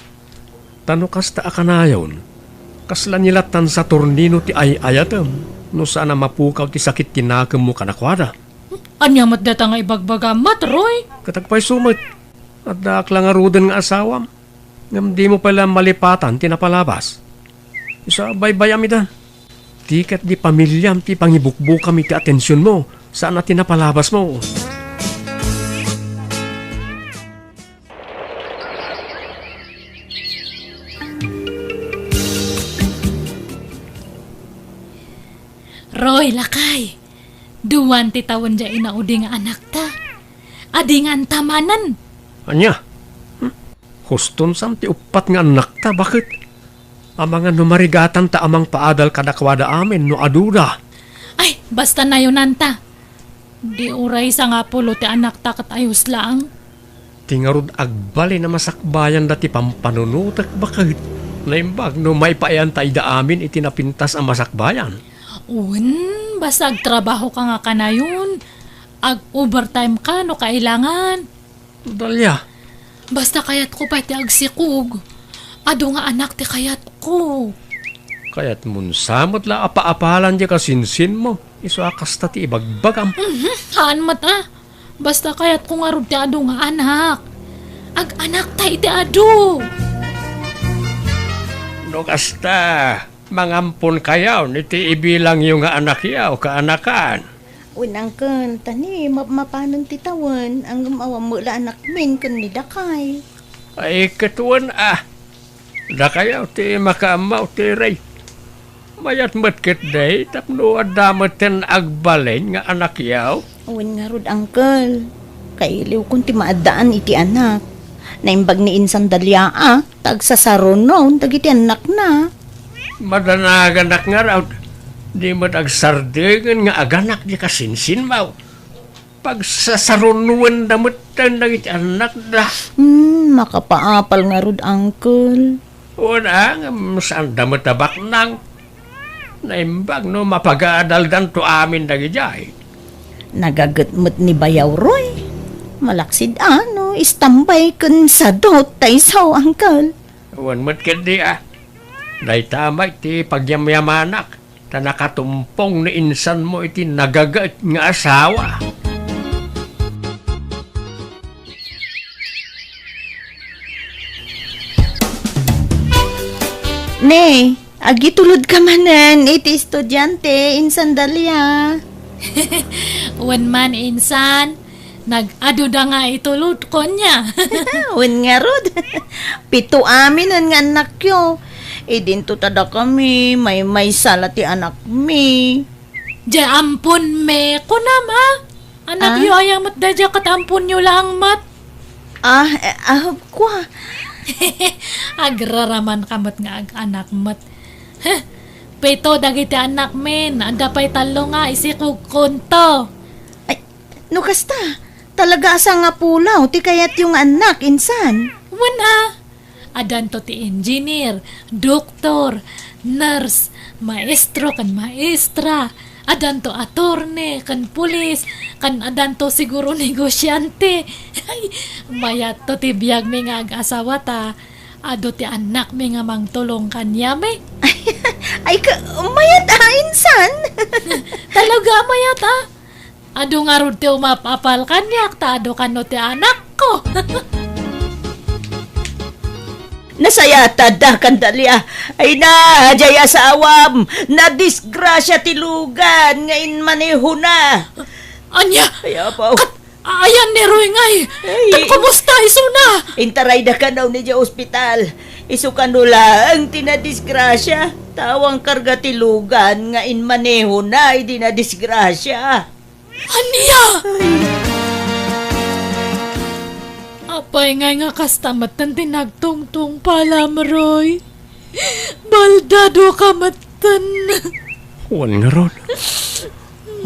Ta no kasta a kanayon, kasla ni lattan Saturnino ti ay-ayatem no saan a mapukaw ti sakit ti nakemmo kadakuada. Ania met data nga ibagbagam met, Roy? Ket agpayso met, addaak la ngaruden nga asawam. Ngem dimo pay la malipatan ti napalabas. Isu a baybayam ida. Ti ket di pamiliam ti pangibukbukam iti atensionmo, saan a ti napalabasmo. Roy, lakay, duan ti tawen diay inaudi nga anakta. Adinganta manen. Ania? Hmm? Huston sam ti uppat nga annakta, baket? Amangan no marigatanta a mangpaadal kadakuada amin no aduda. Ay, basta nayonanta. Di uray sangapulo ti anakta ket ayos laeng. Ti ngarud agbalin a masakbayanda ti pampanunotek, baket? Naimbag no maipaayanta ida amin iti napintas a masakbayan. Wen, basta agtrabahoka nga kanayon. Ag-overtime ka no kailangan. Dalia. Basta kayatko pay ti agsikog. Adu nga anak ti kayatko. Kayatmon sa met la a paapalan diay kasinsinmo. Isu a kasta ti ibagbagam. Mhm, haan met a. Basta kayatko ngarud ti adu nga anak. Ag-anakta iti adu. No kasta, mangamponkayon iti ibilangyo nga anakyo, kaanakan. Wen, uncle, ta ni mapmapanen ti tawen, ngem awan met la anakmin ken ni dakay. Ay, ket wen a. Dakayo ti makaammo, Terry. Mayat met ketdi tapno adda metten agbalin nga anakyo. Wen ngarud, uncle. Kailiwkon ti maaddaan iti anak. Naimbag ni insan Dalia a, ta agsasarunon dagiti annakna. Madanaganak ngarud, di met agsardeng nga aganak di kasinsinmaw. Pagsasarunoenda metten dagiti annakda. Hmm, makapaapal ngarud, uncle. Wen a, ngem saanda met a baknang. Naimbag no mapagaadaldanto amin dagidiay. Nagaget met ni Bayaw Roy. Malaksid a no istambay ken sadot ta isu, uncle. Wen met ketdi a. Dayta met ti pagyamyamanak, ta nakatumpong ni insanmo iti nagaget nga asawa. Ne, agitulodka manen iti estudiante, insan Dalia. Wen man, insan, nag-aduda nga itulodko nia. Wen ngarud, pito aminen nga annakyo. Idinto ta dakami, maymaysa la ti anakmi. Diay amponmi, kunam a? Anakyo aya met daydiay ket amponyo laeng met? Ah, eh, ah, kua. Agraramanka met nga ag-anak met. Heh, pito dagiti annakmin, adda pay tallo nga isikogkonto. Ay, no kasta, talaga a sangapulaw ti kayatyo nga annak, insan? Wen a, Adanto ti engineer, doktor, nurse, maestro ken maestra. Adanto attorney ken pulis, ken adanto siguro negosyante. Ay, mayatto ti biagmi nga ag-asawa ta adu ti annakmi nga mangtulong kaniami. Ay, ka, mayat a, insan? Talaga, mayat a. Adu ngarud ti umap-apal kaniak ta adu kano ti anakko. Nasayaat ta adda kan Dalia. Ay na, diay asawam, nadisgrasia ti lugan nga inmanehona. Ania? Ay, apo. Kat-, ayan ni Roy ngay. Ay. Kat kumusta isuna? Intarayda kano idiay ospital. Isu kano laeng ti nadisgrasia. Ta awan karga ti lugan nga inmanehona idi nadisgrasia. Ania? Ay. Apay ngay nga kasta metten ti nagtungtungpalam, Roy? Baldadoka metten. Wen ngarud.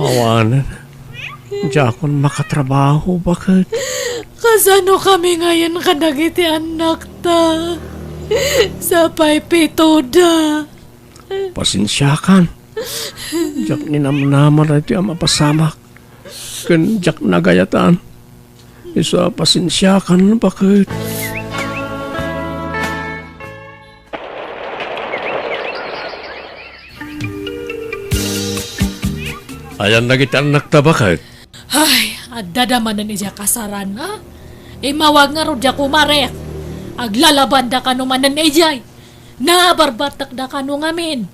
Awanen. Diakon makatrabaho, baket. Kasano kami ngayen kadagiti annakta? Sapay pitoda. Pasensiakan. Diak ninamnama daytoy a mapasamak. Ken diak nagayatan. Isu a pasensiakan, baket. Ayan dagiti annakta, baket. Ay, adda da manen idiay kasaran, a? Immawag ngarud diay kumarek. Aglalabanda kano manen idiay. Nabarbartekda kano ngamin.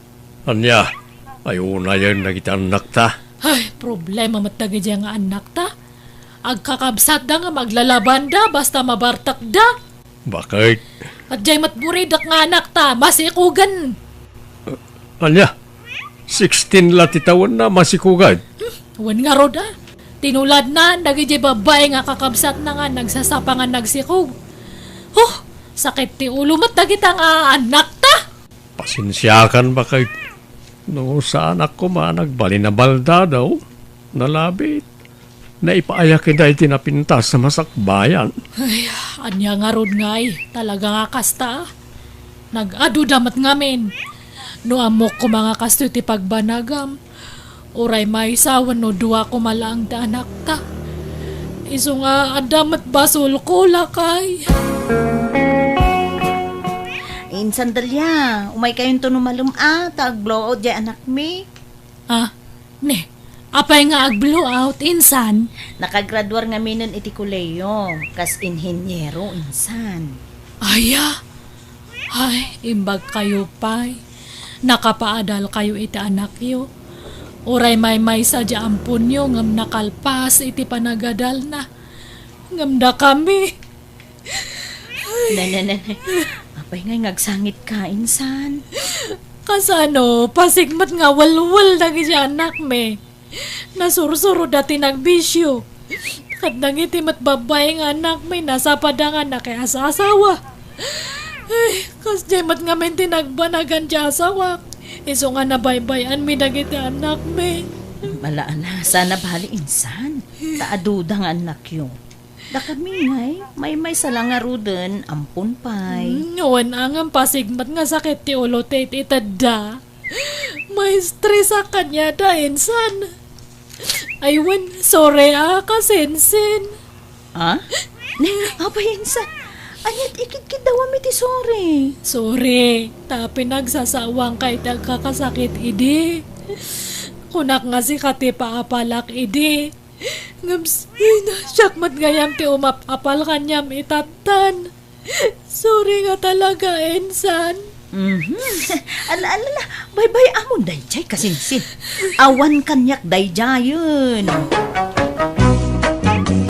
Ania, ay unayen dagiti annakta? Ay, problema met dagidiay nga annakta. Agkakabsatda ngem aglalabanda basta mabartekda. Baket? Diay met buridek nga anakta, masikogen. Ania, sixteen la ti tawenna, masikogen? Hmm, wen ngarud a. Tinuladna dagidiay babbai nga kakabsatna nga nagsasapa nga nagsikog. Huh, sakit ti ulo met dagita nga annakta. Pasensiakan, baket. No saanak koma a nagbalin a baldado, nalabit. Naipaayakida iti napintas a masakbayan. Ay, ania ngarud ngay, talaga nga kasta. Nag-aduda met ngamin. No ammok koma nga kastoy ti pagbanagam, uray maysa wenno dua koma laeng ti anakta. Isu nga adda met basolko, lakay. Insan Dalia, umaykayonto no malem a, ta ag-blowout diay anakmi. Ah, ne, apay nga ag-blowout, insan? Nakagraduar ngaminen iti kolehiyo, kas inhiniero, insan. Aya? Ay, imbagkayo pay. Nakapaadalkayo iti anakyo. Uray maymaysa diay amponyo ngem nakalpas iti panagadalna. Ngem dakami. Ne, ne, ne, ne. Apay ngay nga agsangitka, insan? Kasano, pasig met nga welwel dagiti anakmi. Nasursuroda ti nagbisio. Ket dagiti met babbai nga annakmi, nasapada nga nakias-asawa. Ay, kasdiay met ngamin ti nagbanagan ti asawak. Isu nga nabaybay-anmi dagiti annakmi. Ala, ala, saan a bali insan. Ta adu da nga annakyo. Dakami ngay, maymaysa la ngaruden, ampon pay. Hmm, wen a ngem pasig met nga sakit ti ulo ti it-itedda. Maestresak kaniada insan. Ay wen, sorry a, kasinsin. Ah? Ne, apay insan. Ania ti ikidkiddawam iti sorry? Sorry, ta pinagsasawangka iti agkakasakit idi. Kunak nga sika ti paapalak idi. Ngem s-, ay, na, siak met gayam ti umap-apal kaniam itattan. Sorry nga talaga, insan. Mhm. Ala, ala, ala. Baybay-amon dayjay, kasinsin. Awan kaniak dayjayen.